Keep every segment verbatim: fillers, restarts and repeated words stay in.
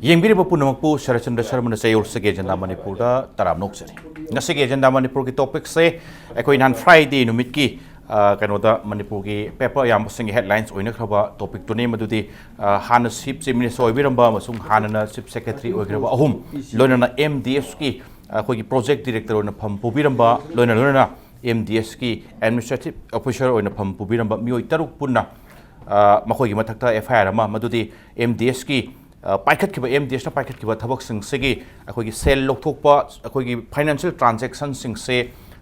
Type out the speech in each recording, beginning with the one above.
ꯌꯦꯡꯕꯤꯔꯤꯕ ꯄꯨꯝꯅꯃꯛꯄꯨ ꯁꯔꯠꯆꯟꯗ꯭ꯔ ꯁꯔꯃꯅ ꯆꯌꯣꯜ ꯁꯒꯦ ꯖꯟꯗꯥ ꯃꯅꯤꯄꯨꯔꯗ ꯇꯔꯥꯝꯅ ꯑꯣꯛꯆꯔꯤ꯫ ꯉꯁꯤꯒꯤ ꯖꯟꯗꯥ ꯃꯅꯤꯄꯨꯔꯒꯤ ꯇꯣꯄꯤꯛꯁꯦ ꯑꯩꯈꯣꯏ ꯅꯍꯥꯟ ꯐ꯭ꯔꯥꯏꯗꯦ ꯅꯨꯃꯤꯠꯀꯤ, ꯑ, ꯀꯩꯅꯣꯗ ꯃꯅꯤꯄꯨꯔꯒꯤ ꯄꯦꯄꯔ ꯑꯌꯥꯝꯕꯁꯤꯡꯒꯤ ꯍꯦꯗꯂꯥꯏꯟꯁ ꯑꯣꯏꯅꯈ꯭ꯔꯕ ꯇꯣꯄꯤꯛꯇꯨꯅꯤ꯫ ꯃꯗꯨꯗꯤ, ꯑ, ꯍꯥꯟꯅ ꯆꯤꯐ ꯃꯤꯅꯤꯁꯇꯔ ꯑꯣꯏꯕꯤꯔꯝꯕ ꯑꯃꯁꯨꯡ ꯍꯥꯟꯅꯅ ꯆꯤꯐ ꯁꯦꯀ꯭ꯔꯦꯇꯔꯤ ꯑꯣꯏꯈ꯭ꯔꯕ ꯑꯍꯨꯝ, ꯂꯣꯏꯅꯅ ꯑꯦꯝ ꯗꯤ ꯑꯦꯁꯀꯤ ꯑꯩꯈꯣꯏꯒꯤ ꯄ꯭ꯔꯣꯖꯦꯛ ꯗꯤꯔꯦꯛꯇꯔ ꯑꯣꯏꯅ ꯐꯝ ꯄꯨꯕꯤꯔꯝꯕ, ꯂꯣꯏꯅ ꯂꯣꯏꯅꯅ ꯑꯦꯝ ꯗꯤ ꯑꯦꯁꯀꯤ ꯑꯦꯗꯃꯤꯅꯤꯁꯇ꯭ꯔꯦꯇꯤꯚ ꯑꯣꯐꯤꯁꯔ ꯑꯣꯏꯅ ꯐꯝ ꯄꯨꯕꯤꯔꯝꯕ ꯃꯤꯑꯣꯏ ꯇꯔꯨꯛ ꯄꯨꯟꯅ, ꯑ, ꯃꯈꯣꯏꯒꯤ ꯃꯊꯛꯇ ꯑꯦꯐ ꯑꯥꯏ ꯑꯥꯔ ꯑꯃ, ꯃꯗꯨꯗꯤ ꯑꯦꯝ ꯗꯤ ꯑꯦꯁꯀꯤ, ꯑ, ꯄꯥꯏꯈꯠꯈꯤꯕ, ꯑꯦꯝ ꯗꯤ ꯑꯦꯁꯅ ꯄꯥꯏꯈꯠꯈꯤꯕ ꯊꯕꯛꯁꯤꯡꯁꯤꯒꯤ ꯑꯩꯈꯣꯏꯒꯤ ꯁꯦꯜ ꯂꯧꯊꯣꯛꯄ, ꯑꯩꯈꯣꯏꯒꯤ ꯐꯥꯏꯅꯥꯟꯁꯤꯌꯦꯜ ꯇ꯭ꯔꯥꯟꯖꯦꯛꯁꯟꯁꯤꯡꯁꯦ,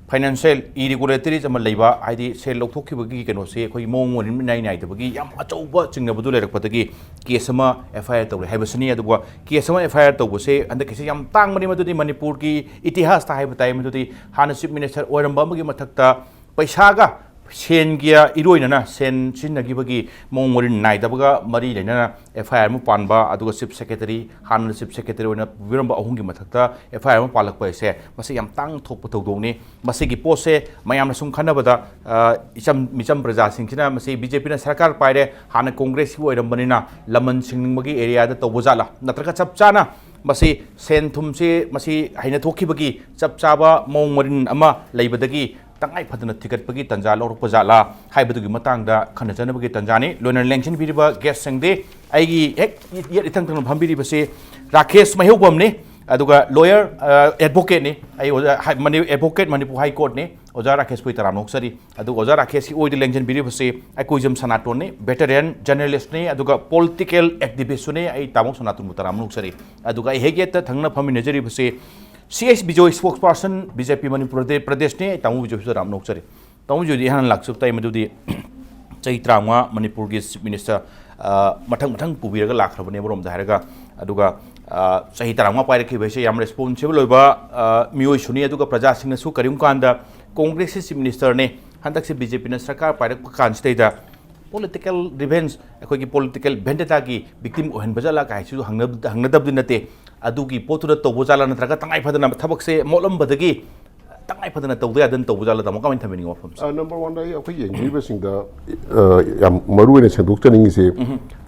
ꯐꯥꯏꯅꯥꯟꯁꯤꯌꯦꯜ ꯏꯔꯤꯒꯨꯂꯦꯇꯔꯤꯁ ꯑꯃ ꯂꯩꯕ, ꯍꯥꯏꯗꯤ ꯁꯦꯜ ꯂꯧꯊꯣꯛꯈꯤꯕꯒꯤ ꯀꯩꯅꯣꯁꯦ ꯑꯩꯈꯣꯏꯒꯤ ꯃꯑꯣꯡ ꯃꯔꯤꯟ ꯏꯅꯥꯏ ꯅꯥꯏꯗꯕꯒꯤ ꯌꯥꯝ ꯑꯆꯧꯕ ꯆꯤꯡꯅꯕꯗꯨ ꯂꯩꯔꯛꯄꯗꯒꯤ ꯀꯦꯁ ꯑꯃ ꯑꯦꯐ ꯑꯥꯏ ꯑꯥꯔ ꯇꯧꯔꯦ ꯍꯥꯏꯕꯁꯤꯅꯤ꯫ ꯑꯗꯨꯒ ꯀꯦꯁ ꯑꯃ ꯑꯦꯐ ꯑꯥꯏ ꯑꯥꯔ ꯇꯧꯕꯁꯦ ꯍꯟꯗꯛꯀꯤꯁꯦ ꯌꯥꯝ ꯇꯥꯡꯕꯅꯤ, ꯃꯗꯨꯗꯤ ꯃꯅꯤꯄꯨꯔꯒꯤ ꯏꯇꯤꯍꯥꯁꯇ ꯍꯥꯏꯕ ꯇꯥꯏ꯫ ꯃꯗꯨꯗꯤ ꯍꯥꯟꯅ ꯆꯤꯐ ꯃꯤꯅꯤꯁꯇꯔ ꯑꯣꯏꯔꯝꯕ ꯑꯃꯒꯤ ꯃꯊꯛꯇ ꯄꯩꯁꯥꯒ ꯁꯦꯟꯒꯤ ꯏꯔꯣꯏꯅꯅ ꯁꯦꯟ ꯁꯤꯖꯤꯟꯅꯈꯤꯕꯒꯤ ꯃꯑꯣꯡ ꯃꯔꯤꯟ ꯅꯥꯏꯗꯕꯒ ꯃꯔꯤ ꯂꯩꯅꯅ ꯑꯦꯐ ꯑꯥꯏ ꯑꯥꯔ ꯑꯃ ꯄꯥꯟꯕ, ꯑꯗꯨꯒ ꯆꯤꯐ ꯁꯦꯀ꯭ꯔꯦꯇꯔꯤ, ꯍꯥꯟꯅ ꯆꯤꯐ ꯁꯦꯀ꯭ꯔꯦꯇꯔꯤ ꯑꯣꯏꯅ ꯄꯨꯕꯤꯔꯝꯕ ꯑꯍꯨꯝꯒꯤ ꯃꯊꯛꯇ ꯑꯦꯐ ꯑꯥꯏ ꯑꯥꯔ ꯑꯃ ꯄꯥꯜꯂꯛꯄ ꯍꯥꯏꯁꯦ, ꯃꯁꯤ ꯌꯥꯝ ꯇꯥꯡꯅ ꯊꯣꯛꯄ ꯊꯧꯗꯣꯛꯅꯤ꯫ ꯃꯁꯤꯒꯤ ꯄꯣꯠꯁꯦ ꯃꯌꯥꯝꯅ ꯁꯨꯝ ꯈꯟꯅꯕꯗ, ꯑ, ꯏꯆꯝ ꯃꯤꯆꯝ ꯄ꯭ꯔꯖꯥꯁꯤꯡꯁꯤꯅ ꯃꯁꯤ ꯕꯤ ꯖꯦ ꯄꯤꯅ ꯁꯔꯀꯥꯔ ꯄꯥꯏꯔꯦ, ꯍꯥꯟꯅ ꯀꯣꯡꯒ꯭ꯔꯦꯁꯀꯤ ꯑꯣꯏꯔꯝꯕꯅꯤꯅ ꯂꯃꯟ ꯁꯤꯡꯅꯤꯡꯕꯒꯤ ꯑꯦꯔꯤꯌꯥꯗ ꯇꯧꯕ ꯖꯥꯠꯂꯥ, ꯅꯠꯇ꯭ꯔꯒ ꯆꯞ ꯆꯥꯅ ꯃꯁꯤ ꯁꯦꯟ ꯊꯨꯝꯁꯤ ꯃꯁꯤ ꯍꯩꯅ ꯊꯣꯛꯈꯤꯕꯒꯤ ꯆꯞ ꯆꯥꯕ ꯃꯑꯣꯡ ꯃꯔꯤꯟ ꯑꯃ ꯂꯩꯕꯗꯒꯤ ꯇꯉꯥꯏ ꯐꯗꯅ ꯊꯤꯒꯠꯄꯒꯤ ꯇꯥꯟꯖꯥ ꯂꯧꯔꯛꯄ ꯖꯥꯠꯂꯥ ꯍꯥꯏꯕꯗꯨꯒꯤ ꯃꯇꯥꯡꯗ ꯈꯟꯅ ꯆꯩꯅꯕꯒꯤ ꯇꯥꯟꯖꯥꯅꯤ꯫ ꯂꯣꯏꯅꯅ ꯂꯦꯡꯁꯤꯟꯕꯤꯔꯤꯕ ꯒꯦꯁꯁꯤꯡꯗꯤ ꯑꯩꯒꯤ ꯍꯦꯛ ꯌꯦꯠ, ꯌꯦꯠ ꯏꯊꯪ ꯊꯪꯅ ꯐꯝꯕꯤꯔꯤꯕꯁꯤ ꯔꯥꯀꯦꯁ ꯃꯩꯍꯧꯕꯝꯅꯤ, ꯑꯗꯨꯒ ꯂꯣꯌꯔ, ꯑ, ꯑꯦꯗꯚꯣꯀꯦꯠꯅꯤ꯫ ꯑꯩ ꯑꯣꯖꯥ, ꯍꯥꯏ-, ꯃꯅꯤ-, ꯑꯦꯗꯚꯣꯀꯦꯠ ꯃꯅꯤꯄꯨꯔ ꯍꯥꯏ ꯀꯣꯔꯠꯅꯤ꯫ ꯑꯣꯖꯥ ꯔꯥꯀꯦꯁꯄꯨ ꯑꯩ ꯇꯔꯥꯝꯅ ꯑꯣꯛꯆꯔꯤ꯫ ꯑꯗꯨꯒ ꯑꯣꯖꯥ ꯔꯥꯀꯦꯁꯀꯤ ꯑꯣꯏꯗ ꯂꯦꯡꯁꯤꯟꯕꯤꯔꯤꯕꯁꯤ ꯑꯩꯀꯣꯏꯖꯝ ꯁꯅꯥꯇꯣꯟꯅꯤ, ꯚꯦꯇꯔꯦꯟ ꯖꯔꯅꯦꯂꯤꯁ꯭ꯠꯅꯤ, ꯑꯗꯨꯒ ꯄꯣꯂꯤꯇꯤꯀꯦꯜ ꯑꯦꯛꯇꯤꯚꯤꯁ꯭ꯠꯁꯨꯅꯤ꯫ ꯑꯩ ꯇꯥꯃꯣ ꯁꯅꯥꯇꯣꯟꯕꯨ ꯇꯔꯥꯝꯅ ꯑꯣꯛꯆꯔꯤ꯫ ꯑꯗꯨꯒ ꯑꯩ ꯍꯦꯛ ꯌꯦꯠꯇ ꯊꯪꯅ ꯐꯝꯃꯤꯟꯅꯖꯔꯤꯕꯁꯤ C S Bijoy, ꯁ꯭ꯄꯣꯛꯁꯄꯔꯁꯟ B J ꯄꯤ ꯃꯅꯤꯄꯨꯔ ꯄ꯭ꯔꯗꯦ-, ꯄ꯭ꯔꯗꯦꯁꯅꯤ꯫ ꯑꯩ ꯇꯥꯃꯣ ꯕꯤꯖꯣꯏꯁꯨ ꯇꯔꯥꯝꯅ ꯑꯣꯛꯆꯔꯤ꯫ ꯇꯥꯃꯣ ꯕꯤꯖꯣꯏꯗꯤ ꯏꯍꯥꯟ ꯍꯥꯟꯅ ꯂꯥꯛꯆꯕ ꯇꯥꯏ, ꯃꯗꯨꯗꯤ ꯆꯍꯤ ꯇꯔꯥꯃꯉꯥ ꯃꯅꯤꯄꯨꯔꯒꯤ ꯆꯤꯐ ꯃꯤꯅꯤꯁꯇꯔ, ꯑ, ꯃꯊꯪ ꯃꯊꯪ ꯄꯨꯕꯤꯔꯒ ꯂꯥꯛꯈ꯭ꯔꯕꯅꯦ ꯑꯃꯔꯣꯝꯗ ꯍꯥꯏꯔꯒ꯫ ꯑꯗꯨꯒ, ꯑ, ꯆꯍꯤ ꯇꯔꯥꯃꯉꯥ ꯄꯥꯏꯔꯛꯈꯤꯕ ꯍꯥꯏꯁꯦ ꯌꯥꯝ ꯔꯦꯁꯄꯣꯟꯁꯤꯕꯜ ꯑꯣꯏꯕ, ꯑ, ꯃꯤꯑꯣꯏꯁꯨꯅꯤ꯫ ꯑꯗꯨꯒ ꯄ꯭ꯔꯖꯥꯁꯤꯡꯅꯁꯨ ꯀꯔꯤꯒꯨꯝꯕ ꯀꯥꯟꯗ ꯀꯣꯡꯒ꯭ꯔꯦꯁꯀꯤ ꯆꯤꯐ ꯃꯤꯅꯤꯁꯇꯔꯅꯦ, ꯍꯟꯗꯛꯁꯦ ꯕꯤ ꯖꯦ ꯄꯤꯅ ꯁꯔꯀꯥꯔ ꯄꯥꯏꯔꯛꯄ ꯀꯥꯟꯁꯤꯗꯩꯗ ꯄꯣꯂꯤꯇꯤꯀꯦꯜ ꯔꯤꯚꯦꯟꯖ, ꯑꯩꯈꯣꯏꯒꯤ ꯄꯣꯂꯤꯇꯤꯀꯦꯜ ꯚꯦꯟꯗꯦꯇꯥꯒꯤ ꯚꯤꯛꯇꯤꯝ ꯑꯣꯏꯍꯟꯕ ꯖꯥꯠꯂꯥ ꯀꯥꯏꯁꯤꯁꯨ ꯍꯪꯅ-, ꯍꯪꯅꯗꯕꯗꯤ ꯅꯠꯇꯦ꯫ ꯑꯗꯨꯒꯤ ꯄꯣꯠꯇꯨꯗ ꯇꯧꯕ ꯖꯥꯠꯂꯥ, ꯅꯠꯇ꯭ꯔꯒ ꯇꯉꯥꯏ ꯐꯗꯅ ꯊꯕꯛꯁꯦ ꯃꯣꯠꯂꯝꯕꯗꯒꯤ ꯇꯉꯥꯏ ꯐꯗꯅ ꯇꯧꯗ ꯌꯥꯗꯅ ꯇꯧꯕ ꯖꯥꯠꯂꯥ, ꯇꯥꯃꯣ? ꯀꯃꯥꯏꯅ ꯊꯝꯕꯤꯅꯤꯡꯉꯤ ꯋꯥꯐꯝꯁꯦ? ꯑ, ꯅꯝꯕꯔ ꯋꯥꯟꯗ ꯑꯩ, ꯑꯩꯈꯣꯏ ꯌꯦꯡꯕꯤꯔꯤꯕꯁꯤꯡꯗ, ꯑ, ꯌꯥꯝ ꯃꯔꯨ ꯑꯣꯏꯅ ꯁꯦꯡꯗꯣꯛꯆꯅꯤꯡꯉꯤꯁꯦ,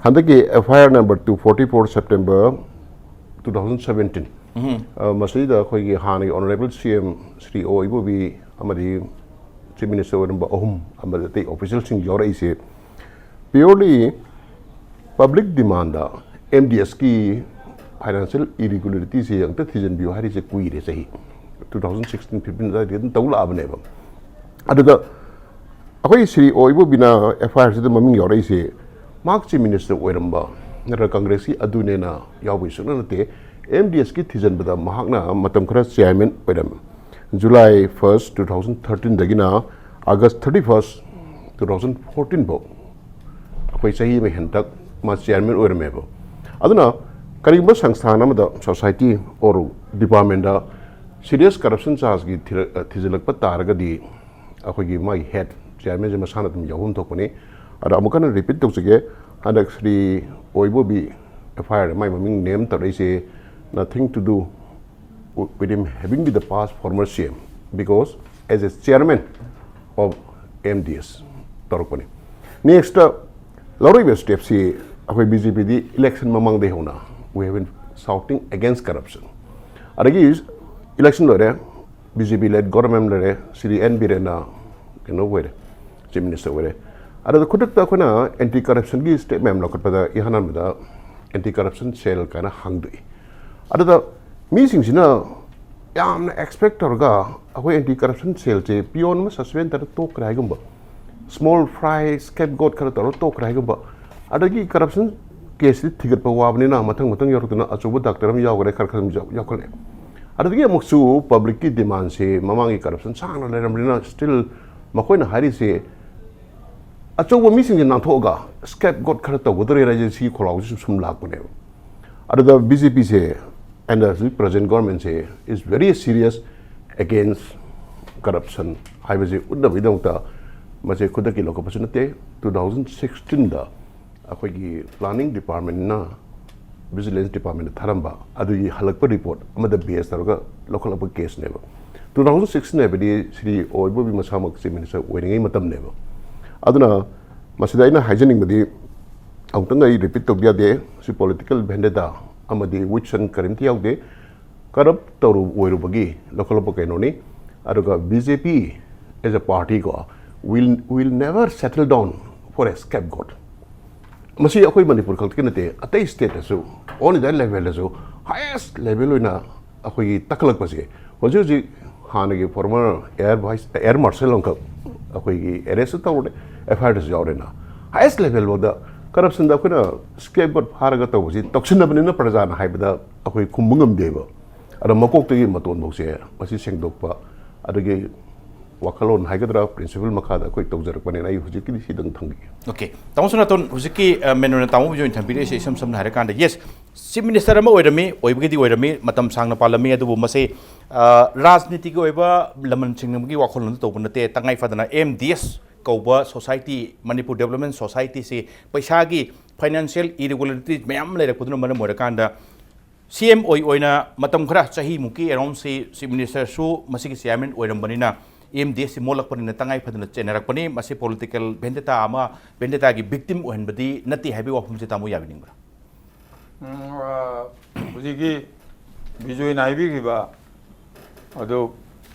ꯍꯟꯗꯛꯀꯤ F I R number two forty four, September two thousand seventeen, ꯃꯁꯤꯗ ꯑꯩꯈꯣꯏꯒꯤ ꯍꯥꯟꯅꯒꯤ Honourable C M ꯁ꯭ꯔꯤ ꯑꯣ ꯏꯕꯣꯕꯤ ꯑꯃꯗꯤ Chief Minister ꯑꯣꯏꯔꯝꯕ ꯑꯍꯨꯝ ꯑꯃꯗꯤ ꯑꯇꯩ officialꯁꯤꯡ ꯌꯥꯎꯔꯛꯏꯁꯦ purely public demandꯗ M D Sꯀꯤ financial irregularityꯁꯦ ꯑꯝꯇ ꯊꯤꯖꯤꯟꯕꯤꯌꯨ ꯍꯥꯏꯔꯤꯁꯦ ꯀꯨꯏꯔꯦ, ꯆꯍꯤ two thousand sixteen fifteen ꯑꯗꯨꯋꯥꯏꯗꯒꯤ ꯑꯗꯨꯝ ꯇꯧ ꯂꯥꯛꯑꯕꯅꯦꯕ꯫ ꯑꯗꯨꯗ ꯑꯩꯈꯣꯏ ꯁ꯭ꯔꯤ ꯑꯣ ꯏꯕꯣꯕꯤꯅ F I Rꯁꯤꯗ ꯃꯃꯤꯡ ꯌꯥꯎꯔꯛꯏꯁꯦ ꯃꯍꯥꯛ Chief Minister ꯑꯣꯏꯔꯝꯕ ꯅꯠꯇ꯭ꯔꯒ Congressꯀꯤ ꯑꯗꯨꯅꯦꯅ ꯌꯥꯎꯕꯒꯤ ꯁꯨꯡꯅꯠ ꯅꯠꯇꯦ꯫ M D Sꯀꯤ ꯊꯤꯖꯤꯟꯕꯗ ꯃꯍꯥꯛꯅ ꯃꯇꯝ ꯈꯔ chairman ꯑꯣꯏꯔꯝꯃꯤ꯫ July first two thousand thirteenꯗꯒꯤꯅ August thirty first two thousand fourteen ꯐꯥꯎ ꯑꯩꯈꯣꯏ ꯆꯍꯤ ꯑꯃ ꯍꯦꯟꯇꯛ ꯃꯥ chairman ꯑꯣꯏꯔꯝꯃꯦꯕ꯫ ꯑꯗꯨꯅ ꯀꯔꯤꯒꯨꯝꯕ ꯁꯪꯁꯊꯥꯟ ꯑꯃꯗ, society or departmentꯇ serious corruption chargeꯀꯤ ꯊꯤꯔ-, ꯊꯤꯖꯤꯜꯂꯛꯄ ꯇꯥꯔꯒꯗꯤ ꯑꯩꯈꯣꯏꯒꯤ ꯃꯥꯒꯤ head chairmanꯁꯦ ꯃꯁꯥꯅ ꯑꯗꯨꯝ ꯌꯥꯎꯐꯝ ꯊꯣꯛꯄꯅꯤ꯫ ꯑꯗ ꯑꯃꯨꯛ ꯍꯟꯅ repeat ꯇꯧꯖꯒꯦ, ꯍꯟꯗꯛ ꯁ꯭ꯔꯤ ꯑꯣꯏꯕꯣꯕꯤ F I R ꯃꯥꯏ ꯃꯃꯤꯡ name ꯇꯧꯔꯛꯏꯁꯦ nothing to do with him having been the past former C M, because as a chairman of M D S ꯇꯧꯔꯛꯄꯅꯤ꯫ Next ꯂꯧꯔꯛꯏꯕ stepꯁꯤ ꯑꯩꯈꯣꯏ B J Pꯗꯤ election ꯃꯃꯥꯡꯗꯒꯤ ꯍꯧꯅ we have been shouting against corruption꯫ ꯑꯗꯒꯤ election ꯂꯣꯏꯔꯦ, B J P led government ꯂꯩꯔꯦ, Shri and ꯕꯤꯔꯦꯟꯅ ꯀꯩꯅꯣ ꯑꯣꯏꯔꯦ, Chief Minister ꯑꯣꯏꯔꯦ꯫ ꯑꯗꯨꯗ ꯈꯨꯗꯛꯇ ꯑꯩꯈꯣꯏꯅ anti corruptionꯒꯤ step ꯃꯌꯥꯝ ꯂꯧꯈꯠꯄꯗ ꯏꯍꯥꯟ ꯍꯥꯟꯕꯗ anti corruption cell ꯀꯥꯏꯅ ꯍꯥꯡꯗꯣꯛꯏ꯫ ꯑꯗꯨꯗ ꯃꯤꯁꯤꯡꯁꯤꯅ ꯌꯥꯝꯅ expect ꯇꯧꯔꯒ ꯑꯩꯈꯣꯏ anti corruption cellꯁꯦ peon ꯑꯃ suspend ꯇꯧꯔ ꯇꯣꯛꯈ꯭ꯔꯦ ꯍꯥꯏꯒꯨꯝꯕ, small fry scapegoat ꯈꯔ ꯇꯧꯔ ꯇꯣꯛꯈ꯭ꯔꯦ ꯍꯥꯏꯒꯨꯝꯕ, ꯑꯗꯒꯤ corruption caseꯁꯤ ꯊꯤꯒꯠꯄ ꯋꯥꯕꯅꯤꯅ ꯃꯊꯪ ꯃꯊꯪ ꯌꯧꯔꯛꯇꯅ ꯑꯆꯧꯕ doctor ꯑꯃ ꯌꯥꯎꯈ꯭ꯔꯦ, ꯈꯔ ꯈꯔ ꯑꯗꯨꯝ ꯌꯥꯎ-, ꯌꯥꯎꯈꯠꯂꯛꯑꯦ꯫ ꯑꯗꯨꯗꯒꯤ ꯑꯃꯨꯛꯁꯨ publicꯀꯤ demandꯁꯤ ꯃꯃꯥꯡꯒꯤ corruption ꯁꯥꯡꯅ ꯂꯩꯔꯝꯕꯅꯤꯅ still ꯃꯈꯣꯏꯅ ꯍꯥꯏꯔꯤꯁꯦ ꯑꯆꯧꯕ ꯃꯤꯁꯤꯡꯁꯦ ꯅꯥꯟꯊꯣꯛꯑꯒ scapegoat ꯈꯔ ꯇꯧꯒꯗꯧꯔꯦ ꯍꯥꯏꯁꯦ ꯁꯤꯒꯤ ꯈꯣꯜꯂꯥꯎꯁꯤ ꯁꯨꯝ ꯂꯥꯛꯄꯅꯦꯕ꯫ ꯑꯗꯨꯗ B J Pꯁꯦ and the present governmentꯁꯦ is very serious against corruption ꯍꯥꯏꯕꯁꯤ ꯎꯠꯅꯕꯒꯤꯗꯃꯛꯇ ꯃꯁꯦ ꯈꯨꯗꯛꯀꯤ ꯂꯧꯈꯠꯄꯁꯨ ꯅꯠꯇꯦ꯫ Two thousand sixteenꯗ ꯑꯩꯈꯣꯏꯒꯤ planning departmentꯅ vigilance departmentꯇ ꯊꯥꯔꯝꯕ ꯑꯗꯨꯒꯤ ꯍꯜꯂꯛꯄ report ꯑꯃꯗ base ꯇꯧꯔꯒ ꯂꯧꯈꯠꯂꯛꯄ caseꯅꯦꯕ꯫ Two thousand sixteen ꯍꯥꯏꯕꯗꯤ ꯁ꯭ꯔꯤ ꯑꯣꯏꯕꯣꯕꯤ ꯃꯁꯥꯃꯛ Chief Minister ꯑꯣꯏꯔꯤꯉꯩ ꯃꯇꯝꯅꯦꯕ꯫ ꯑꯗꯨꯅ ꯃꯁꯤꯗ ꯑꯩꯅ ꯍꯥꯏꯖꯅꯤꯡꯕꯗꯤ ꯑꯃꯨꯛꯇꯪ ꯑꯩ ꯔꯤꯄꯤꯠ ꯇꯧꯕ ꯌꯥꯗꯦ꯫ ꯁꯤ ꯄꯣꯂꯤꯇꯤꯀꯦꯜ ꯚꯦꯟꯗꯦꯇꯥ ꯑꯃꯗꯤ ꯋꯤꯠꯁꯟ ꯀꯔꯤꯝꯇ ꯌꯥꯎꯗꯦ꯫ ꯀꯔꯞ ꯇꯧꯔꯨ ꯑꯣꯏꯔꯨꯕꯒꯤ ꯂꯧꯈꯠꯂꯛꯄ ꯀꯩꯅꯣꯅꯤ꯫ ꯑꯗꯨꯒ B J P as a party ꯀꯣ, will will never settle down for a scapegoat꯫ ꯃꯁꯤ ꯑꯩꯈꯣꯏ ꯃꯅꯤꯄꯨꯔ ꯈꯛꯇꯒꯤ ꯅꯠꯇꯦ, ꯑꯇꯩ ꯁ꯭ꯇꯦꯠꯇꯁꯨ, all India ꯂꯦꯚꯦꯜꯗꯁꯨ ꯍꯥꯏꯌꯦꯁ ꯂꯦꯚꯦꯜ ꯑꯣꯏꯅ ꯑꯩꯈꯣꯏꯒꯤ ꯇꯛꯈꯠꯂꯛꯄꯁꯦ ꯍꯧꯖꯤꯛ ꯍꯧꯖꯤꯛ ꯍꯥꯟꯅꯒꯤ former air vice air martial ꯑꯃꯈꯛ ꯑꯩꯈꯣꯏꯒꯤ ꯑꯦꯔꯦꯁꯁꯨ ꯇꯧꯔꯦ, F I Rꯁꯨ ꯌꯥꯎꯔꯦꯅ꯫ ꯍꯥꯏꯌꯦꯁ ꯂꯦꯚꯦꯜꯐꯥꯎꯗ ꯀꯔꯞꯁꯟꯗ ꯑꯩꯈꯣꯏꯅ ꯁ꯭ꯀꯦꯞꯒꯣꯠ ꯐꯥꯔꯒ ꯇꯧꯕꯁꯤ ꯇꯧꯁꯤꯟꯅꯕꯅꯤꯅ ꯄ꯭ꯔꯖꯥꯅ ꯍꯥꯏꯕꯗ ꯑꯩꯈꯣꯏ ꯈꯨꯝꯕ ꯉꯝꯗꯦꯕ꯫ ꯑꯗꯣ ꯃꯀꯣꯛꯇꯒꯤ ꯃꯇꯣꯟꯐꯥꯎꯁꯦ ꯃꯁꯤ ꯁꯦꯡꯗꯣꯛꯄ, ꯑꯗꯒꯤ ꯋꯥꯈꯜꯂꯣꯟ ꯍꯥꯏꯒꯗ꯭ꯔꯥ, ꯄ꯭ꯔꯤꯟꯁꯤꯄꯜ ꯃꯈꯥꯗ ꯑꯩꯈꯣꯏ ꯇꯧꯖꯔꯛꯄꯅꯤꯅ ꯑꯩ ꯍꯧꯖꯤꯛꯀꯤꯗꯤ ꯁꯤꯗꯪ ꯊꯝꯕꯤꯒꯦ꯫ ꯑꯣꯀꯦ, ꯇꯥꯃꯣ ꯁꯅꯥꯇꯣꯟ, ꯍꯧꯖꯤꯛꯀꯤ ꯑ, ꯃꯦꯅꯣꯟꯅ ꯇꯥꯃꯣ ꯍꯧꯖꯤꯛ ꯑꯣꯏꯅ ꯊꯝꯕꯤꯔꯛꯏꯁꯦ ꯏꯁꯝ ꯁꯝꯅ ꯍꯥꯏꯔꯀꯥꯟꯗ, ꯌꯦꯁ, ꯆꯤꯐ ꯃꯤꯅꯤꯁꯇꯔ ꯑꯃ ꯑꯣꯏꯔꯝꯃꯤ, ꯑꯣꯏꯕꯒꯤꯗꯤ ꯑꯣꯏꯔꯝꯃꯤ, ꯃꯇꯝ ꯁꯥꯡꯅ ꯄꯥꯜꯂꯝꯃꯤ, ꯑꯗꯨꯕꯨ ꯃꯁꯤ ꯑ, ꯔꯥꯖꯅꯤꯇꯤꯒꯤ ꯑꯣꯏꯕ ꯂꯃꯟ ꯁꯤꯡꯅꯕꯒꯤ ꯋꯥꯈꯜꯂꯣꯟꯗ ꯇꯧꯕ ꯅꯠꯇꯦ꯫ ꯇꯉꯥꯏ ꯐꯗꯅ M D S ꯀꯧꯕ ꯁꯣꯁꯥꯏꯇꯤ, ꯃꯅꯤꯄꯨꯔ ꯗꯦꯕꯂꯞꯃꯦꯟ ꯁꯣꯁꯥꯏꯇꯤꯁꯤ ꯄꯩꯁꯥꯒꯤ ꯐꯥꯏꯅꯥꯟꯁꯤꯌꯦꯜ ꯏꯔꯤꯒꯨꯂꯔꯤꯇꯤ ꯃꯌꯥꯝ ꯂꯩꯔꯛꯄꯗꯨꯅ ꯃꯔꯝ ꯑꯣꯏꯔꯀꯥꯟꯗ ꯁꯤ ꯑꯦꯝ ꯑꯣꯏ ꯑꯣꯏꯅ ꯃꯇꯝ ꯈꯔ, ꯆꯍꯤꯃꯨꯛꯀꯤ ꯑꯦꯔꯥꯎꯟꯁꯤ ꯆꯤꯐ ꯃꯤꯅꯤꯁꯇꯔꯁꯨ ꯃꯁꯤꯒꯤ ꯆꯤꯌꯥꯔꯃꯦꯟ ꯑꯣꯏꯔꯝꯕꯅꯤꯅ, M D S ꯁꯤ ꯃꯣꯠꯂꯛꯄꯅꯤꯅ ꯇꯉꯥꯏ ꯐꯗꯅ ꯆꯦꯟꯅꯔꯛꯄꯅꯤ꯫ ꯃꯁꯤ ꯄꯣꯂꯤꯇꯤꯀꯦꯜ ꯚꯦꯟꯗꯦꯇꯥ ꯑꯃ, ꯚꯦꯟꯗꯦꯇꯥꯒꯤ ꯚꯤꯛꯇꯤꯝ ꯑꯣꯏꯍꯟꯕꯗꯤ ꯅꯠꯇꯦ ꯍꯥꯏꯕꯒꯤ ꯋꯥꯐꯝꯁꯦ ꯇꯥꯃꯣ ꯌꯥꯕꯤꯅꯤꯡꯕ꯭ꯔꯥ? ꯎꯝ, ꯑ, ꯍꯧꯖꯤꯛꯀꯤ ꯕꯤꯖꯣꯏꯅ ꯍꯥꯏꯕꯤꯈꯤꯕ ꯑꯗꯨ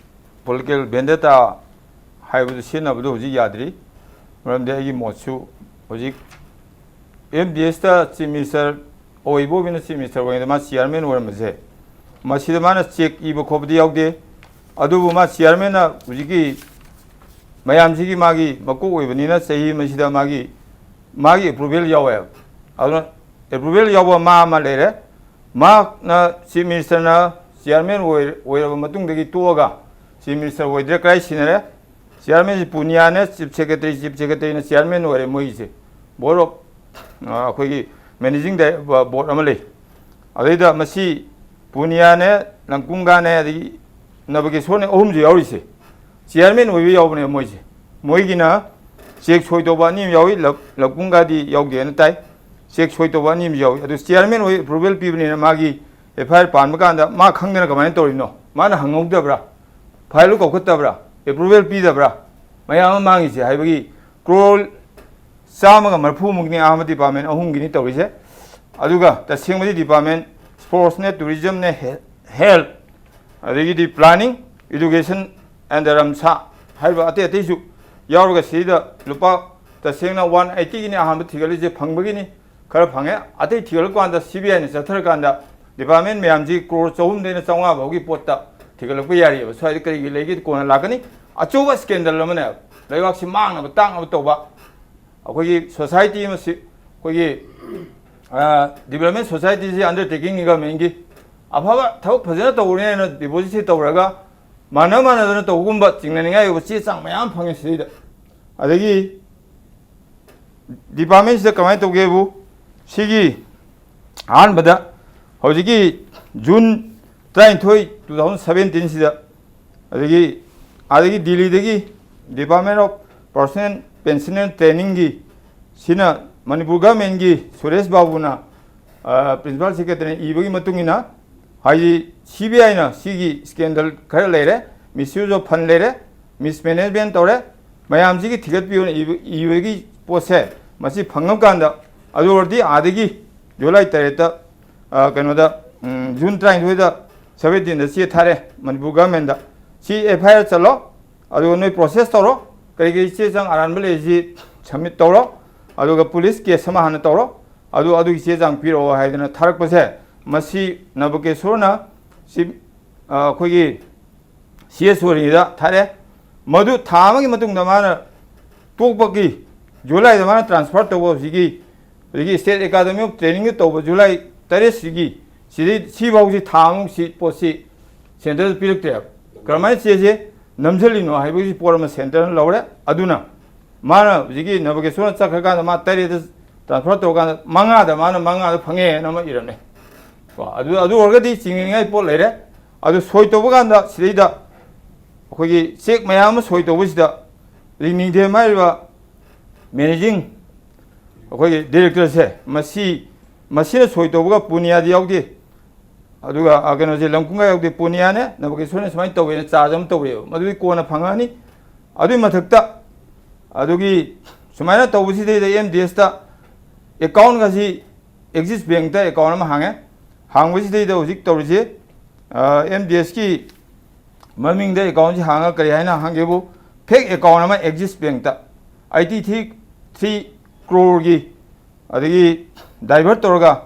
ꯄꯣꯂꯤꯇꯤꯀꯦꯜ ꯚꯦꯟꯗꯦꯇꯥ ꯍꯥꯏꯕꯗꯨ ꯁꯤꯖꯤꯟꯅꯕꯗꯨ ꯍꯧꯖꯤꯛ ꯌꯥꯗ꯭ꯔꯤ꯫ ꯃꯔꯝꯗꯤ ꯑꯩꯒꯤ ꯃꯣꯠꯁꯨ ꯍꯧꯖꯤꯛ M D S ꯇ ꯆꯤꯐ ꯃꯤꯅꯤꯁꯇꯔ, ꯑꯣꯏꯕ ꯑꯣꯏꯕꯅ ꯆꯤꯐ ꯃꯤꯅꯤꯁꯇꯔ ꯑꯣꯏꯔꯤꯉꯩꯗ ꯃꯥ ꯆꯤꯌꯥꯔꯃꯦꯟ ꯑꯣꯏꯔꯝꯕꯁꯦ, ꯃꯁꯤꯗ ꯃꯥꯅ ꯆꯦꯛ ꯏꯕ ꯈꯣꯠꯄꯗꯤ ꯌꯥꯎꯗꯦ꯫ ꯑꯗꯨꯕꯨ ꯃꯥ ꯆꯤꯌꯥꯔꯃꯦꯟꯅ ꯍꯧꯖꯤꯛꯀꯤ ꯃꯌꯥꯝꯁꯤꯒꯤ ꯃꯥꯒꯤ ꯃꯀꯣꯛ ꯑꯣꯏꯕꯅꯤꯅ ꯆꯍꯤ ꯑꯃꯁꯤꯗ ꯃꯥꯒꯤ, ꯃꯥꯒꯤ ꯑꯦꯄ꯭ꯔꯨꯚꯦꯜ ꯌꯥꯎꯋꯦꯕ꯫ ꯑꯗꯨꯅ ꯑꯦꯄ꯭ꯔꯨꯚꯦꯜ ꯌꯥꯎꯕ ꯃꯥ ꯑꯃ ꯂꯩꯔꯦ꯫ ꯃꯥꯅ ꯆꯤꯐ ꯃꯤꯅꯤꯁꯇꯔꯅ ꯆꯤꯌꯥꯔꯃꯦꯟ ꯑꯣꯏ-, ꯑꯣꯏꯔꯕ ꯃꯇꯨꯡꯗꯒꯤ ꯇꯣꯛꯑꯒ ꯆꯤꯐ ꯃꯤꯅꯤꯁꯇꯔ ꯑꯣꯏꯗ꯭ꯔꯦ, ꯀꯗꯥꯏ ꯁꯤꯟꯅꯔꯦ? ꯆꯤꯌꯥꯔꯃꯦꯟꯁꯤ ꯄꯨꯅꯤꯌꯥꯅꯦ, ꯆꯤꯐ ꯁꯦꯀ꯭ꯔꯦꯇꯔꯤ, ꯆꯤꯐ ꯁꯦꯀ꯭ꯔꯦꯇꯔꯤꯅ ꯆꯤꯌꯥꯔꯃꯦꯟ ꯑꯣꯏꯔꯦ ꯃꯣꯏꯒꯤꯁꯦ꯫ ꯕꯣꯔꯗ ꯑꯣꯐ, ꯑ, ꯑꯩꯈꯣꯏꯒꯤ ꯃꯦꯅꯦꯖꯤꯡ ꯗꯥꯏ-, ꯕ-, ꯕꯣꯔꯗ ꯑꯃ ꯂꯩ꯫ ꯑꯗꯩꯗ ꯃꯁꯤ ꯄꯨꯅꯤꯌꯥꯅꯦ, ꯂꯪꯀꯨꯡꯒꯥꯅꯦ, ꯑꯗꯒꯤ ꯅꯕꯒꯦꯁꯣꯔꯅꯦ, ꯑꯍꯨꯝꯁꯦ ꯌꯥꯎꯔꯤꯁꯦ꯫ ꯆꯤꯌꯥꯔꯃꯦꯟ ꯑꯣꯏꯕ ꯌꯥꯎꯕꯅꯦ ꯃꯣꯏꯁꯦ꯫ ꯃꯣꯏꯒꯤꯅ ꯆꯦꯛ ꯁꯣꯏ ꯇꯧꯕ ꯑꯅꯤ ꯑꯃ ꯌꯥꯎꯏ, ꯂ-, ꯂꯪꯀꯨꯡꯒꯥꯗꯤ ꯌꯥꯎꯗꯦꯅ ꯇꯥꯏ꯫ ꯆꯦꯛ ꯁꯣꯏ ꯇꯧꯕ ꯑꯅꯤ ꯑꯃꯁꯨ ꯌꯥꯎꯏ꯫ ꯑꯗꯨ ꯆꯤꯌꯥꯔꯃꯦꯟ ꯑꯣꯏ ꯑꯦꯄ꯭ꯔꯨꯚꯦꯜ ꯄꯤꯕꯅꯤꯅ ꯃꯥꯒꯤ F I R ꯄꯥꯟꯕ ꯀꯥꯟꯗ ꯃꯥ ꯈꯪꯗꯅ ꯀꯃꯥꯏꯅ ꯇꯧꯔꯤꯅꯣ? ꯃꯥꯅ ꯍꯪꯍꯧꯗꯕ꯭ꯔꯥ? ꯐꯥꯏꯜꯗꯨ ꯀꯧꯈꯠꯇꯕ꯭ꯔꯥ? ꯑꯦꯄ꯭ꯔꯨꯚꯦꯜ ꯄꯤꯗꯕ꯭ꯔꯥ? ꯃꯌꯥꯝ ꯑꯃ ꯃꯥꯡꯉꯤꯁꯦ ꯍꯥꯏꯕꯒꯤ ꯀ꯭ꯔꯣꯔ ꯆꯥꯝꯃꯒ ꯃꯔꯤꯐꯨꯃꯨꯛꯅꯤ ꯑꯍꯥꯟꯕ ꯗꯤꯄꯥꯔꯠꯃꯦꯟ ꯑꯍꯨꯝꯒꯤꯅꯤ ꯇꯧꯔꯤꯁꯦ꯫ ꯑꯗꯨꯒ ꯇꯁꯦꯡꯕꯗꯤ ꯗꯤꯄꯥꯔꯠꯃꯦꯟ ꯁ꯭ꯄꯣꯔꯠꯁꯅꯦ, ꯇꯨꯔꯤꯖꯝꯅꯦ, ꯍꯦ-, ꯍꯦꯜꯊ, ꯑꯗꯒꯤꯗꯤ ꯄ꯭ꯂꯥꯅꯤꯡ, ꯏꯗꯨꯀꯦꯁꯟ ꯑꯦꯟ ꯔꯝꯁꯥ ꯍꯥꯏꯔꯤꯕ ꯑꯇꯩ ꯑꯇꯩꯁꯨ ꯌꯥꯎꯔꯒ ꯁꯤꯗ ꯂꯨꯄꯥ ꯇꯁꯦꯡꯅ ꯋꯥꯟ ꯑꯩꯠꯇꯤꯒꯤꯅꯤ ꯑꯍꯥꯟꯕ ꯊꯤꯒꯠꯂꯤꯁꯦ, ꯐꯪꯕꯒꯤꯅꯤ꯫ ꯈꯔ ꯐꯪꯉꯦ꯫ ꯑꯇꯩ ꯊꯤꯒꯠꯂꯀꯥꯟꯗ ꯁꯤ ꯕꯤ ꯑꯥꯏꯅ ꯆꯠꯊꯔꯀꯥꯟꯗ ꯗꯤꯄꯥꯔꯠꯃꯦꯟ ꯃꯌꯥꯝꯁꯤ ꯀ꯭ꯔꯣꯔ ꯆꯍꯨꯝꯗꯩꯅ ꯆꯥꯝꯃꯉꯥ ꯐꯥꯎꯒꯤ ꯄꯣꯠꯇ ꯊꯤꯒꯠꯂꯛꯄ ꯌꯥꯔꯤꯑꯕ꯫ ꯁ꯭ꯋꯥꯏꯗ ꯀꯔꯤꯒꯤ ꯂꯩꯒꯦ ꯀꯣꯟꯅ ꯂꯥꯛꯀꯅꯤ꯫ ꯑꯆꯧꯕ ꯁ꯭ꯀꯦꯟꯗꯜ ꯑꯃꯅꯦꯕ, ꯂꯩꯕꯥꯛꯁꯤ ꯃꯥꯡꯅꯕ ꯇꯥꯛꯅꯕ ꯇꯧꯕ꯫ ꯑꯩꯈꯣꯏꯒꯤ ꯁꯣꯁꯥꯏꯇꯤ ꯑꯃ ꯁꯤ-, ꯑꯩꯈꯣꯏꯒꯤ ꯗꯤꯕꯂꯞꯃꯦꯟ ꯁꯣꯁꯥꯏꯇꯤꯁꯤ ꯑꯟꯗꯔꯇꯦꯀꯤꯡꯅꯤ ꯒꯚꯔꯟꯃꯦꯟꯒꯤ꯫ ꯑꯐꯕ ꯊꯕꯛ ꯐꯖꯅ ꯇꯧꯔꯦꯅ ꯗꯤꯄꯣꯖꯤꯠꯁꯤ ꯇꯧꯔꯒ ꯃꯥꯟꯅ ꯃꯥꯟꯅꯗꯅ ꯇꯧꯕꯒꯨꯝꯕ ꯆꯤꯡꯅꯅꯤꯡꯉꯥꯏ ꯑꯣꯏꯕ ꯆꯦ ꯆꯥꯡ ꯃꯌꯥꯝ ꯐꯪꯉꯦ ꯁꯤꯗꯩꯗ꯫ ꯑꯗꯒꯤ ꯗꯤꯄꯥꯔꯠꯃꯦꯟꯁꯤꯗ ꯀꯃꯥꯏꯅ ꯇꯧꯒꯦꯕꯨ, ꯁꯤꯒꯤ ꯑꯍꯥꯟꯕꯗ ꯍꯧꯖꯤꯛꯀꯤ ꯖꯨꯟ ꯇꯔꯥꯅꯤꯊꯣꯏ, ꯇꯨ ꯊꯥꯎꯖꯟ ꯁꯕꯦꯟꯇꯤꯟꯁꯤꯗ, ꯑꯗꯒꯤ ꯑꯗꯒꯤ ꯗꯤꯜꯂꯤꯗꯒꯤ Department of Personnel, Pension and Trainingꯒꯤ, ꯁꯤꯅ ꯃꯅꯤꯄꯨꯔ ꯒꯚꯔꯟꯃꯦꯟꯒꯤ ꯁꯨꯔꯦꯁ ꯕꯥꯕꯨꯅ, ꯑ, ꯄ꯭ꯔꯤꯟꯁꯤꯄꯥꯜ ꯁꯦꯀ꯭ꯔꯦꯇꯔꯤꯅ ꯏꯕꯒꯤ ꯃꯇꯨꯡ ꯏꯟꯅ, ꯍꯥꯏꯗꯤ ꯁꯤ ꯕꯤ ꯑꯥꯏꯅ ꯁꯤꯒꯤ ꯁ꯭ꯀꯦꯟꯗꯜ ꯈꯔ ꯂꯩꯔꯦ, ꯃꯤꯁꯌꯨꯁ ꯑꯣꯐ ꯐꯟ ꯂꯩꯔꯦ, ꯃꯤꯁꯃꯦꯅꯦꯖꯃꯦꯟ ꯇꯧꯔꯦ, ꯃꯌꯥꯝꯁꯤꯒꯤ ꯊꯤꯒꯠꯄꯤꯌꯨꯅ ꯏꯕ-, ꯏꯕꯒꯤ ꯄꯣꯠꯁꯦ, ꯃꯁꯤ ꯐꯪꯉꯀꯥꯟꯗ, ꯑꯗꯨ ꯑꯣꯏꯔꯗꯤ ꯑꯥꯗꯒꯤ ꯖꯨꯂꯥꯏ ꯇꯔꯦꯠꯇ, ꯑ, ꯀꯩꯅꯣꯗ, ꯎꯝ, ꯖꯨꯟ ꯇꯔꯥꯅꯤꯊꯣꯏꯗ, ꯁꯕꯦꯟꯇꯤꯟꯗ ꯆꯦ ꯊꯥꯔꯦ ꯃꯅꯤꯄꯨꯔ ꯒꯚꯔꯟꯃꯦꯟꯗ꯫ ꯁꯤ ꯑꯦꯐ ꯑꯥꯏ ꯑꯥꯔ ꯆꯠꯂꯣ, ꯑꯗꯨꯒ ꯅꯣꯏ ꯄ꯭ꯔꯣꯁꯦꯁ ꯇꯧꯔꯣ, ꯀꯔꯤ ꯀꯔꯤ ꯆꯦ ꯆꯥꯡ ꯑꯔꯥꯟꯕ ꯂꯩꯔꯤꯁꯤ ꯁꯕꯃꯤꯠ ꯇꯧꯔꯣ, ꯑꯗꯨꯒ ꯄꯨꯂꯤꯁ ꯀꯦꯁ ꯑꯃ ꯍꯥꯟꯅ ꯇꯧꯔꯣ, ꯑꯗꯨ, ꯑꯗꯨꯒꯤ ꯆꯦ ꯆꯥꯡ ꯄꯤꯔꯛꯑꯣ ꯍꯥꯏꯗꯅ ꯊꯥꯔꯛꯄꯁꯦ, ꯃꯁꯤ ꯅꯕꯀꯦꯁꯣꯔꯅ ꯆꯤꯞ, ꯑ, ꯑꯩꯈꯣꯏꯒꯤ ꯁꯤ ꯑꯦꯁ ꯑꯣꯔꯤꯗ ꯊꯥꯔꯛꯑꯦ꯫ ꯃꯗꯨ ꯊꯥ ꯑꯃꯒꯤ ꯃꯇꯨꯡꯗ ꯃꯥꯅ ꯇꯣꯛꯄꯒꯤ, ꯖꯨꯂꯥꯏꯗ ꯃꯥꯅ ꯇ꯭ꯔꯥꯟꯁꯐꯔ ꯇꯧꯕ ꯍꯧꯖꯤꯛꯀꯤ, ꯍꯧꯖꯤꯛꯀꯤ ꯁ꯭ꯇꯦꯠ ꯑꯦꯀꯥꯗꯃꯤ ꯑꯣꯐ ꯇ꯭ꯔꯦꯅꯤꯡꯗ ꯇꯧꯕ ꯖꯨꯂꯥꯏ ꯇꯔꯦꯠꯁꯤꯒꯤ, ꯁꯤꯗꯩ, ꯁꯤꯐꯥꯎꯁꯤ ꯊꯥ ꯑꯃꯨꯛ ꯁꯤ ꯄꯣꯠꯁꯤ ꯁꯦꯟꯇꯔꯗ ꯄꯤꯔꯛꯇ꯭ꯔꯦꯕ꯫ ꯀꯔꯝꯍꯥꯏꯅ ꯆꯦꯁꯦ ꯅꯝꯁꯤꯜꯂꯤꯅꯣ ꯍꯥꯏꯕꯒꯤ ꯄꯣꯠ ꯑꯃ ꯁꯦꯟꯇꯔꯅ ꯂꯧꯔꯦ꯫ ꯑꯗꯨꯅ ꯃꯥꯅ ꯍꯧꯖꯤꯛꯀꯤ ꯅꯕꯀꯦꯁꯣꯔꯅ ꯆꯠꯈ꯭ꯔꯀꯥꯟꯗ ꯃꯥ ꯇꯔꯦꯠꯇ ꯇ꯭ꯔꯥꯟꯁꯐꯔ ꯇꯧꯔꯀꯥꯟꯗ ꯃꯉꯥꯗ ꯃꯥꯅ ꯃꯉꯥꯗ ꯐꯪꯉꯦꯅ ꯑꯃ ꯏꯔꯝꯃꯦ꯫ ꯀꯣ, ꯑꯗꯨ, ꯑꯗꯨ ꯑꯣꯏꯔꯒꯗꯤ ꯆꯤꯡꯅꯅꯤꯡꯉꯥꯏ ꯄꯣꯠ ꯂꯩꯔꯦ꯫ ꯑꯗꯨ ꯁꯣꯏ ꯇꯧꯕ ꯀꯥꯟꯗ ꯁꯤꯗꯩꯗ ꯑꯩꯈꯣꯏꯒꯤ ꯆꯦꯛ ꯃꯌꯥꯝ ꯑꯃ ꯁꯣꯏ ꯇꯧꯕꯁꯤꯗ ꯔꯤꯡꯅꯤꯡꯊꯦꯝ ꯍꯥꯏꯔꯤꯕ ꯃꯦꯅꯦꯖꯤꯡ ꯑꯩꯈꯣꯏꯒꯤ ꯗꯤꯔꯦꯛꯇꯔꯁꯦ, ꯃꯁꯤ, ꯃꯁꯤꯅ ꯁꯣꯏ ꯇꯧꯕꯒ ꯄꯨꯅꯤꯌꯥꯗꯤ ꯌꯥꯎꯗꯦ, ꯑꯗꯨꯒ, ꯑ, ꯀꯩꯅꯣꯁꯦ, ꯂꯝꯀꯨꯝꯒ ꯌꯥꯎꯗꯦ, ꯄꯨꯅꯤꯌꯥꯅꯦ, ꯅꯕꯀꯦꯁꯣꯔꯅ ꯁꯨꯃꯥꯏꯅ ꯇꯧꯋꯦꯅ ꯆꯥꯔꯖ ꯑꯃ ꯇꯧꯔꯛꯑꯦꯕ꯫ ꯃꯗꯨꯗꯤ ꯀꯣꯟꯅ ꯐꯪꯉꯛꯑꯅꯤ꯫ ꯑꯗꯨꯒꯤ ꯃꯊꯛꯇ ꯑꯗꯨꯒꯤ ꯁꯨꯃꯥꯏꯅ ꯇꯧꯕꯁꯤꯗꯩꯗ ꯑꯦꯝ ꯗꯤ ꯑꯦꯁꯇ ꯑꯦꯀꯥꯎꯟꯒꯁꯤ ꯑꯦꯛꯖꯤꯁ ꯕꯦꯡꯛꯇ ꯑꯦꯀꯥꯎꯟ ꯑꯃ ꯍꯥꯡꯉꯦ꯫ ꯍꯥꯡꯕꯁꯤꯗꯩꯗ ꯍꯧꯖꯤꯛ ꯇꯧꯔꯤꯁꯦ, ꯑꯦꯝ ꯗꯤ ꯑꯦꯁꯀꯤ ꯃꯃꯤꯡꯗ ꯑꯦꯀꯥꯎꯟꯁꯤ ꯍꯥꯡꯉꯒ ꯀꯔꯤ ꯍꯥꯏꯅ ꯍꯥꯡꯒꯦꯕꯨ, ꯐꯦꯛ ꯑꯦꯀꯥꯎꯟ ꯑꯃ ꯑꯦꯛꯖꯤꯁ ꯕꯦꯡꯛꯇ ꯑꯩꯠꯇꯤ ꯊ꯭ꯔꯤ ꯊ꯭ꯔꯤ ꯀ꯭ꯔꯣꯔꯒꯤ ꯑꯗꯒꯤ ꯗꯥꯏꯚꯔꯠ ꯇꯧꯔꯒ,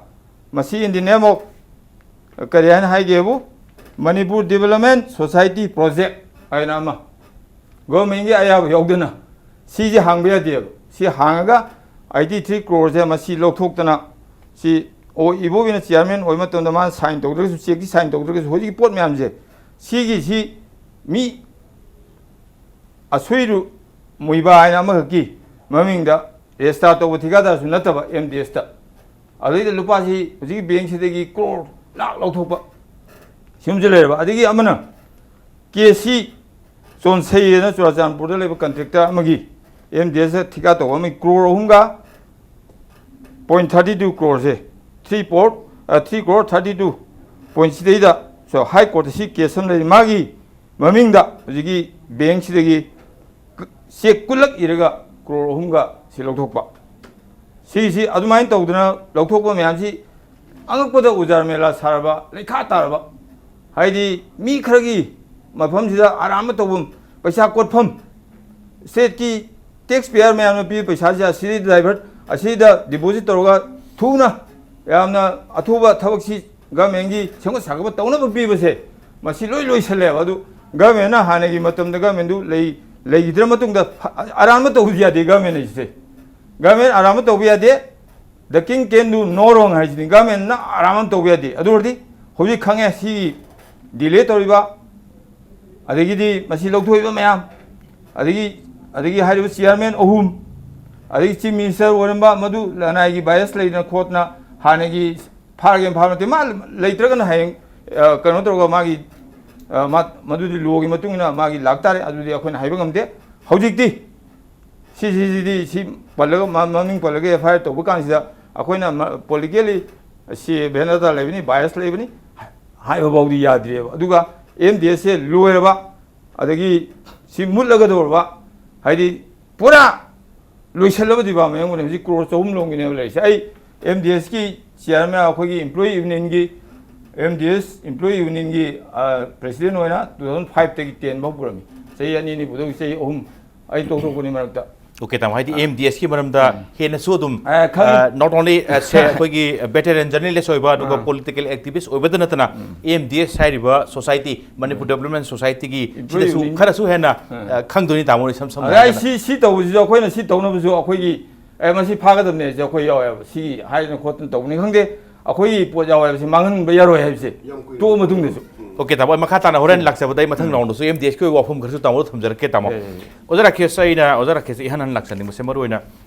ꯃꯁꯤ in the name of ꯀꯔꯤ ꯍꯥꯏꯅ ꯍꯥꯏꯒꯦꯕꯨ, ꯃꯅꯤꯄꯨꯔ ꯗꯤꯕꯂꯞꯃꯦꯟ ꯁꯣꯁꯥꯏꯇꯤ ꯄ꯭ꯔꯣꯖꯦꯛ ꯍꯥꯏꯅ ꯑꯃ, ꯒꯣꯔꯃꯦꯟꯒꯤ ꯑꯌꯥꯕ ꯌꯥꯎꯗꯅ ꯁꯤꯁꯦ ꯍꯥꯡꯕ ꯌꯥꯗꯦꯕ꯫ ꯁꯤ ꯍꯥꯡꯉꯒ ꯑꯩꯠꯇꯤ ꯊ꯭ꯔꯤ ꯀ꯭ꯔꯣꯔꯁꯦ ꯃꯁꯤ ꯂꯧꯊꯣꯛꯇꯅ, ꯁꯤ ꯑꯣ ꯏꯕꯣꯕꯤꯅ ꯆꯤꯌꯥꯔꯃꯦꯟ ꯑꯣꯏꯕ ꯃꯇꯝꯗ ꯃꯥꯅ ꯁꯥꯏꯟ ꯇꯧꯗ꯭ꯔꯒꯁꯨ, ꯆꯦꯛꯇꯤ ꯁꯥꯏꯟ ꯇꯧꯗ꯭ꯔꯒꯁꯨ, ꯍꯧꯖꯤꯛꯀꯤ ꯄꯣꯠ ꯃꯌꯥꯝꯁꯦ, ꯁꯤꯒꯤꯁꯤ ꯃꯤ ꯑꯁꯣꯏꯔꯨ ꯃꯨꯏꯕ ꯍꯥꯏꯅ ꯑꯃꯈꯛꯀꯤ ꯃꯃꯤꯡꯗ ꯔꯦꯖꯤꯁꯇꯥꯔ ꯇꯧꯕ ꯊꯤꯀꯥꯗꯥꯔꯁꯨ ꯅꯠꯇꯕ ꯑꯦꯝ ꯗꯤ ꯑꯦꯁꯇ, ꯑꯗꯨꯗꯩꯗ ꯂꯨꯄꯥꯁꯤ ꯍꯧꯖꯤꯛꯀꯤ ꯕꯦꯡꯁꯤꯗꯒꯤ ꯀ꯭ꯔꯣꯔ ꯂꯥꯛ ꯂꯧꯊꯣꯛꯄ, ꯁꯤꯃꯁꯨ ꯂꯩꯔꯕ꯫ ꯑꯗꯒꯤ ꯑꯃꯅ ꯀꯦ ꯁꯤ ꯆꯣꯟꯁꯩ ꯍꯥꯏꯅ ꯆꯨꯔꯥꯆꯥꯟꯄꯨꯔꯗ ꯂꯩꯕ ꯀꯟꯇ꯭ꯔꯦꯛꯇꯔ ꯑꯃꯒꯤ ꯑꯦꯝ ꯗꯤ ꯑꯦꯁꯇ ꯊꯤꯀꯥ ꯇꯧꯕ ꯑꯃꯒꯤ ꯀ꯭ꯔꯣꯔ ꯑꯍꯨꯝꯒ ꯄꯣꯏꯟ ꯊꯥꯔꯇꯤ ꯇꯨ ꯀ꯭ꯔꯣꯔꯁꯦ, three four three crore thirty two point ꯁꯤꯗꯩꯗ ꯍꯥꯏ ꯀꯣꯔꯠꯇ ꯁꯤ ꯀꯦꯁ ꯑꯃ ꯂꯩꯔꯤ꯫ ꯃꯥꯒꯤ ꯃꯃꯤꯡꯗ ꯍꯧꯖꯤꯛꯀꯤ ꯕꯦꯡꯁꯤꯗꯒꯤ ꯆꯦꯛ ꯀꯨꯟꯂꯛ ꯏꯔꯒ ꯀ꯭ꯔꯣꯔ ꯑꯍꯨꯝꯒ ꯁꯤ ꯂꯧꯊꯣꯛꯄ꯫ ꯁꯤꯁꯤ ꯑꯗꯨꯃꯥꯏꯅ ꯇꯧꯗꯅ ꯂꯧꯊꯣꯛꯄ ꯃꯌꯥꯝꯁꯤ ꯑꯉꯛꯄꯗ ꯎꯖꯥꯔ ꯃꯦꯂꯥ ꯁꯥꯔꯕ, ꯂꯩꯈꯥ ꯇꯥꯔꯕ, ꯍꯥꯏꯗꯤ ꯃꯤ ꯈꯔꯒꯤ ꯃꯐꯝꯁꯤꯗ ꯑꯔꯥꯟꯕ ꯇꯧꯐꯝ, ꯄꯩꯁꯥ ꯀꯣꯠꯐꯝ, ꯁ꯭ꯇꯦꯠꯀꯤ ꯇꯦꯛꯁ ꯄꯦꯌꯔ ꯃꯌꯥꯝꯅ ꯄꯤꯕ ꯄꯩꯁꯥꯁꯦ ꯑꯁꯤꯗ ꯗꯥꯏꯚꯔꯠ, ꯑꯁꯤꯗ ꯗꯤꯄꯣꯖꯤꯠ ꯇꯧꯔꯒ ꯊꯨꯅ ꯌꯥꯝꯅ ꯑꯊꯨꯕ ꯊꯕꯛꯁꯤ ꯒꯃꯦꯟꯒꯤ ꯁꯦꯝꯒꯠ ꯁꯥꯒꯠꯄ ꯇꯧꯅꯕ ꯄꯤꯕꯁꯦ, ꯃꯁꯤ ꯂꯣꯏ ꯂꯣꯏꯁꯜꯂꯦꯕ꯫ ꯑꯗꯨ ꯒꯃꯦꯟꯅ ꯍꯥꯟꯅꯒꯤ ꯃꯇꯝꯗ ꯒꯃꯦꯟꯗꯨ ꯂꯩ, ꯂꯩꯈꯤꯗ꯭ꯔ ꯃꯇꯨꯡꯗ ꯑꯔꯥꯟꯕ ꯇꯧꯕꯗꯤ ꯌꯥꯗꯦ꯫ ꯒꯃꯦꯟ ꯍꯥꯏꯁꯦ, ꯒꯃꯦꯟ ꯑꯔꯥꯟꯕ ꯇꯧꯕ ꯌꯥꯗꯦ꯫ The king can do no wrong ꯍꯥꯏꯁꯤꯅꯤ꯫ ꯒꯃꯦꯟꯅ ꯑꯔꯥꯟꯕ ꯑꯃ ꯇꯧꯕ ꯌꯥꯗꯦ꯫ ꯑꯗꯨ ꯑꯣꯏꯔꯗꯤ ꯍꯧꯖꯤꯛ ꯈꯪꯉꯦ ꯁꯤ ꯗꯤꯂꯦ ꯇꯧꯔꯤꯕ, ꯑꯗꯒꯤꯗꯤ ꯃꯁꯤ ꯂꯧꯊꯣꯛꯏꯕ ꯃꯌꯥꯝ, ꯑꯗꯒꯤ, ꯑꯗꯒꯤ ꯍꯥꯏꯔꯤꯕ ꯆꯤꯌꯥꯔꯃꯦꯟ ꯑꯍꯨꯝ, ꯑꯗꯒꯤ ꯆꯤꯐ ꯃꯤꯅꯤꯁꯇꯔ ꯑꯣꯏꯔꯝꯕ, ꯃꯗꯨ ꯂꯅꯥꯏꯒꯤ ꯕꯥꯏꯁ ꯂꯩꯗꯅ ꯈꯣꯠꯇꯅ ꯍꯥꯟꯅꯒꯤ ꯐꯥꯔꯒꯦꯅ ꯐꯥꯕ ꯅꯠꯇꯦ꯫ ꯃꯥ ꯂꯩꯇ꯭ꯔꯒꯅ ꯍꯌꯦꯡ, ꯑ, ꯀꯩꯅꯣ ꯇꯧꯔꯒ ꯃꯥꯒꯤ, ꯑ, ꯃꯥ-, ꯃꯗꯨꯗꯤ ꯂꯣꯒꯤ ꯃꯇꯨꯡ ꯏꯟꯅ ꯃꯥꯒꯤ ꯂꯥꯛꯇꯥꯔꯦ꯫ ꯑꯗꯨꯗꯤ ꯑꯩꯈꯣꯏꯅ ꯍꯥꯏꯕ ꯉꯝꯗꯦ꯫ ꯍꯧꯖꯤꯛꯇꯤ ꯁꯤꯁꯤꯗꯤ ꯁꯤ ꯄꯜꯂꯒ, ꯃ-, ꯃꯃꯤꯡ ꯄꯜꯂꯒ ꯑꯦꯐ ꯑꯥꯏ ꯑꯥꯔ ꯇꯧꯕ ꯀꯥꯟꯁꯤꯗ ꯑꯩꯈꯣꯏꯅ ꯃ-, ꯄꯣꯂꯤꯇꯤꯀꯦꯜꯂꯤ ꯁꯤ ꯚꯦꯟꯗꯇꯥ ꯂꯩꯕꯅꯤ, ꯕꯥꯏꯁ ꯂꯩꯕꯅꯤ ꯍꯥꯏꯕ ꯐꯥꯎꯗꯤ ꯌꯥꯗ꯭ꯔꯤꯑꯕ꯫ ꯑꯗꯨꯒ ꯑꯦꯝ ꯗꯤ ꯑꯦꯁꯁꯦ ꯂꯣꯏꯔꯕ, ꯑꯗꯒꯤ ꯁꯤ ꯃꯨꯠꯂꯒꯗꯧꯔꯕ, ꯍꯥꯏꯗꯤ ꯄꯨꯔꯥ ꯂꯣꯏꯁꯤꯜꯂꯕ ꯗꯤꯄꯥꯔꯠꯃꯦꯟ ꯑꯃꯅꯤ꯫ ꯍꯧꯖꯤꯛ ꯀ꯭ꯔꯣꯔ ꯆꯍꯨꯝ ꯂꯣꯝꯒꯤꯅꯦꯕ ꯂꯩꯔꯤꯁꯦ꯫ ꯑꯩ ꯑꯦꯝ ꯗꯤ ꯑꯦꯁꯀꯤ ꯆꯤꯌꯥꯔꯃꯦꯟ, ꯑꯩꯈꯣꯏꯒꯤ ꯏꯝꯄ꯭ꯂꯣꯌꯤ ꯌꯨꯅꯤꯌꯟꯒꯤ, ꯑꯦꯝ ꯗꯤ ꯑꯦꯁ ꯏꯝꯄ꯭ꯂꯣꯌꯤ ꯌꯨꯅꯤꯌꯟꯒꯤ ꯄ꯭ꯔꯦꯁꯤꯗꯦꯟ ꯑꯣꯏꯅ ꯇꯨ ꯊꯥꯎꯖꯟ ꯐꯥꯏꯚꯇꯒꯤ ꯇꯦꯟ ꯐꯥꯎ ꯄꯨꯔꯝꯃꯤ꯫ ꯆꯍꯤ ꯑꯅꯤ ꯑꯅꯤ ꯄꯨꯗꯧꯒꯤ ꯆꯍꯤ ꯑꯍꯨꯝ ꯑꯩ ꯇꯣꯛꯊꯣꯛꯄꯅꯤ ꯃꯔꯛꯇ꯫ ꯑꯣꯀꯦ, ꯇꯥꯃꯣ, ꯍꯥꯏꯗꯤ ꯑꯦꯝ ꯗꯤ ꯑꯦꯁꯀꯤ ꯃꯔꯝꯗ ꯍꯦꯟꯅꯁꯨ ꯑꯗꯨꯝ ꯑ, ꯈꯪꯉꯤ꯫ ꯅꯣꯠ ꯑꯣꯟꯂꯤ ꯁꯦ ꯑꯩꯈꯣꯏꯒꯤ ꯚꯦꯇꯔꯟ ꯖꯔꯅꯦꯂꯤꯁ ꯑꯣꯏꯕ, ꯑꯗꯨꯒ ꯑꯥ꯫ ꯄꯣꯂꯤꯇꯤꯀꯦꯜ ꯑꯦꯛꯇꯤꯚꯤꯁ ꯑꯣꯏꯕꯗ ꯅꯠꯇꯅ, ꯑꯦꯝ ꯗꯤ ꯑꯦꯁ ꯍꯥꯏꯔꯤꯕ ꯁꯣꯁꯥꯏꯇꯤ, ꯃꯅꯤꯄꯨꯔ ꯗꯦꯕꯂꯞꯃꯦꯟ ꯁꯣꯁꯥꯏꯇꯤꯒꯤ ꯏꯝꯄ꯭ꯂꯣꯌꯤ ꯁꯤꯗꯁꯨ ꯌꯨꯅꯤꯌꯟ꯫ ꯈꯔꯁꯨ ꯍꯦꯟꯅ ꯑꯥ꯫ ꯑ, ꯈꯪꯗꯣꯏꯅꯤ, ꯇꯥꯃꯣ, ꯁꯝ ꯁꯝꯅ ꯑꯗ ꯑꯩ ꯍꯥꯏꯔꯕꯗ꯫ ꯁꯤ ꯁꯤ ꯇꯧꯕꯁꯤꯁꯨ, ꯑꯩꯈꯣꯏꯅ ꯁꯤ ꯇꯧꯅꯕꯁꯨ ꯑꯩꯈꯣꯏꯒꯤ, ꯑꯦ, ꯃꯁꯤ ꯐꯥꯒꯗꯕꯅꯦ ꯁꯦ ꯑꯩꯈꯣꯏ ꯌꯥꯎꯋꯦꯕ꯫ ꯁꯤ ꯍꯥꯏꯗꯅ ꯈꯣꯠꯇꯅ ꯇꯧꯕꯅꯤ ꯈꯪꯗꯦ, ꯑꯩꯈꯣꯏꯒꯤ ꯄꯣꯠ ꯌꯥꯎꯋꯦ ꯍꯥꯏꯕꯁꯤ ꯃꯥꯡꯍꯟꯕ ꯌꯥꯔꯣꯏ ꯍꯥꯏꯕꯁꯦ ꯌꯥꯝ ꯀꯨꯏꯔꯦ꯫ ꯇꯣꯛꯑ ꯃꯇꯨꯡꯗꯁꯨ꯫ ꯑꯣꯀꯦ, ꯇꯥꯃꯣ, ꯑꯩ ꯃꯈꯥ ꯇꯥꯅ ꯍꯣꯔꯦꯟ ꯂꯥꯛꯆꯕꯗ ꯑꯩ ꯃꯊꯪ ꯔꯥꯎꯟꯗꯁꯨ ꯑꯦꯝ ꯗꯤ ꯑꯦꯁꯀꯤ ꯑꯣꯏꯕ ꯋꯥꯐꯝ ꯈꯔꯁꯨ ꯇꯥꯃꯣꯗ ꯊꯝꯖꯔꯛꯀꯦ, ꯇꯥꯃꯣ꯫ ꯌꯥꯏ, ꯌꯥꯏ, ꯌꯥꯏ꯫ ꯑꯣꯖꯥ ꯔꯥꯀꯦꯁ, ꯑꯩꯅ ꯑꯣꯖꯥ ꯔꯥꯀꯦꯁꯇ ꯏꯍꯥꯟ ꯍꯥꯟꯅ ꯂꯥꯛꯆꯅꯤꯡꯕꯁꯦ, ꯃꯔꯨꯑꯣꯏꯅ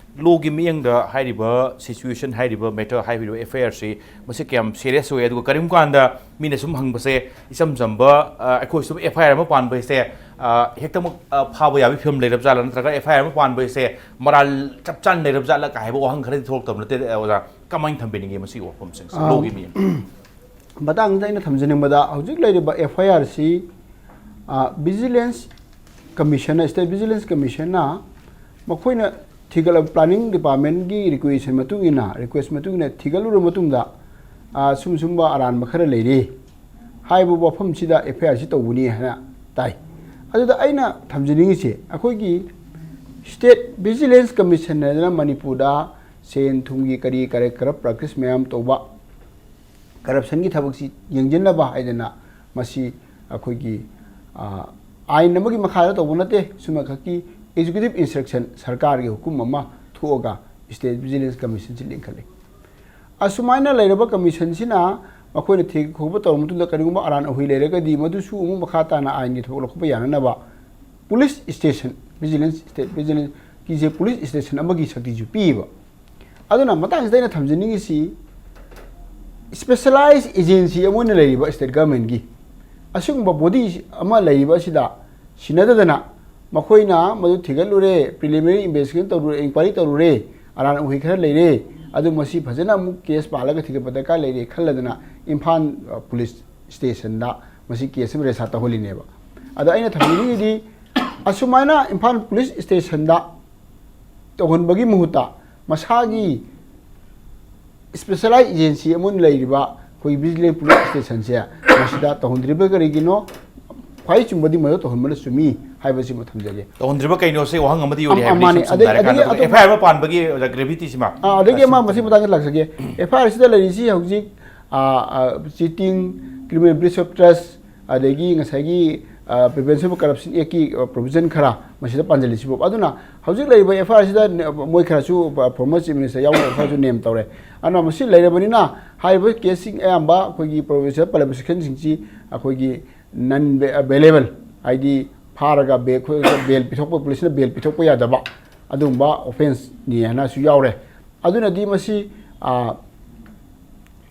ꯂꯣꯒꯤ ꯃꯤꯠꯌꯦꯡꯗ ꯍꯥꯏꯔꯤꯕ ꯁꯤꯆꯨꯋꯦꯁꯟ, ꯍꯥꯏꯔꯤꯕ ꯃꯦꯇꯔ, ꯍꯥꯏꯔꯤꯕ ꯑꯦꯐ ꯑꯥꯏ ꯑꯥꯔꯁꯤ ꯃꯁꯤ ꯀꯌꯥꯝ ꯁꯦꯔꯤꯌꯁ ꯑꯣꯏ? ꯑꯗꯨꯒ ꯀꯔꯤꯒꯨꯝꯕ ꯀꯥꯟꯗ ꯃꯤꯅ ꯁꯨꯝ ꯍꯪꯕꯁꯦ, ꯏꯆꯝ ꯆꯝꯕ, ꯑ, ꯑꯩꯈꯣꯏ ꯁꯨꯝ ꯑꯦꯐ ꯑꯥꯏ ꯑꯥꯔ ꯑꯃ ꯄꯥꯟꯕ ꯍꯥꯏꯁꯦ, ꯑ, ꯍꯦꯛꯇꯃꯛ, ꯑ, ꯐꯥꯕ ꯌꯥꯕꯒꯤ ꯐꯤꯕꯝ ꯂꯩꯔꯕ ꯖꯥꯠꯂꯥ, ꯅꯠꯇ꯭ꯔꯒ ꯑꯦꯐ ꯑꯥꯏ ꯑꯥꯔ ꯑꯃ ꯄꯥꯟꯕ ꯍꯥꯏꯁꯦ ꯃꯔꯥꯜ ꯆꯞ ꯆꯥꯅ ꯂꯩꯔꯕ ꯖꯥꯠꯂꯥ ꯀꯥꯏ ꯍꯥꯏꯕ ꯋꯥꯍꯪ ꯈꯔꯗꯤ ꯊꯣꯛꯂꯛꯇꯕ ꯅꯠꯇꯦ, ꯑꯣꯖꯥ? ꯀꯃꯥꯏꯅ ꯊꯝꯕꯤꯅꯤꯡꯉꯤ ꯃꯁꯤꯒꯤ ꯋꯥꯐꯝꯁꯤꯡꯁꯦ, ꯑ, ꯂꯣꯒꯤ ꯃꯤꯠꯌꯦꯡ? ꯃꯇꯥꯡꯁꯤꯗ ꯑꯩꯅ ꯊꯝꯖꯅꯤꯡꯕꯗ, ꯍꯧꯖꯤꯛ ꯂꯩꯔꯤꯕ ꯑꯦꯐ ꯑꯥꯏ ꯑꯥꯔꯁꯤ ꯚꯤꯖꯤꯂꯦꯟꯁ ꯀꯃꯤꯁꯟꯅ, ꯁ꯭ꯇꯦꯠ ꯚꯤꯖꯤꯂꯦꯟꯁ ꯀꯃꯤꯁꯟꯅ ꯃꯈꯣꯏꯅ ꯊꯤꯒꯠꯂꯕ, ꯄ꯭ꯂꯥꯅꯤꯡ ꯗꯤꯄꯥꯔꯠꯃꯦꯟꯒꯤ ꯔꯤꯀ꯭ꯋꯦꯁꯟ ꯃꯇꯨꯡ ꯏꯟꯅ, ꯔꯤꯀ꯭ꯋꯦꯁ ꯃꯇꯨꯡ ꯏꯟꯅ ꯊꯤꯒꯠꯂꯨꯔꯕ ꯃꯇꯨꯡꯗ, ꯑ, ꯁꯨꯝ ꯁꯨꯝꯕ ꯑꯔꯥꯟꯕ ꯈꯔ ꯂꯩꯔꯦ ꯍꯥꯏꯕ ꯋꯥꯐꯝꯁꯤꯗ ꯑꯦꯐ ꯑꯥꯏ ꯑꯥꯔꯁꯤ ꯇꯧꯕꯅꯤ ꯍꯥꯏꯅ ꯇꯥꯏ꯫ ꯑꯗꯨꯗ ꯑꯩꯅ ꯊꯝꯖꯅꯤꯡꯉꯤꯁꯦ, ꯑꯩꯈꯣꯏꯒꯤ ꯁ꯭ꯇꯦꯠ ꯚꯤꯖꯤꯂꯦꯟꯁ ꯀꯃꯤꯁꯟ ꯍꯥꯏꯗꯅ ꯃꯅꯤꯄꯨꯔꯗ ꯁꯦꯟ ꯊꯨꯝꯒꯤ ꯀꯔꯤ ꯀꯔꯤ ꯀꯔꯞ ꯄ꯭ꯔꯥꯛꯇꯤꯁ ꯃꯌꯥꯝ ꯇꯧꯕ, ꯀꯔꯞꯁꯟꯒꯤ ꯊꯕꯛꯁꯤ ꯌꯦꯡꯁꯤꯟꯅꯕ ꯍꯥꯏꯗꯅ ꯃꯁꯤ ꯑꯩꯈꯣꯏꯒꯤ, ꯑ, ꯑꯥꯏꯟ ꯑꯃꯒꯤ ꯃꯈꯥꯗ ꯇꯧꯕ ꯅꯠꯇꯦ, ꯆꯨꯝꯅꯈꯛꯀꯤ ꯑꯦꯛꯖꯤꯀ꯭ꯌꯨꯇꯤꯚ ꯏꯟꯁꯇ꯭ꯔꯛꯁꯟ, ꯁꯔꯀꯥꯔꯒꯤ ꯍꯨꯀꯨꯝ ꯑꯃ ꯊꯣꯛꯑꯒ ꯁ꯭ꯇꯦꯠ ꯚꯤꯖꯤꯂꯦꯟꯁ ꯀꯃꯤꯁꯟꯁꯤ ꯂꯤꯡꯈꯠꯂꯤ꯫ ꯑꯁꯨꯃꯥꯏꯅ ꯂꯩꯔꯕ ꯀꯃꯤꯁꯟꯁꯤꯅ ꯃꯈꯣꯏꯅ ꯊꯤꯒꯠ ꯈꯣꯠꯄ ꯇꯧꯔꯕ ꯃꯇꯨꯡꯗ ꯀꯔꯤꯒꯨꯝꯕ ꯑꯔꯥꯟ ꯑꯍꯣꯏ ꯂꯩꯔꯒꯗꯤ ꯃꯗꯨꯁꯨ ꯑꯃꯨꯛ ꯃꯈꯥ ꯇꯥꯅ ꯑꯥꯏꯟꯒꯤ ꯊꯕꯛ ꯂꯧꯈꯠꯄ ꯌꯥꯅꯅꯕ ꯄꯨꯂꯤꯁ ꯁ꯭ꯇꯦꯁꯟ, ꯚꯤꯖꯤꯂꯦꯟꯁ, ꯁ꯭ꯇꯦꯠ ꯚꯤꯖꯤꯂꯦꯟꯁꯀꯤꯁꯦ ꯄꯨꯂꯤꯁ ꯁ꯭ꯇꯦꯁꯟ ꯑꯃꯒꯤ ꯁꯛꯇꯤꯁꯨ ꯄꯤꯌꯦꯕ꯫ ꯑꯗꯨꯅ ꯃꯇꯥꯡꯁꯤꯗ ꯑꯩꯅ ꯊꯝꯖꯅꯤꯡꯉꯤꯁꯤ, ꯁ꯭ꯄꯦꯁꯦꯂꯥꯏꯖ ꯑꯦꯖꯦꯟꯁꯤ ꯑꯃ ꯑꯣꯏꯅ ꯂꯩꯔꯤꯕ ꯁ꯭ꯇꯦꯠ ꯒꯚꯔꯟꯃꯦꯟꯠꯀꯤ ꯑꯁꯤꯒꯨꯝꯕ ꯕꯣꯗꯤ ꯑꯃ ꯂꯩꯔꯤꯕ ꯑꯁꯤꯗ ꯁꯤꯟꯅꯗꯗꯅ ꯃꯈꯣꯏꯅ ꯃꯗꯨ ꯊꯤꯒꯠꯂꯨꯔꯦ, ꯄ꯭ꯔꯤꯂꯤꯃꯤꯅꯔꯤ ꯏꯟꯚꯦꯁꯇꯤꯒꯦꯁꯟ ꯇꯧꯔꯨꯔꯦ, ꯏꯟꯀ꯭ꯋꯥꯏꯔꯤ ꯇꯧꯔꯨꯔꯦ, ꯑꯔꯥꯟ ꯑꯍꯣꯏ ꯈꯔ ꯂꯩꯔꯦ, ꯑꯗꯨ ꯃꯁꯤ ꯐꯖꯅ ꯑꯃꯨꯛ ꯀꯦꯁ ꯄꯥꯜꯂꯒ ꯊꯤꯒꯠꯄ ꯗꯔꯀꯥꯔ ꯂꯩꯔꯦ ꯈꯜꯂꯗꯅ ꯏꯝꯐꯥꯜ, ꯑ, ꯄꯨꯂꯤꯁ ꯁ꯭ꯇꯦꯁꯟꯗ ꯃꯁꯤ ꯀꯦꯁ ꯑꯃ ꯔꯦꯖꯤꯁꯇꯥꯔ ꯇꯧꯍꯜꯂꯤꯅꯦꯕ꯫ ꯑꯗꯣ ꯑꯩꯅ ꯊꯝꯖꯅꯤꯡꯉꯤꯗꯤ, ꯑꯁꯨꯃꯥꯏꯅ ꯏꯝꯐꯥꯜ ꯄꯨꯂꯤꯁ ꯁ꯭ꯇꯦꯁꯟꯗ ꯇꯧꯍꯟꯕꯒꯤ ꯃꯍꯨꯠꯇ ꯃꯁꯥꯒꯤ specialized agency ꯑꯃ ꯑꯣꯏꯅ ꯂꯩꯔꯤꯕ ꯑꯩꯈꯣꯏꯒꯤ vigilance police stationꯁꯦ ꯃꯁꯤꯗ ꯇꯧꯍꯟꯗ꯭ꯔꯤꯕ ꯀꯔꯤꯒꯤꯅꯣ? ꯈ꯭ꯋꯥꯏ ꯆꯨꯝꯕꯗꯤ ꯃꯗꯨ ꯇꯧꯍꯟꯕꯅ ꯆꯨꯝꯃꯤ ꯍꯥꯏꯕꯁꯤꯃ ꯊꯝꯖꯒꯦ꯫ ꯇꯧꯍꯟꯗ꯭ꯔꯤꯕ ꯀꯩꯅꯣꯁꯦ ꯋꯥꯍꯪ ꯑꯃꯗꯤ ꯑꯣꯏꯔꯦ ꯑꯝ- ꯍꯥꯏꯕꯅꯤ ꯑꯃꯅꯦ꯫ ꯁꯨꯝ ꯑꯗꯩ- ꯁꯝꯅ ꯍꯥꯏꯔꯀꯥꯟꯗ ꯑꯗꯒꯤ ꯑꯗꯨꯝ- ꯑꯦꯐ ꯑꯥꯏ ꯑꯥꯔ ꯑꯃ ꯄꯥꯟꯕꯒꯤ gravityꯁꯤꯃ ꯑꯥ, ꯑꯗꯒꯤ ꯑꯃ ꯁꯨꯝ ꯃꯁꯤ ꯃꯇꯥꯡꯗ ꯂꯥꯛꯆꯒꯦ꯫ ꯑꯦꯐ ꯑꯥꯏ ꯑꯥꯔꯁꯤꯗ ꯂꯩꯔꯤꯁꯤ ꯍꯧꯖꯤꯛ cheating, criminal breach of trust, ꯑꯗꯒꯤ ꯉꯁꯥꯏꯒꯤ Prevention of Corruption Actꯀꯤ provision ꯈꯔ ꯃꯁꯤꯗ ꯄꯥꯟꯖꯜꯂꯤꯁꯤꯕꯨ꯫ ꯑꯗꯨꯅ ꯍꯧꯖꯤꯛ ꯂꯩꯔꯤꯕ ꯑꯦꯐ ꯑꯥꯏ ꯑꯥꯔꯁꯤꯗ ꯃꯣꯏ ꯈꯔꯁꯨ former chief minister ꯌꯥꯎꯅ ꯈꯔꯁꯨ name ꯇꯧꯔꯦ꯫ ꯑꯗꯨꯅ ꯃꯁꯤ ꯂꯩꯔꯕꯅꯤꯅ ꯍꯥꯏꯔꯤꯕ caseꯁꯤꯡ ꯑꯌꯥꯝꯕ ꯑꯩꯈꯣꯏꯒꯤ ꯄ꯭ꯔꯣꯕꯤꯟꯁꯤꯌꯦꯜ ꯄꯜꯂꯤꯕ sectionꯁꯤꯡꯁꯤ ꯑꯩꯈꯣꯏꯒꯤ non bailable, ꯍꯥꯏꯗꯤ ꯐꯥꯔꯒ ꯕꯦꯜ ꯕꯦꯜ ꯄꯤꯊꯣꯛꯄ, ꯄꯨꯂꯤꯁꯅ ꯕꯦꯜ ꯄꯤꯊꯣꯛꯄ ꯌꯥꯗꯕ ꯑꯗꯨꯒꯨꯝꯕ offenceꯅꯤ ꯍꯥꯏꯅꯁꯨ ꯌꯥꯎꯔꯦ꯫ ꯑꯗꯨꯅꯗꯤ ꯃꯁꯤ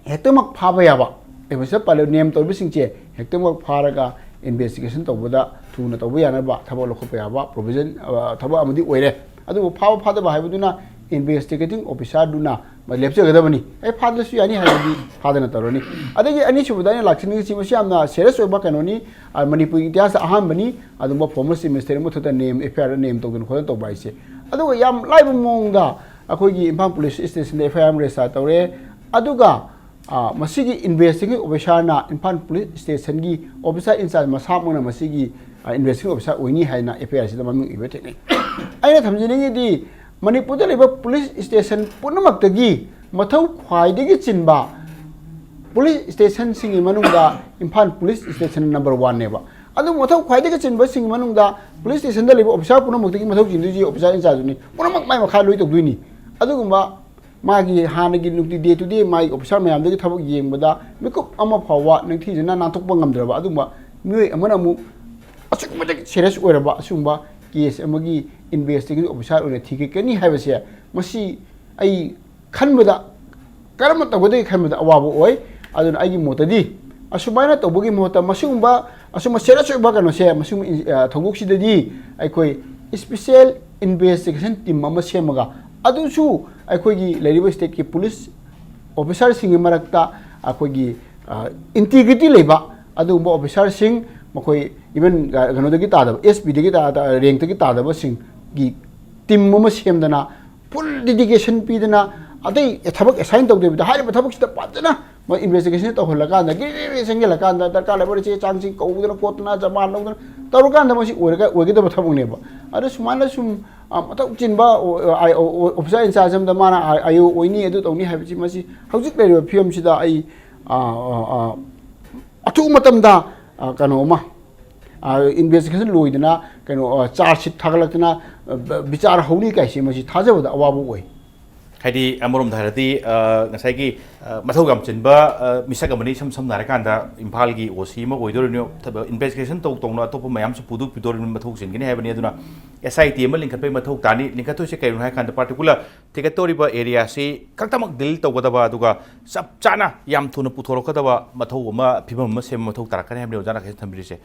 ꯍꯦꯛꯇꯃꯛ ꯐꯥꯕ ꯌꯥꯕ, ꯑꯦꯐ ꯑꯥꯏ ꯑꯥꯔ ꯄꯜꯂꯤꯕ name ꯇꯧꯔꯤꯕꯁꯤꯡꯁꯦ ꯍꯦꯛꯇꯃꯛ ꯐꯥꯔꯒ investigation ꯇꯧꯕꯗ ꯊꯨꯅ ꯇꯧꯕ ꯌꯥꯅꯕ ꯊꯕꯛ ꯂꯧꯈꯠꯄ ꯌꯥꯕ provision, ꯊꯕꯛ ꯑꯃꯗꯤ ꯑꯣꯏꯔꯦ꯫ ꯑꯗꯨꯕꯨ ꯐꯥꯕ ꯐꯥꯗꯕ ꯍꯥꯏꯕꯗꯨꯅ investigating officerꯗꯨꯅ ꯂꯦꯞꯆꯒꯗꯕꯅꯤ꯫ ꯑꯦ, ꯐꯥꯗ꯭ꯔꯁꯨ ꯌꯥꯅꯤ ꯍꯥꯏꯕꯗꯤ ꯐꯥꯗꯅ ꯇꯧꯔꯅꯤ꯫ ꯑꯗꯒꯤ ꯑꯅꯤꯁꯨꯕꯗ ꯑꯩꯅ ꯂꯥꯛꯆꯅꯤꯡꯉꯤꯁꯤ, ꯃꯁꯤ ꯌꯥꯝꯅ serious ꯑꯣꯏꯕ ꯀꯩꯅꯣꯅꯤ꯫ ꯃꯅꯤꯄꯨꯔꯒꯤ ꯏꯇꯤꯍꯥꯁꯇ ꯑꯍꯥꯟꯕꯅꯤ ꯑꯗꯨꯝꯕ former chief minister ꯃꯊꯛꯇ name, ꯑꯦꯐ ꯑꯥꯏ ꯑꯥꯔꯗ name ꯇꯧꯗꯅ ꯈꯣꯠꯇꯅ ꯇꯧꯕ ꯍꯥꯏꯁꯦ꯫ ꯑꯗꯨꯒ ꯌꯥꯝ ꯂꯥꯏꯕ ꯃꯑꯣꯡꯗ ꯑꯩꯈꯣꯏꯒꯤ ꯏꯝꯐꯥꯜ police stationꯗ ꯑꯦꯐ ꯑꯥꯏ ꯑꯥꯔ ꯑꯃ register ꯇꯧꯔꯦ꯫ ꯑꯗꯨꯒ ꯃꯁꯤꯒꯤ investigating officerꯅ Imphal police stationꯒꯤ officer in charge ꯃꯁꯥꯃꯛꯅ ꯃꯁꯤꯒꯤ investigating officer ꯑꯣꯏꯅꯤ ꯍꯥꯏꯅ ꯑꯦꯐ ꯑꯥꯏ ꯑꯥꯔꯁꯤꯗ ꯃꯃꯤꯡ ꯏꯕ ꯊꯦꯡꯅꯩ꯫ ꯑꯩꯅ ꯊꯝꯖꯅꯤꯡꯉꯤꯗꯤ, ꯃꯅꯤꯄꯨꯔꯗ ꯂꯩꯕ police station ꯄꯨꯝꯅꯃꯛꯇꯒꯤ ꯃꯊꯧ ꯈ꯭ꯋꯥꯏꯗꯒꯤ ꯆꯤꯟꯕ police stationꯁꯤꯡꯒꯤ ꯃꯅꯨꯡꯗ ꯏꯝꯐꯥꯜ police station number oneꯅꯦꯕ꯫ ꯑꯗꯨ ꯃꯊꯧ ꯈ꯭ꯋꯥꯏꯗꯒꯤ ꯆꯤꯟꯕꯁꯤꯡꯒꯤ ꯃꯅꯨꯡꯗ police stationꯗ ꯂꯩꯕ officer ꯄꯨꯝꯅꯃꯛꯇꯒꯤ ꯃꯊꯧ ꯆꯤꯟꯗꯣꯏꯁꯤ officer in chargeꯅꯤ꯫ ꯄꯨꯝꯅꯃꯛ ꯃꯥꯏ ꯃꯈꯥ ꯂꯣꯏ ꯇꯧꯗꯣꯏꯅꯤ꯫ ꯑꯗꯨꯒꯨꯝꯕ ꯃꯥꯒꯤ ꯍꯥꯟꯅꯒꯤ ꯅꯨꯡꯇꯤ day to day ꯃꯥꯒꯤ officer ꯃꯌꯥꯝꯗꯒꯤ ꯊꯕꯛ ꯌꯦꯡꯕꯗ ꯃꯤꯀꯨꯞ ꯑꯃ ꯐꯥꯎꯕ ꯅꯤꯡꯊꯤꯖꯅ ꯅꯥꯟꯊꯣꯛꯄ ꯉꯝꯗ꯭ꯔꯕ ꯑꯗꯨꯒꯨꯝꯕ ꯃꯤꯑꯣꯏ ꯑꯃꯅ ꯑꯃꯨꯛ ꯑꯁꯨꯛꯀꯤ ꯃꯇꯤꯛ serious ꯑꯣꯏꯔꯕ ꯑꯁꯤꯒꯨꯝꯕ case ꯑꯃꯒꯤ investigating officer ꯑꯣꯏꯅ ꯊꯤꯒꯠꯀꯅꯤ ꯍꯥꯏꯕꯁꯦ, ꯃꯁꯤ ꯑꯩ ꯈꯟꯕꯗ, ꯀꯔꯝꯅ ꯇꯧꯒꯗꯒꯦ ꯈꯟꯕꯗ ꯑꯋꯥꯕ ꯑꯣꯏ꯫ ꯑꯗꯨꯅ ꯑꯩꯒꯤ ꯃꯣꯠꯇꯗꯤ ꯑꯁꯨꯃꯥꯏꯅ ꯇꯧꯕꯒꯤ ꯃꯍꯨꯠꯇ ꯃꯁꯤꯒꯨꯝꯕ ꯑꯁꯨꯝꯕ serious ꯑꯣꯏꯕ ꯀꯩꯅꯣꯁꯦ, ꯃꯁꯤꯒꯨꯝꯕ ꯊꯧꯗꯣꯛꯁꯤꯗꯗꯤ ꯑꯩꯈꯣꯏ special investigation team ꯑꯃ ꯁꯦꯝꯃꯒ, ꯑꯗꯨꯁꯨ ꯑꯩꯈꯣꯏꯒꯤ ꯂꯩꯔꯤꯕ stateꯀꯤ police officerꯁꯤꯡꯒꯤ ꯃꯔꯛꯇ ꯑꯩꯈꯣꯏꯒꯤ integrity ꯂꯩꯕ ꯑꯗꯨꯒꯨꯝꯕ officerꯁꯤꯡ, ꯃꯈꯣꯏ even ꯀꯩꯅꯣꯗꯒꯤ ꯇꯥꯗꯕ, S Pꯗꯒꯤ ꯇꯥ- ꯇꯥ- rankꯇꯒꯤ ꯇꯥꯗꯕꯁꯤꯡꯒꯤ ꯇꯤꯝ ꯑꯃ ꯁꯦꯝꯗꯅ, ꯐꯨꯜ ꯗꯦꯗꯤꯀꯦꯁꯟ ꯄꯤꯗꯅ, ꯑꯇꯩ ꯊꯕꯛ ꯑꯦꯁꯥꯏꯟ ꯇꯧꯗꯕꯤꯗ, ꯍꯥꯏꯔꯤꯕ ꯊꯕꯛꯁꯤꯗ ꯐꯖꯅ ꯃꯣꯏ ꯏꯟꯚꯦꯁꯇꯤꯒꯦꯁꯟ ꯇꯧꯍꯜꯂꯀꯥꯟꯗ, ꯒꯤꯔꯤ ꯒꯤꯔꯤ ꯆꯪꯁꯤꯜꯂꯀꯥꯟꯗ, ꯗꯔꯀꯥꯔ ꯂꯩꯕ ꯆꯦ ꯆꯥꯡꯁꯤꯡ ꯀꯧꯗꯅ ꯈꯣꯠꯇꯅ, ꯖꯃꯥꯟ ꯂꯧꯗꯅ ꯇꯧꯔꯀꯥꯟꯗ ꯃꯁꯤ ꯑꯣꯏꯔꯒ, ꯑꯣꯏꯒꯗꯕ ꯊꯕꯛꯅꯦꯕ꯫ ꯑꯗꯣ ꯁꯨꯃꯥꯏꯅ ꯁꯨꯝ, ꯑ, ꯃꯊꯧ ꯆꯤꯟꯕ, ꯑꯣ, ꯑ, ꯑꯣ, ꯑꯣꯐꯤꯁꯥꯔ ꯏꯟꯆꯥꯔꯖ ꯑꯃꯗ ꯃꯥꯅ ꯑꯥꯏ ꯑꯣ ꯑꯣꯏꯅꯤ, ꯑꯗꯨ ꯇꯧꯅꯤ ꯍꯥꯏꯕꯁꯤ, ꯃꯁꯤ ꯍꯧꯖꯤꯛ ꯂꯩꯔꯤꯕ ꯐꯤꯕꯝꯁꯤꯗ ꯑꯩ, ꯑ, ꯑ, ꯑ, ꯑꯊꯨꯕ ꯃꯇꯝꯗ, ꯑ, ꯀꯩꯅꯣ ꯑꯃ, ꯏꯟꯚꯦꯁꯇꯤꯒꯦꯁꯟ ꯂꯣꯏꯗꯅ, ꯀꯩꯅꯣ, ꯆꯥꯔꯖ ꯁꯤꯠ ꯊꯥꯒꯠꯂꯛꯇꯅ, ꯑ, ꯕ-, ꯕꯤꯆꯥꯔ ꯍꯧꯅꯤ ꯀꯥꯏꯁꯦ, ꯃꯁꯤ ꯊꯥꯖꯕꯗ ꯑꯋꯥꯕ ꯑꯣꯏ꯫ ꯍꯥꯏꯗꯤ, ꯑꯃꯔꯣꯝꯗ ꯍꯥꯏꯔꯗꯤ, ꯑ, ꯉꯁꯥꯏꯒꯤ, ꯑ, ꯃꯊꯧ ꯌꯥꯝ ꯆꯤꯟꯕ, ꯑ, ꯃꯤꯁꯛ ꯑꯃꯅꯤ꯫ ꯏꯁꯝ ꯁꯝꯅ ꯍꯥꯏꯔꯀꯥꯟꯗ, ꯏꯝꯐꯥꯜꯒꯤ ꯑꯣ ꯁꯤ ꯑꯃ ꯑꯣꯏꯗꯣꯔꯤꯕꯅꯤ, ꯊꯕꯛ ꯏꯟꯚꯦꯁꯇꯤꯒꯦꯁꯟ ꯇꯧ ꯇꯧꯅ ꯑꯇꯣꯞꯄ ꯃꯌꯥꯝꯁꯨ ꯄꯨꯗꯣꯛꯄꯤꯗꯣꯔꯤꯕꯅꯤ, ꯃꯊꯧ ꯆꯤꯟꯒꯅꯤ ꯍꯥꯏꯕꯅꯤ꯫ ꯑꯗꯨꯅ ꯑꯦꯁ ꯑꯥꯏ ꯇꯤ ꯑꯃ ꯂꯤꯡꯈꯠꯄꯒꯤ ꯃꯊꯧ ꯇꯥꯅꯤ꯫ ꯂꯤꯡꯈꯠꯇꯣꯏꯁꯦ ꯀꯩꯅꯣ ꯍꯥꯏ ꯀꯥꯟꯗ, ꯄꯥꯔꯇꯤꯀꯨꯂꯔ ꯊꯤꯒꯠꯇꯧꯔꯤꯕ ꯑꯦꯔꯤꯌꯥꯁꯤ ꯈꯛꯇꯃꯛ ꯗꯤꯜ ꯇꯧꯒꯗꯕ, ꯑꯗꯨꯒ ꯆꯞ ꯆꯥꯅ ꯌꯥꯝ ꯊꯨꯅ ꯄꯨꯊꯣꯔꯛꯀꯗꯕ ꯃꯊꯧ ꯑꯃ, ꯐꯤꯕꯝ ꯑꯃ ꯁꯦꯝꯕ ꯃꯊꯧ ꯇꯥꯔꯛꯀꯅꯤ ꯍꯥꯏꯕꯅꯤ ꯑꯣꯖꯥꯅ ꯀꯩꯁꯨ ꯊꯝꯕꯤꯔꯤꯁꯦ꯫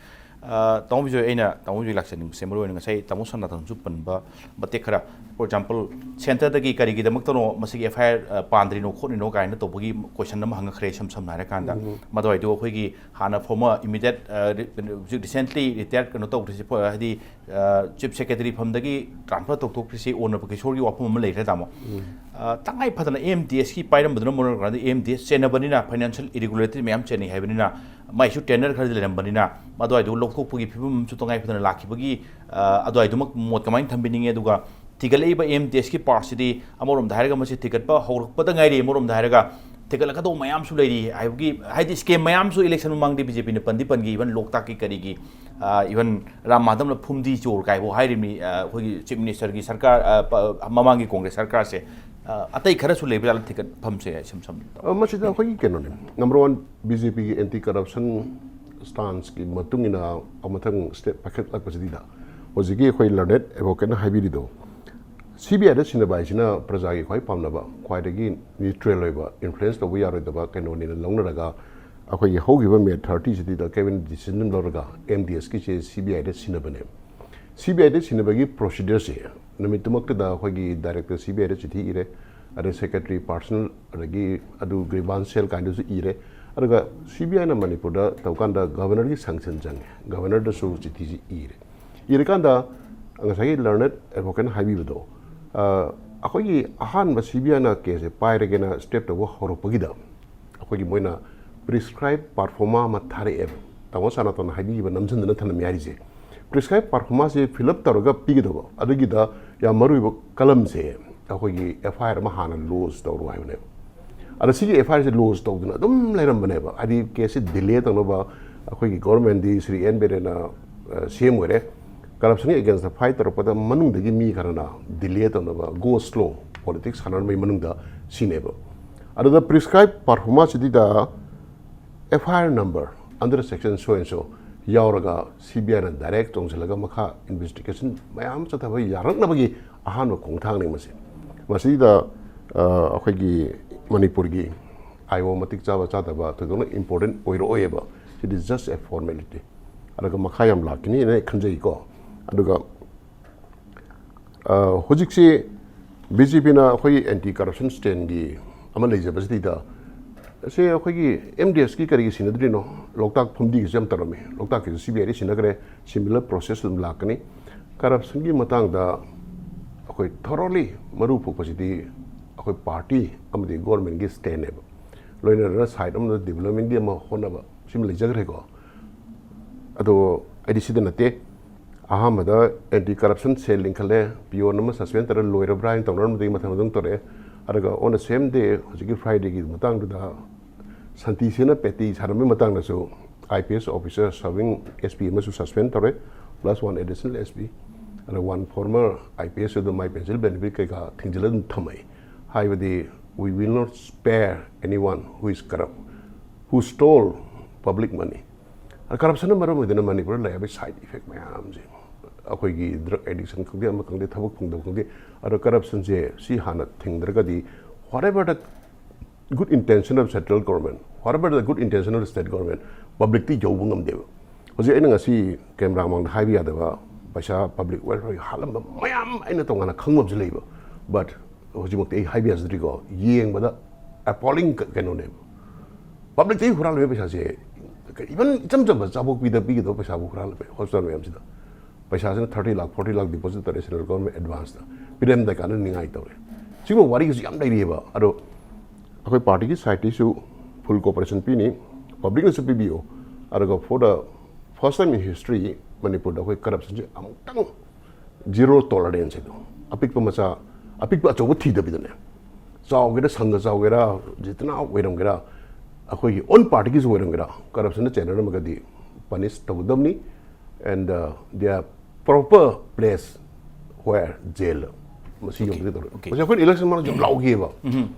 ꯑ, ꯇꯥꯃꯣ ꯕꯤꯖꯣꯏ, ꯑꯩꯅ ꯇꯥꯃꯣ ꯕꯤꯖꯣꯏ ꯂꯥꯛꯆꯅꯤꯡꯕꯁꯦ, ꯃꯔꯨꯑꯣꯏꯅ ꯉꯁꯥꯏ ꯇꯥꯃꯣ ꯁꯅꯥꯇꯟꯁꯨ ꯄꯟꯕ ꯃꯇꯦꯛ ꯈꯔ, for example, ꯁꯦꯟꯇꯔꯗꯒꯤ ꯀꯔꯤꯒꯤꯗꯃꯛꯇꯅꯣ ꯃꯁꯤꯒꯤ ꯑꯦꯐ ꯑꯥꯏ ꯑꯥꯔ, ꯑ, ꯄꯥꯟꯗ꯭ꯔꯤꯅꯣ ꯈꯣꯠꯂꯤꯅꯣ ꯀꯥꯏꯅ ꯇꯧꯕꯒꯤ ꯀꯣꯏꯁꯟ ꯑꯃ ꯍꯪꯉꯛꯈ꯭ꯔꯦ, ꯏꯁꯝ ꯁꯝꯅ ꯍꯥꯏꯔꯀꯥꯟꯗ꯫ ꯎꯝ꯫ ꯃꯗꯨꯋꯥꯏꯗꯨ ꯑꯩꯈꯣꯏꯒꯤ ꯍꯥꯟꯅ ꯐꯣꯔꯃꯔ ꯏꯃꯤꯗꯦꯠ, ꯑ, ꯔꯤ-, ꯍꯧꯖꯤꯛ ꯔꯤꯁꯦꯟꯠꯂꯤ ꯔꯤꯇꯥꯌꯔ ꯀꯩꯅꯣ ꯇꯧꯈ꯭ꯔꯤꯁꯤ, ꯐ-, ꯍꯥꯏꯗꯤ, ꯑ, ꯆꯤꯐ ꯁꯦꯀ꯭ꯔꯦꯇꯔꯤ ꯐꯝꯗꯒꯤ ꯇ꯭ꯔꯥꯟꯁꯐꯔ ꯇꯧꯊꯣꯛꯈ꯭ꯔꯤꯁꯤ ꯑꯣꯅꯔꯕ ꯀꯤꯁꯣꯔꯒꯤ ꯋꯥꯐꯝ ꯑꯃ ꯂꯩꯈ꯭ꯔꯦ, ꯇꯥꯃꯣ꯫ ꯎꯝ꯫ ꯑ, ꯇꯉꯥꯏ ꯐꯗꯅ ꯑꯦꯝ ꯗꯤ ꯑꯦꯁꯀꯤ ꯄꯥꯏꯔꯝꯕꯗꯨꯅ ꯃꯔꯝ ꯑꯣꯏꯔꯀꯥꯟꯗ ꯑꯦꯝ ꯗꯤ ꯑꯦꯁ ꯆꯦꯟꯅꯕꯅꯤꯅ, ꯐꯥꯏꯅꯥꯟꯁꯤꯌꯦꯜ ꯏꯔꯤꯒꯨꯂꯦꯇꯔꯤ ꯃꯌꯥꯝ ꯆꯦꯟꯅꯩ ꯍꯥꯏꯕꯅꯤꯅ, ꯃꯥꯏꯁꯨ ꯇꯦꯟꯗꯔ ꯈꯔꯗꯤ ꯂꯩꯔꯝꯕꯅꯤꯅ, ꯃꯗꯨꯋꯥꯏꯗꯨ ꯂꯧꯊꯣꯛꯄꯒꯤ ꯐꯤꯕꯝ ꯑꯃꯁꯨ ꯇꯉꯥꯏ ꯐꯗꯅ ꯂꯥꯛꯈꯤꯕꯒꯤ, ꯑ, ꯑꯗꯨꯋꯥꯏꯗꯨꯃꯛ ꯃꯣꯠ ꯀꯃꯥꯏꯅ ꯊꯝꯕꯤꯅꯤꯡꯉꯤ? ꯑꯗꯨꯒ ꯊꯤꯒꯠꯂꯛꯏꯕ ꯑꯦꯝ ꯗꯤ ꯑꯦꯁꯀꯤ ꯄꯥꯔꯠꯁꯤꯗꯤ, ꯑꯃꯔꯣꯝꯗ ꯍꯥꯏꯔꯒ, ꯃꯁꯤ ꯊꯤꯒꯠꯄ ꯍꯧꯔꯛꯄꯗ ꯉꯥꯏꯔꯤ, ꯑꯃꯔꯣꯝꯗ ꯍꯥꯏꯔꯒ ꯊꯤꯒꯠꯂꯛꯀꯗꯧꯕ ꯃꯌꯥꯝꯁꯨ ꯂꯩꯔꯤ ꯍꯥꯏꯕꯒꯤ, ꯍꯥꯏꯗꯤ, ꯁ꯭ꯀꯦꯝ ꯃꯌꯥꯝꯁꯨ ꯏꯂꯦꯛꯁꯟ ꯃꯃꯥꯡꯗꯤ ꯕꯤ ꯖꯦ ꯄꯤꯅ ꯄꯟꯗꯤ ꯄꯟꯈꯤ, ꯏꯚꯟ ꯂꯣꯛꯇꯥꯛꯀꯤ ꯀꯔꯤꯒꯤ, ꯑ, ꯏꯚꯟ ꯔꯥꯝ ꯃꯥꯙꯕꯅ ꯐꯨꯝꯗꯤ ꯆꯣꯔ ꯀꯥꯏꯕꯣ ꯍꯥꯏꯔꯤꯕꯅꯤ, ꯑ, ꯑꯩꯈꯣꯏꯒꯤ ꯆꯤꯐ ꯃꯤꯅꯤꯁꯇꯔꯒꯤ ꯁꯔꯀꯥꯔ, ꯑ, ꯄ-, ꯃꯃꯥꯡꯒꯤ ꯀꯣꯡꯒ꯭ꯔꯦꯁ ꯁꯔꯀꯥꯔꯁꯦ꯫ ꯑ, ꯑꯇꯩ ꯈꯔꯁꯨ ꯂꯩꯕ ꯖꯥꯠꯂ ꯊꯤꯒꯠꯐꯝꯁꯦ, ꯏꯁꯝ ꯁꯝꯅ? ꯑ, ꯃꯁꯤꯗ ꯑꯩꯈꯣꯏꯒꯤ ꯀꯩꯅꯣꯅꯦ, ꯅꯝꯕꯔ ꯋꯥꯟ, ꯕꯤ ꯖꯦ ꯄꯤꯒꯤ ꯑꯦꯟꯇꯤ ꯀꯔꯞꯁꯟ ꯁ꯭ꯇꯥꯟꯁꯀꯤ ꯃꯇꯨꯡ ꯏꯟꯅ ꯃꯊꯪ ꯁ꯭ꯇꯦꯞ ꯄꯥꯏꯈꯠꯂꯛꯄꯁꯤꯗ, ꯍꯧꯖꯤꯛꯀꯤ ꯑꯩꯈꯣꯏ ꯂꯔꯅꯦꯗ ꯑꯦꯗꯚꯣꯀꯦꯠꯅ ꯍꯥꯏꯕꯤꯔꯤꯗꯣ, ꯁꯤ ꯕꯤ ꯑꯥꯏꯗ ꯁꯤꯟꯅꯕ ꯍꯥꯏꯁꯤꯅ ꯄ꯭ꯔꯖꯥꯒꯤ ꯈ꯭ꯋꯥꯏ ꯄꯥꯝꯅꯕ, ꯈ꯭ꯋꯥꯏꯗꯒꯤ ꯅ꯭ꯌꯨꯇ꯭ꯔꯦꯜ ꯑꯣꯏꯕ, ꯏꯟꯐ꯭ꯂꯨꯌꯦꯟꯁ ꯇꯧꯕ ꯌꯥꯔꯣꯏꯗꯕ ꯀꯩꯅꯣꯅꯦꯅ ꯂꯧꯅꯔꯒ, ꯑꯩꯈꯣꯏꯒꯤ ꯍꯧꯈꯤꯕ ꯃꯦ ꯊꯥꯔꯇꯤꯁꯤꯗ ꯀꯦꯕꯤꯅꯦꯠ ꯗꯤꯁꯤꯖꯟ ꯂꯧꯔꯒ ꯑꯦꯝ ꯗꯤ ꯑꯦꯁꯀꯤꯁꯦ ꯁꯤ ꯕꯤ ꯑꯥꯏꯗ ꯁꯤꯟꯅꯕꯅꯦ꯫ ꯁꯤ ꯕꯤ ꯑꯥꯏꯗ ꯁꯤꯟꯅꯕꯒꯤ ꯄ꯭ꯔꯣꯁꯤꯗꯔꯁꯦ ꯅꯨꯃꯤꯠꯇꯨꯃꯛꯇꯗ ꯑꯩꯈꯣꯏꯒꯤ ꯗꯥꯏꯔꯦꯛꯇꯔ ꯁꯤ ꯕꯤ ꯑꯥꯏꯗ ꯆꯤꯊꯤ ꯏꯔꯦ, ꯑꯗꯩ ꯁꯦꯀ꯭ꯔꯦꯇꯔꯤ ꯄꯥꯔꯁꯅꯦꯜ, ꯑꯗꯒꯤ ꯑꯗꯨ ꯒ꯭ꯔꯤꯚꯥꯟꯁ ꯁꯦꯜ ꯀꯥꯏꯅꯗꯁꯨ ꯏꯔꯦ꯫ ꯑꯗꯨꯒ ꯁꯤ ꯕꯤ ꯑꯥꯏꯅ ꯃꯅꯤꯄꯨꯔꯗ ꯇꯧꯀꯥꯟꯗ ꯒꯚꯔꯅꯔꯒꯤ ꯁꯪꯁꯟ ꯆꯪꯉꯦ, ꯒꯚꯔꯅꯔꯗꯁꯨ ꯆꯤꯊꯤꯁꯤ ꯏꯔꯦ꯫ ꯏꯔꯀꯥꯟꯗ ꯉꯁꯥꯏꯒꯤ learned advocate ꯅ ꯍꯥꯏꯕꯤꯕꯗꯣ, ꯑ, ꯑꯩꯈꯣꯏꯒꯤ ꯑꯍꯥꯟꯕ ꯁꯤ ꯕꯤ ꯑꯥꯏꯅ ꯀꯦꯁꯁꯦ ꯄꯥꯏꯔꯒꯦꯅ step ꯇꯧꯕ ꯍꯧꯔꯛꯄꯒꯤꯗ ꯑꯩꯈꯣꯏꯒꯤ ꯃꯣꯏꯅ prescribed performa ꯑꯃ ꯊꯥꯔꯛꯑꯦꯕ꯫ ꯇꯥꯃꯣ ꯁꯅꯥꯇꯣꯟꯅ ꯍꯥꯏꯕꯤꯈꯤꯕ ꯅꯝꯁꯤꯟꯗꯅ ꯊꯝꯂꯝꯃꯤ ꯍꯥꯏꯔꯤꯁꯦ, prescribed performa ꯁꯦ fill up ꯇꯧꯔꯒ ꯄꯤꯒꯗꯕ꯫ ꯑꯗꯨꯒꯤꯗ ꯌꯥꯝ ꯃꯔꯨ ꯑꯣꯏꯕ column ꯁꯦ ꯑꯩꯈꯣꯏꯒꯤ F I R ꯑꯃ ꯍꯥꯟꯅ lodge ꯇꯧꯔꯣ ꯍꯥꯏꯕꯅꯦꯕ꯫ ꯑꯗ ꯁꯤꯒꯤ F I R say lodge ꯇꯧꯗꯅ ꯑꯗꯨꯝ ꯂꯩꯔꯝꯕꯅꯦꯕ꯫ ꯍꯥꯏꯗꯤ case ꯁꯦ delay ꯇꯧꯅꯕ ꯑꯩꯈꯣꯏꯒꯤ government ꯗꯤ ꯁ꯭ꯔꯤ ꯑꯦꯟ ꯕꯤꯔꯦꯟꯅ, ꯑ, C M ꯑꯣꯏꯔꯦ, corruption ꯒꯤ against fight ꯇꯧꯔꯛꯄꯗ ꯃꯅꯨꯡꯗꯒꯤ ꯃꯤ ꯈꯔꯅ delay ꯇꯧꯅꯕ, go slow politics ꯁꯥꯟꯅꯔꯝꯕꯒꯤ ꯃꯅꯨꯡꯗ ꯁꯤꯅꯦꯕ꯫ ꯑꯗꯨꯗ prescribed performa ꯁꯤꯗ F I R number under section so and so ꯌꯥꯎꯔꯒ C B I ꯅ direct ꯆꯣꯡꯁꯤꯜꯂꯒ ꯃꯈꯥ investigation ꯃꯌꯥꯝ ꯆꯠꯊꯕ ꯌꯥꯔꯛꯅꯕꯒꯤ ꯑꯍꯥꯟꯕ ꯈꯣꯡꯊꯥꯡꯅꯤ ꯃꯁꯤ꯫ ꯃꯁꯤꯗ, ꯑ, ꯑꯩꯈꯣꯏꯒꯤ ꯃꯅꯤꯄꯨꯔꯒꯤ I O ꯃꯇꯤꯛ ꯆꯥꯕ ꯆꯥꯗꯕ ꯊꯣꯏꯗꯣꯛꯅ important ꯑꯣꯏꯔꯛꯑꯣꯏꯌꯦꯕ꯫ It is just a formality꯫ ꯑꯗꯨꯒ ꯃꯈꯥ ꯌꯥꯝ ꯂꯥꯛꯈꯤꯅꯤꯅ ꯑꯩ ꯈꯟꯖꯩꯀꯣ꯫ ꯑꯗꯨꯒ, ꯑ, ꯍꯧꯖꯤꯛꯁꯤ B J P ꯅ ꯑꯩꯈꯣꯏꯒꯤ anti corruption stand ꯒꯤ ꯑꯃ ꯂꯩꯖꯕꯁꯤꯗ, ꯁꯦ ꯑꯩꯈꯣꯏꯒꯤ M D S ꯀꯤ ꯀꯔꯤꯒꯤ ꯁꯤꯟꯅꯗ꯭ꯔꯤꯅꯣ? ꯂꯣꯛꯇꯥꯛ ꯐꯨꯝꯗꯤꯒꯤꯁꯨ ꯌꯥꯝ ꯇꯧꯔꯝꯃꯤ꯫ ꯂꯣꯛꯇꯥꯛꯀꯤꯁꯨ C B I the ꯁꯤꯟꯅꯈ꯭ꯔꯦ꯫ Similar process ꯑꯗꯨꯝ ꯂꯥꯛꯀꯅꯤ꯫ Corruption ꯒꯤ ꯃꯇꯥꯡꯗ ꯑꯩꯈꯣꯏ thoroughly ꯃꯔꯨ ꯐꯣꯛꯄꯁꯤꯗꯤ ꯑꯩꯈꯣꯏ party ꯑꯃꯗꯤ government ꯒꯤ stand ꯅꯦꯕ꯫ ꯂꯣꯏꯅꯅ side ꯑꯃꯗ development ꯒꯤ ꯑꯃ ꯍꯣꯠꯅꯕ, ꯁꯤꯃ ꯂꯩꯖꯈ꯭ꯔꯦꯀꯣ꯫ ꯑꯗꯣ ꯑꯩꯗꯤ ꯁꯤꯗ ꯅꯠꯇꯦ꯫ ꯑꯍꯥꯟꯕꯗ anti corruption cell ꯂꯤꯡꯈꯠꯂꯦ, peon ꯑꯃ suspend ꯇꯧꯔ ꯂꯣꯏꯔꯕ꯭ꯔꯥ ꯍꯥꯏꯅ ꯇꯧꯅꯔꯝꯕꯗꯒꯤ ꯃꯊꯪ ꯃꯊꯪ ꯇꯧꯔꯛꯑꯦ꯫ ꯑꯗꯨꯒ on the same day ꯍꯧꯖꯤꯛꯀꯤ Friday ꯒꯤ ꯃꯇꯥꯡꯗꯨꯗ ꯁꯥꯟꯇꯤ ꯁꯦꯅꯥ ꯄꯦꯇꯤ ꯁꯥꯔꯝꯕꯒꯤ ꯃꯇꯥꯡꯗꯁꯨ I P S officer serving S P ꯑꯃꯁꯨ suspend ꯇꯧꯔꯦ, plus one additional S P꯫ ꯑꯗ one former I P S ꯑꯗꯨ ꯃꯥꯏ pension benefit ꯀꯩꯀꯥ ꯊꯤꯡꯖꯤꯜꯂ ꯑꯗꯨꯝ ꯊꯝꯃꯛꯏ꯫ ꯍꯥꯏꯕꯗꯤ, we will not spare anyone who is corrupt, who stole public money꯫ Corruption ꯅ ꯃꯔꯝ ꯑꯣꯏꯗꯨꯅ ꯃꯅꯤꯄꯨꯔꯗ ꯂꯩꯔꯤꯕ side effect ꯃꯌꯥꯝꯁꯦ, ꯑꯩꯈꯣꯏꯒꯤ drug addiction ꯈꯪꯗꯦ, ꯑꯃ ꯈꯪꯗꯦ, ꯊꯕꯛ ꯐꯪꯗꯕ ꯈꯪꯗꯦ, ꯑꯗꯣ corruption ꯁꯦ ꯁꯤ ꯍꯥꯟꯅ ꯊꯤꯡꯗ꯭ꯔꯒꯗꯤ, whatever the good intention of central government, whatever the good intention of the state government, public T ꯌꯧꯕ ꯉꯝꯗꯦꯕ꯫ ꯍꯧꯖꯤꯛ ꯑꯩꯅ ꯉꯁꯤ camera ꯃꯥꯡꯗ ꯍꯥꯏꯕ ꯌꯥꯗꯕ ꯄꯩꯁꯥ public welfare ꯒꯤ ꯍꯥꯠꯂꯝꯕ ꯃꯌꯥꯝ ꯑꯩꯅ ꯇꯣꯉꯥꯟꯅ ꯈꯪꯕ ꯑꯃꯁꯨ ꯂꯩꯕ, but ꯍꯧꯖꯤꯛꯃꯛꯇꯤ ꯑꯩ ꯍꯥꯏꯕ ꯌꯥꯖꯗ꯭ꯔꯤꯀꯣ꯫ ꯌꯦꯡꯕꯗ appalling ꯀ-, ꯀꯩꯅꯣꯅꯦꯕ꯫ Public ꯇꯒꯤ ꯍꯨꯔꯥꯜꯂꯤꯕ ꯄꯩꯁꯥꯁꯦ, even ꯏꯆꯝ ꯆꯝꯕ ꯆꯥꯕꯣꯛꯄꯤꯗ ꯄꯤꯒꯗꯕ ꯄꯩꯁꯥꯕꯨ ꯍꯨꯔꯥꯜꯂꯝꯃꯦ hospital ꯃꯌꯥꯝꯁꯤꯗ꯫ ꯄꯩꯁꯥꯁꯤꯅ ꯊꯥꯔꯇꯤ ꯂꯥꯛ, ꯐꯣꯔꯇꯤ ꯂꯥꯛ ꯗꯤꯄꯣꯖꯤꯠ ꯇꯧꯔꯦ ꯁꯦꯟꯇ꯭ꯔꯦꯜ ꯒꯣꯔꯃꯦꯟ ꯑꯦꯗꯚꯥꯟꯁꯇ꯫ ꯄꯤꯔꯝꯗꯥꯏ ꯀꯥꯟꯗ ꯅꯤꯡꯉꯥꯏ ꯇꯧꯔꯦ꯫ ꯁꯤꯒꯨꯝꯕ ꯋꯥꯔꯤꯒꯤꯁꯨ ꯌꯥꯝ ꯂꯩꯔꯤꯑꯕ꯫ ꯑꯗꯣ ꯑꯩꯈꯣꯏ ꯄꯥꯔꯇꯤꯒꯤ ꯁꯥꯏꯠꯇꯒꯤꯁꯨ ꯐꯨꯜ ꯀꯣꯑꯣꯄꯔꯦꯁꯟ ꯄꯤꯅꯤ, ꯄꯕ꯭ꯂꯤꯛꯅꯁꯨ ꯄꯤꯕꯤꯌꯨ꯫ ꯑꯗꯨꯒ for the first time in history ꯃꯅꯤꯄꯨꯔꯗ ꯑꯩꯈꯣꯏ ꯀꯔꯞꯁꯟꯁꯦ ꯑꯃꯨꯛꯇꯪ ꯖꯤꯔꯣ ꯇꯣꯂꯔꯦꯟꯁ ꯍꯥꯏꯗꯣ, ꯑꯄꯤꯛꯄ ꯃꯆꯥ, ꯑꯄꯤꯛꯄ ꯑꯆꯧꯕ ꯊꯤꯗꯕꯤꯗꯅꯦ, ꯆꯥꯎꯒꯦꯔꯥ, ꯁꯪꯒ ꯆꯥꯎꯒꯦꯔꯥ, ꯖꯤꯇꯅꯥ ꯑꯣꯏꯔꯝꯒꯦꯔꯥ, ꯑꯩꯈꯣꯏꯒꯤ ꯑꯣꯟ ꯄꯥꯔꯇꯤꯒꯤꯁꯨ ꯑꯣꯏꯔꯝꯒꯦꯔꯥ, ꯀꯔꯞꯁꯟꯗ ꯆꯦꯟꯅꯔꯝꯃꯒꯗꯤ ꯄꯅꯤꯁ ꯇꯧꯒꯗꯕꯅꯤ꯫ And uh, they are proper place where jail. ꯃꯁꯤ ꯌꯧꯗꯒꯦ ꯇꯧꯔꯦ꯫ Okay. ꯃꯁꯤ ꯑꯩꯈꯣꯏꯅ ꯏꯂꯦꯛꯁꯟ ꯃꯃꯥꯡꯗ ꯌꯥꯝ ꯂꯥꯎꯈꯤꯑꯕ꯫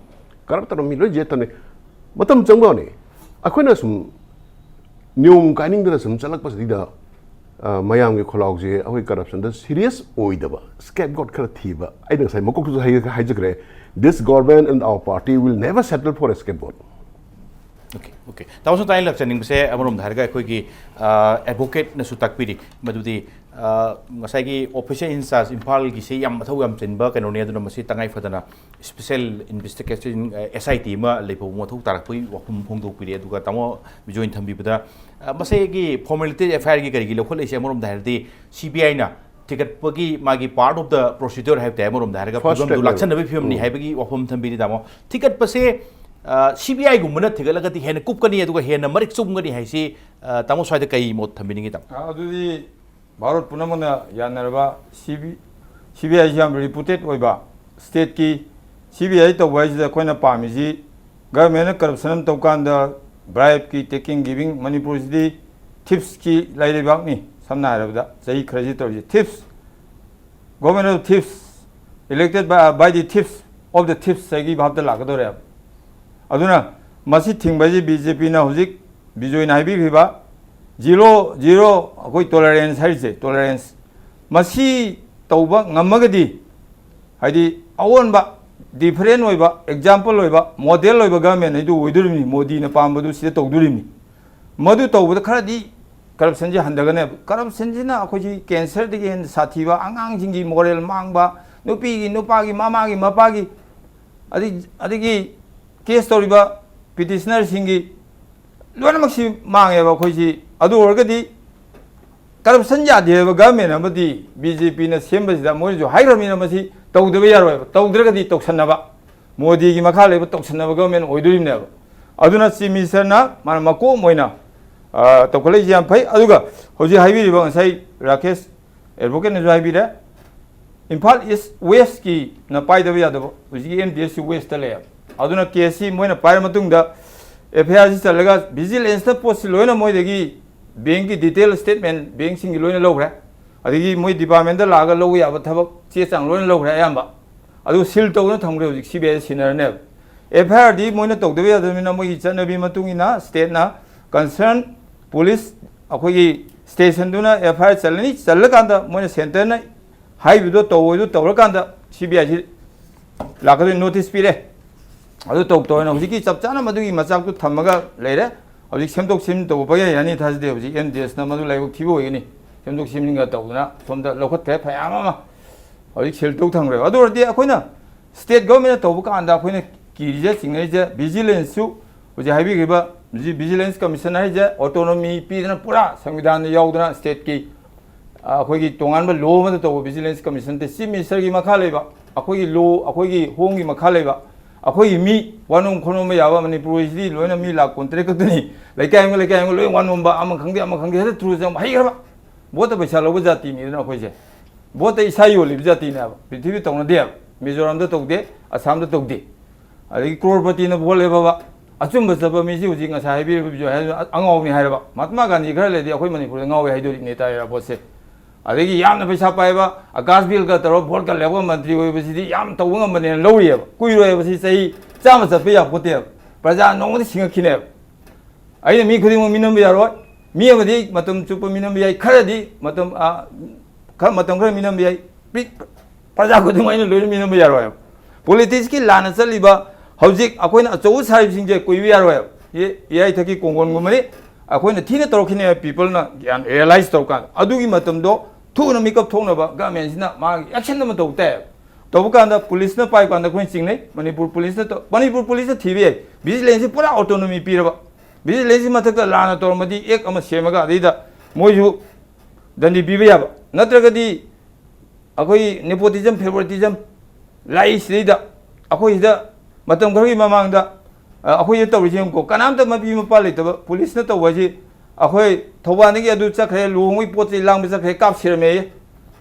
ꯀꯔꯞ ꯇꯧꯔ ꯃꯤ ꯂꯣꯏ ꯖꯦꯠ ꯇꯧꯅꯤ꯫ ꯃꯇꯝ ꯆꯪꯕꯅꯤ꯫ ꯑꯩꯈꯣꯏꯅ ꯁꯨꯝ ꯅꯤꯌꯣꯝ ꯀꯥꯏꯅꯤꯡꯗꯅ ꯁꯨꯝ ꯆꯠꯂꯛꯄꯁꯤꯗ, ꯑ, ꯃꯌꯥꯝꯒꯤ ꯈꯣꯜꯂꯥꯎꯁꯦ ꯑꯩꯈꯣꯏ ꯀꯔꯞꯁꯟꯗ ꯁꯤꯔꯤꯌꯁ ꯑꯣꯏꯗꯕ, ꯁ꯭ꯀꯦꯞ ꯒꯣꯠ ꯈꯔ ꯊꯤꯕ꯫ ꯑꯩꯅ ꯉꯁꯥꯏ ꯃꯀꯣꯛꯇꯁꯨ ꯍꯥꯏ-, ꯍꯥꯏꯖꯈ꯭ꯔꯦ, "This government and our party will never settle for a scapegoat." Okay, okay. ꯇꯥꯃꯣ ꯁꯨꯝ ꯇꯥꯏ ꯂꯥꯛꯆꯅꯤꯡꯕꯁꯦ, ꯑꯃꯔꯣꯝꯗ ꯍꯥꯏꯔꯒ ꯑꯩꯈꯣꯏꯒꯤ ꯑꯦꯗꯚꯣꯀꯦꯠꯅꯁꯨ ꯇꯥꯛꯄꯤꯔꯤ, ꯃꯗꯨꯗꯤ ꯑ, ꯉꯁꯥꯏꯒꯤ ꯑꯣꯐꯤꯁꯔ ꯏꯟ ꯆꯥꯔꯖ ꯏꯝꯐꯥꯜꯒꯤꯁꯦ ꯌꯥꯝ ꯃꯊꯧ ꯌꯥꯝ ꯆꯤꯟꯕ ꯀꯩꯅꯣꯅꯦ, ꯑꯗꯨꯅ ꯃꯁꯤ ꯇꯉꯥꯏ ꯐꯗꯅ ꯁ꯭ꯄꯦꯁꯦꯜ ꯏꯟꯚꯦꯁꯇꯤꯒꯦꯁꯟ, ꯑꯦꯁ ꯑꯥꯏ ꯇꯤ ꯑꯃ ꯂꯩꯕ ꯃꯊꯧ ꯇꯥꯔꯛꯄꯒꯤ ꯋꯥꯐꯝ ꯐꯣꯡꯗꯣꯛꯄꯤꯔꯦ꯫ ꯑꯗꯨꯒ ꯇꯥꯃꯣ ꯕꯤꯖꯣꯏꯅ ꯊꯝꯕꯤꯕꯗ, ꯑ, ꯃꯁꯤꯒꯤ ꯐꯣꯔꯃꯦꯂꯤꯇꯤ ꯑꯦꯐ ꯑꯥꯏ ꯑꯥꯔꯒꯤ ꯀꯔꯤꯒꯤ ꯂꯧꯈꯠꯂꯛꯏꯁꯦ, ꯑꯃꯔꯣꯝꯗ ꯍꯥꯏꯔꯗꯤ ꯁꯤ ꯕꯤ ꯑꯥꯏꯅ ꯊꯤꯒꯠꯄꯒꯤ ꯃꯥꯒꯤ ꯄꯥꯔꯠ ꯑꯣꯐ ꯗ ꯄ꯭ꯔꯣꯁꯤꯗ꯭ꯌꯨꯔ ꯍꯥꯏꯕ ꯇꯥꯏ, ꯑꯃꯔꯣꯝꯗ ꯍꯥꯏꯔꯒ First ꯐꯤꯕꯝꯗꯨ step ꯅꯦꯕ꯫ ꯂꯥꯛꯁꯟꯅꯕꯒꯤ ꯐꯤꯕꯝꯅꯤ ꯎꯝ꯫ ꯍꯥꯏꯕꯒꯤ ꯋꯥꯐꯝ ꯊꯝꯕꯤꯔꯤ ꯇꯥꯃꯣ꯫ ꯊꯤꯒꯠꯄꯁꯦ ꯁꯤ ꯕꯤ ꯑꯥꯏꯒꯨꯝꯕꯅ ꯊꯤꯒꯠꯂꯒꯗꯤ ꯍꯦꯟꯅ ꯀꯨꯞꯀꯅꯤ, ꯑꯗꯨꯒ ꯍꯦꯟꯅ ꯃꯔꯤꯛ ꯆꯨꯝꯒꯅꯤ ꯍꯥꯏꯁꯤ, ꯑ, ꯇꯥꯃꯣ ꯁ꯭ꯋꯥꯏꯗ ꯀꯩ ꯃꯣꯠ ꯊꯝꯕꯤꯅꯤꯡꯉꯤ ꯇꯥꯃꯣ? ꯑꯗꯨꯗꯤ ꯚꯥꯔꯠ ꯄꯨꯝꯅꯃꯛꯅ ꯌꯥꯅꯔꯕ ꯁꯤ ꯕꯤ, ꯁꯤ ꯕꯤ ꯑꯥꯏꯁꯤ ꯌꯥꯝ ꯔꯤꯄꯨꯇꯦꯠ ꯑꯣꯏꯕ ꯁ꯭ꯇꯦꯠꯀꯤ ꯁꯤ ꯕꯤ ꯑꯥꯏ ꯇꯧꯕ ꯍꯥꯏꯁꯤꯗ ꯑꯩꯈꯣꯏꯅ ꯄꯥꯝꯃꯤꯁꯤ ꯒꯚꯔꯟꯃꯦꯟꯅ ꯀꯔꯞꯁꯟ ꯑꯃ ꯇꯧ ꯀꯥꯟꯗ ꯕ꯭ꯔꯥꯏꯕꯀꯤ, ꯇꯦꯀꯤꯡ ꯒꯤꯚꯤꯡ, ꯃꯅꯤꯄꯨꯔꯁꯤꯗꯤ ꯊꯤꯞꯁꯀꯤ ꯂꯩꯔꯩꯕꯥꯛꯅꯤ꯫ ꯁꯝꯅ ꯍꯥꯏꯔꯕꯗ ꯆꯍꯤ ꯈꯔꯁꯤ ꯇꯧꯔꯤꯁꯤ ꯊꯤꯞꯁ, government of thieves, elected by, by the thieves, of the thieves ꯍꯥꯏꯒꯤ ꯚꯥꯞꯇ ꯂꯥꯛꯀꯗꯧꯔꯦꯕ꯫ ꯑꯗꯨꯅ ꯃꯁꯤ ꯊꯤꯡꯕ ꯍꯥꯏꯁꯤ ꯕꯤ ꯖꯦ ꯄꯤꯅ ꯍꯧꯖꯤꯛ ꯕꯤꯖꯣꯏꯅ ꯍꯥꯏꯕꯤꯈꯤꯕ ꯖꯤꯔꯣ, ꯖꯤꯔꯣ ꯑꯩꯈꯣꯏ ꯇꯣꯂꯔꯦꯟꯁ ꯍꯥꯏꯔꯤꯁꯦ, ꯇꯣꯂꯔꯦꯟꯁ, ꯃꯁꯤ ꯇꯧꯕ ꯉꯝꯃꯒꯗꯤ, ꯍꯥꯏꯗꯤ ꯑꯑꯣꯟꯕ, ꯗꯤꯐꯔꯦꯟ ꯑꯣꯏꯕ, ꯑꯦꯛꯖꯥꯝꯄꯜ ꯑꯣꯏꯕ, ꯃꯣꯗꯦꯜ ꯑꯣꯏꯕ ꯒꯚꯔꯟꯃꯦꯟ ꯍꯥꯏꯗꯨ ꯑꯣꯏꯗꯣꯔꯤꯕꯅꯤ꯫ ꯃꯣꯗꯤꯅ ꯄꯥꯝꯕꯗꯨ ꯁꯤꯗ ꯇꯧꯗꯣꯔꯤꯕꯅꯤ꯫ ꯃꯗꯨ ꯇꯧꯕꯗ ꯈꯔꯗꯤ ꯀꯔꯞꯁꯟꯁꯤ ꯍꯟꯊꯒꯅꯦꯕ꯫ ꯀꯔꯞꯁꯟꯁꯤꯅ ꯑꯩꯈꯣꯏꯁꯤ ꯀꯦꯟꯁꯔꯗꯒꯤ ꯍꯦꯟꯅ ꯁꯥꯊꯤꯕ, ꯑꯉꯥꯡꯁꯤꯡꯒꯤ ꯃꯣꯔꯦꯜ ꯃꯥꯡꯕ, ꯅꯨꯄꯤꯒꯤ, ꯅꯨꯄꯥꯒꯤ, ꯃꯃꯥꯒꯤ, ꯃꯄꯥꯒꯤ, ꯑꯗꯒꯤ, ꯑꯗꯒꯤ ꯀꯦꯁ ꯇꯧꯔꯤꯕ ꯄꯤꯇꯤꯁꯅꯔꯁꯤꯡꯒꯤ ꯂꯣꯏꯅꯃꯛꯁꯤ ꯃꯥꯡꯉꯦꯕ ꯑꯩꯈꯣꯏꯁꯤ꯫ ꯑꯗꯨ ꯑꯣꯏꯔꯒꯗꯤ ꯀꯔꯞꯁꯟ ꯌꯥꯗꯦ ꯍꯥꯏꯕ ꯒꯚꯔꯟꯃꯦꯟ ꯑꯃꯗꯤ ꯕꯤ ꯖꯦ ꯄꯤꯅ ꯁꯦꯝꯕꯁꯤꯗ ꯃꯣꯏꯅꯁꯨ ꯍꯥꯏꯈ꯭ꯔꯕꯅꯤꯅ ꯃꯁꯤ ꯇꯧꯗꯕ ꯌꯥꯔꯣꯏꯕ꯫ ꯇꯧꯗ꯭ꯔꯒꯗꯤ ꯇꯧꯁꯟꯅꯕ, ꯃꯣꯗꯤꯒꯤ ꯃꯈꯥ ꯂꯩꯕ ꯇꯧꯁꯟꯅꯕ ꯒꯚꯔꯟꯃꯦꯟ ꯑꯣꯏꯗꯣꯔꯤꯕꯅꯦꯕ꯫ ꯑꯗꯨꯅ ꯆꯤꯐ ꯃꯤꯅꯤꯁꯇꯔꯅ ꯃꯥꯅ ꯃꯀꯣꯛ ꯑꯃ ꯑꯣꯏꯅ, ꯑ, ꯇꯧꯈꯠꯂꯛꯏꯁꯤ ꯌꯥꯝ ꯐꯩ꯫ ꯑꯗꯨꯒ ꯍꯧꯖꯤꯛ ꯍꯥꯏꯕꯤꯔꯤꯕ ꯉꯁꯥꯏ ꯔꯥꯀꯦꯁ ꯑꯦꯗꯚꯣꯀꯦꯠꯅꯁꯨ ꯍꯥꯏꯕꯤꯔꯦ, ꯏꯝꯐꯥꯜ ꯏꯁ ꯋꯦꯁꯀꯤꯅ ꯄꯥꯏꯗꯕ ꯌꯥꯗꯕ, ꯍꯧꯖꯤꯛꯀꯤ M D S C west ꯂꯩꯌꯦꯕ꯫ ꯑꯗꯨꯅ ꯀꯦꯁꯁꯤ ꯃꯣꯏꯅ ꯄꯥꯏꯔ ꯃꯇꯨꯡꯗ ꯑꯦꯐ ꯑꯥꯏ ꯑꯥꯔꯁꯤ ꯆꯜꯂꯒ ꯚꯤꯖꯤꯂꯦꯟꯁꯇ ꯄꯣꯠꯁꯤ ꯂꯣꯏꯅ ꯃꯣꯏꯗꯒꯤ ꯕꯦꯡꯀꯤ ꯗꯤꯇꯦꯜ ꯁ꯭ꯇꯦꯠꯃꯦꯟ ꯕꯦꯡꯁꯤꯡꯒꯤ ꯂꯣꯏꯅ ꯂꯧꯈ꯭ꯔꯦ꯫ ꯑꯗꯒꯤ ꯃꯣꯏ ꯗꯤꯄꯥꯔꯠꯃꯦꯟꯗ ꯂꯥꯛꯑꯒ ꯂꯧꯕ ꯌꯥꯕ ꯊꯕꯛ ꯆꯦ ꯆꯥꯡ ꯂꯣꯏꯅ ꯂꯧꯈ꯭ꯔꯦ ꯑꯌꯥꯝꯕ꯫ ꯑꯗꯨ ꯁꯤꯜ ꯇꯧꯗꯨꯅ ꯊꯝꯈ꯭ꯔꯦ, ꯍꯧꯖꯤꯛ ꯁꯤ ꯕꯤ ꯑꯥꯏꯗ ꯁꯤꯟꯅꯔꯅꯦꯕ꯫ ꯑꯦꯐ ꯑꯥꯏ ꯑꯥꯔꯗꯤ ꯃꯣꯏꯅ ꯇꯧꯗꯕ ꯌꯥꯗꯕꯅꯤꯅ ꯃꯣꯏꯒꯤ ꯆꯠꯅꯕꯤ ꯃꯇꯨꯡ ꯏꯟꯅ ꯁ꯭ꯇꯦꯠꯅ ꯀꯟꯁꯔꯟ ꯄꯨꯂꯤꯁ ꯑꯩꯈꯣꯏꯒꯤ ꯁ꯭ꯇꯦꯁꯟꯗꯨꯅ ꯑꯦꯐ ꯑꯥꯏ ꯑꯥꯔ ꯆꯜꯂꯅꯤ꯫ ꯆꯜꯂꯀꯥꯟꯗ ꯃꯣꯏꯅ ꯁꯦꯟꯇꯔꯅ ꯍꯥꯏꯔꯤꯕꯗꯣ ꯇꯧꯑꯣꯏꯗꯣ ꯇꯧꯔꯀꯥꯟꯗ ꯁꯤ ꯕꯤ ꯑꯥꯏꯁꯤ ꯂꯥꯛꯀꯗꯣꯏ ꯅꯣꯇꯤꯁ ꯄꯤꯔꯦ꯫ ꯑꯗꯨ ꯇꯧ ꯇꯧꯅ ꯍꯧꯖꯤꯛꯀꯤ ꯆꯞ ꯆꯥꯅ ꯃꯗꯨꯒꯤ ꯃꯆꯥꯛꯇꯨ ꯊꯝꯃꯒ ꯂꯩꯔꯦ꯫ ꯍꯧꯖꯤꯛ ꯁꯦꯝꯗꯣꯛ ꯁꯦꯝꯖꯤꯟ ꯇꯧꯕ ꯄꯪꯌꯥ ꯌꯥꯅꯤ ꯊꯥꯖꯗꯦ꯫ ꯍꯧꯖꯤꯛ ꯑꯦꯝ ꯗꯤ ꯑꯦꯁꯅ ꯃꯗꯨ ꯂꯥꯏꯕꯛ ꯊꯤꯕ ꯑꯣꯏꯒꯅꯤ꯫ ꯁꯦꯝꯗꯣꯛ ꯁꯦꯝꯖꯤꯟꯒ ꯇꯧꯗꯅ ꯁꯣꯝꯗ ꯂꯧꯈꯠꯈ꯭ꯔꯦ ꯐꯅꯌꯥꯝ ꯑꯃ꯫ ꯍꯧꯖꯤꯛ ꯁꯤꯜ ꯇꯧ ꯊꯝꯈ꯭ꯔꯦꯕ꯫ ꯑꯗꯨ ꯑꯣꯏꯔꯗꯤ ꯑꯩꯈꯣꯏꯅ ꯁ꯭ꯇꯦꯠ ꯒꯣꯔꯃꯦꯟꯅ ꯇꯧꯕ ꯀꯥꯟꯗ ꯑꯩꯈꯣꯏꯅ ꯀꯤꯔꯤꯁꯦ, ꯆꯤꯡꯅꯔꯤꯁꯦ, ꯚꯤꯖꯤꯂꯦꯟꯁꯁꯨ ꯍꯧꯖꯤꯛ ꯍꯥꯏꯕꯤꯈ꯭ꯔꯤꯕ ꯚꯤꯖꯤ-, ꯚꯤꯖꯤꯂꯦꯟꯁ ꯀꯃꯤꯁꯟ ꯍꯥꯏꯁꯦ ꯑꯣꯇꯣꯅꯣꯃꯤ ꯄꯤꯗꯅ ꯄꯨꯔꯥ ꯁꯪꯕꯤꯙꯥꯟꯗ ꯌꯥꯎꯗꯅ ꯁ꯭ꯇꯦꯠꯀꯤ, ꯑ, ꯑꯩꯈꯣꯏꯒꯤ ꯇꯣꯉꯥꯟꯕ ꯂꯣ ꯑꯃꯗ ꯇꯧꯕ ꯚꯤꯖꯤꯂꯦꯟꯁ ꯀꯃꯤꯁꯟ ꯅꯠꯇꯦ꯫ ꯆꯤꯐ ꯃꯤꯅꯤꯁꯇꯔꯒꯤ ꯃꯈꯥ ꯂꯩꯕ, ꯑꯩꯈꯣꯏꯒꯤ ꯂꯣ, ꯑꯩꯈꯣꯏꯒꯤ ꯍꯣꯝꯒꯤ ꯃꯈꯥ ꯂꯩꯕ, ꯑꯩꯈꯣꯏꯒꯤ ꯃꯤ ꯋꯥꯅꯣꯝ ꯈꯣꯠꯅꯣꯝꯕ ꯌꯥꯕ, ꯃꯅꯤꯄꯨꯔꯁꯤꯗꯤ ꯂꯣꯏꯅ ꯃꯤ ꯂꯥꯛ ꯀꯨꯟꯇꯔꯦꯠ ꯈꯛꯇꯅꯤ꯫ ꯂꯩꯀꯥꯏ ꯑꯃꯒ ꯂꯩꯀꯥꯏ ꯑꯃꯒ ꯂꯣꯏ ꯋꯥꯅꯣꯝꯕ, ꯑꯃ ꯈꯪꯗꯦ ꯑꯃ ꯈꯪꯗꯦ, ꯍꯦꯛꯇ ꯊ꯭ꯔꯨ ꯆꯪꯕ ꯍꯩꯈ꯭ꯔꯕ꯫ ꯚꯣꯠꯇ ꯄꯩꯁꯥ ꯂꯧꯕ ꯖꯥꯇꯤꯅꯤꯗꯅ ꯑꯩꯈꯣꯏꯁꯦ꯫ ꯚꯣꯠꯇ ꯏꯁꯥ ꯌꯣꯜꯂꯤꯕ ꯖꯥꯇꯤꯅꯦꯕ꯫ ꯄ꯭ꯔꯤꯊꯤꯕꯤ ꯇꯧꯅꯗꯦꯕ꯫ ꯃꯤꯖꯣꯔꯥꯝꯗ ꯇꯧꯗꯦ, ꯑꯁꯥꯝꯗ ꯇꯧꯗꯦ꯫ ꯑꯗꯒꯤ ꯀ꯭ꯔꯣꯔꯄꯇꯤꯅ ꯚꯣꯠ ꯂꯦꯞꯄꯕ, ꯑꯆꯨꯝꯕ ꯆꯠꯄ ꯃꯤꯁꯤ ꯍꯧꯖꯤꯛ ꯉꯁꯥꯏ ꯍꯥꯏꯕꯤꯔꯤꯕ ꯕꯤꯖꯣꯏ ꯍꯥꯏꯗꯣ ꯑꯉꯥꯎꯕꯅꯤ ꯍꯥꯏꯔꯕ꯫ ꯃꯍꯥꯇꯃꯥ ꯒꯥꯟꯙꯤ ꯈꯔ ꯂꯩꯔꯗꯤ ꯑꯩꯈꯣꯏ ꯃꯅꯤꯄꯨꯔꯗ ꯉꯥꯎꯋꯦ ꯍꯥꯏꯗꯣꯔꯤꯕꯅꯦ ꯇꯥꯏ ꯏꯔꯥꯕꯣꯠꯁꯦ꯫ ꯑꯗꯒꯤ ꯌꯥꯝꯅ ꯄꯩꯁꯥ ꯄꯥꯏꯕ, ꯑꯀꯥꯁ ꯕꯤꯜꯒ ꯇꯧꯔꯒ ꯚꯣꯠꯀ ꯂꯦꯞꯄ ꯃꯟꯇ꯭ꯔꯤ ꯑꯣꯏꯕꯁꯤꯗꯤ ꯌꯥꯝ ꯇꯧꯕ ꯉꯝꯕꯅꯦꯅ ꯂꯧꯔꯤꯑꯕ꯫ ꯀꯨꯏꯔꯣꯏꯕ ꯁꯤ, ꯆꯍꯤ ꯆꯥꯝꯃ ꯆꯠꯄ ꯌꯥꯄꯣꯠꯇꯦꯕ꯫ ꯄ꯭ꯔꯖꯥ ꯅꯣꯡꯃꯗꯤ ꯁꯤꯡꯉꯛꯈꯤꯅꯦꯕ꯫ ꯑꯩꯅ ꯃꯤ ꯈꯨꯗꯤꯡꯃꯛ ꯃꯤꯅꯝꯕ ꯌꯥꯔꯣꯏ꯫ ꯃꯤ ꯑꯃꯗꯤ ꯃꯇꯝ ꯆꯨꯞꯄ ꯃꯤꯅꯝꯕ ꯌꯥꯏ, ꯈꯔꯗꯤ ꯃꯇꯝ, ꯑ, ꯈꯔ, ꯃꯇꯝ ꯈꯔ ꯃꯤꯅꯝꯕ ꯌꯥꯏ꯫ ꯄꯤ-, ꯄ꯭ꯔꯖꯥ ꯈꯨꯗꯤꯡꯃꯛ ꯑꯩꯅ ꯂꯣꯏꯅ ꯃꯤꯅꯝꯕ ꯌꯥꯔꯣꯏꯕ꯫ ꯄꯣꯂꯤꯇꯤꯛꯁꯀꯤ ꯂꯥꯟꯅ ꯆꯠꯂꯤꯕ ꯍꯧꯖꯤꯛ ꯑꯩꯈꯣꯏꯅ ꯑꯆꯧꯕ ꯁꯥꯔꯤꯕꯁꯤꯡꯁꯦ ꯀꯨꯏꯕ ꯌꯥꯔꯣꯏꯕ꯫ ꯏ-, ꯏꯌꯥꯏꯊꯛꯀꯤ ꯀꯣꯡꯒꯣꯟꯒꯨꯝꯕꯅꯤ꯫ ꯑꯩꯈꯣꯏꯅ ꯊꯤꯅ ꯇꯧꯔꯛꯈꯤꯅꯦꯕ, ꯄꯤꯄꯜꯅ ꯒ꯭ꯌꯥꯟ ꯔꯤꯌꯦꯂꯥꯏꯁ ꯇꯧꯔꯀꯥꯟꯗ꯫ ꯑꯗꯨꯒꯤ ꯃꯇꯝꯗꯣ ꯊꯨꯅ ꯃꯤꯀꯞ ꯊꯣꯛꯅꯕ ꯒꯃꯦꯟꯁꯤꯅ ꯃꯥꯒꯤ ꯑꯦꯛꯁꯟ ꯑꯃ ꯇꯧꯕ ꯇꯥꯏꯌꯦꯕ꯫ ꯇꯧꯕ ꯀꯥꯟꯗ ꯄꯨꯂꯤꯁꯅ ꯄꯥꯏꯕ ꯀꯥꯟꯗ ꯑꯩꯈꯣꯏꯅ ꯆꯤꯡꯅꯩ꯫ ꯃꯅꯤꯄꯨꯔ ꯄꯨꯂꯤꯁꯅ ꯇꯧ-, ꯃꯅꯤꯄꯨꯔ ꯄꯨꯂꯤꯁꯅ ꯊꯤꯕ ꯌꯥꯏ꯫ ꯚꯤꯖꯤꯂꯦꯟꯁꯁꯤ ꯄꯨꯔꯥ ꯑꯣꯇꯣꯅꯣꯃꯤ ꯄꯤꯔꯕ꯫ ꯚꯤꯖꯤꯂꯦꯟꯁꯀꯤ ꯃꯊꯛꯇ ꯂꯥꯟꯅ ꯇꯧꯔꯝꯃꯗꯤ ꯑꯦꯛ ꯑꯃ ꯁꯦꯝꯃꯒ ꯑꯗꯩꯗ ꯃꯣꯏꯁꯨ ꯗꯟꯗꯤ ꯄꯤꯕ ꯌꯥꯕ, ꯅꯠꯇ꯭ꯔꯒꯗꯤ ꯑꯩꯈꯣꯏ nepotism, favoritism ꯂꯥꯛꯏ ꯁꯤꯗꯩꯗ꯫ ꯑꯩꯈꯣꯏ ꯁꯤꯗ ꯃꯇꯝ ꯈꯔꯒꯤ ꯃꯃꯥꯡꯗ, ꯑ, ꯑꯩꯈꯣꯏꯗ ꯇꯧꯔꯤꯁꯦ ꯌꯦꯡꯉꯨꯀꯣ, ꯀꯅꯥꯝꯇ ꯃꯄꯤ ꯃꯄꯥ ꯂꯩꯇꯕ ꯄꯨꯂꯤꯁꯅ ꯇꯧꯕ ꯍꯥꯏꯁꯤ, ꯑꯩꯈꯣꯏ ꯊꯧꯕꯥꯜꯗꯒꯤ ꯑꯗꯨ ꯆꯠꯈ꯭ꯔꯦ, ꯂꯨꯍꯣꯡꯕꯒꯤ ꯄꯣꯠ ꯆꯩ ꯂꯥꯡꯕ ꯆꯠꯈ꯭ꯔꯦ, ꯀꯥꯞꯁꯤꯔꯝꯃꯦꯌꯦ꯫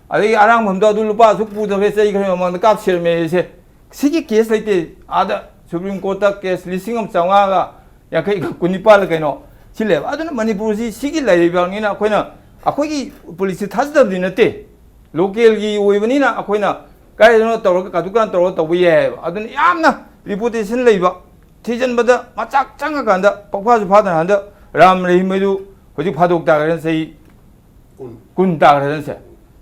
ꯑꯗꯒꯤ ꯑꯔꯥꯡꯕꯝꯗꯣ ꯑꯗꯨ ꯂꯨꯄꯥ ꯑꯁꯨꯛ ꯄꯨꯗꯕ ꯆꯩ ꯈꯔ ꯃꯃꯥꯡꯗ ꯀꯥꯞꯁꯤꯔꯝꯃꯦꯌꯦ꯫ ꯁꯤꯒꯤ case ꯂꯩꯇꯦ꯫ ꯑꯥꯗ Supreme Courtꯇ case ꯂꯤꯁꯤꯡ ꯑꯃ ꯆꯥꯝꯃꯉꯥꯒ ꯌꯥꯡꯈꯩ ꯀꯨꯟꯅꯤꯄꯥꯜꯂ ꯀꯩꯅꯣ ꯁꯤ ꯂꯩꯕ꯫ ꯑꯗꯨꯅ ꯃꯅꯤꯄꯨꯔꯁꯤ ꯁꯤꯒꯤ ꯂꯩꯔꯤꯕꯅꯤꯅ ꯑꯩꯈꯣꯏꯅ, ꯑꯩꯈꯣꯏꯒꯤ ꯄꯨꯂꯤꯁꯁꯤ ꯊꯥꯖꯗꯕꯗꯤ ꯅꯠꯇꯦ, localꯒꯤ ꯑꯣꯏꯕꯅꯤꯅ ꯑꯩꯈꯣꯏꯅ ꯀꯥꯏꯗꯅꯣ ꯇꯧꯔꯒ ꯀꯥꯇꯨ ꯀꯥꯔꯟ ꯇꯧꯔꯒ ꯇꯧꯕ ꯌꯥꯏꯑꯕ꯫ ꯑꯗꯨꯅ ꯌꯥꯝꯅ reputation ꯂꯩꯕ, ꯊꯤꯖꯤꯟꯕꯗ ꯃꯆꯥꯛ ꯆꯪꯉꯀꯥꯟꯗ ꯄꯛꯐꯥꯁꯨ ꯐꯥꯗꯅ ꯍꯟꯗꯛ ꯔꯥꯝ ꯔꯍꯤꯝ ꯍꯥꯏꯗꯨ ꯍꯧꯖꯤꯛ ꯐꯥꯗꯣꯛ ꯇꯥꯈ꯭ꯔꯦꯅ ꯆꯍꯤ ꯀꯨꯟ ꯇꯥꯈ꯭ꯔꯦꯅ ꯁꯦ꯫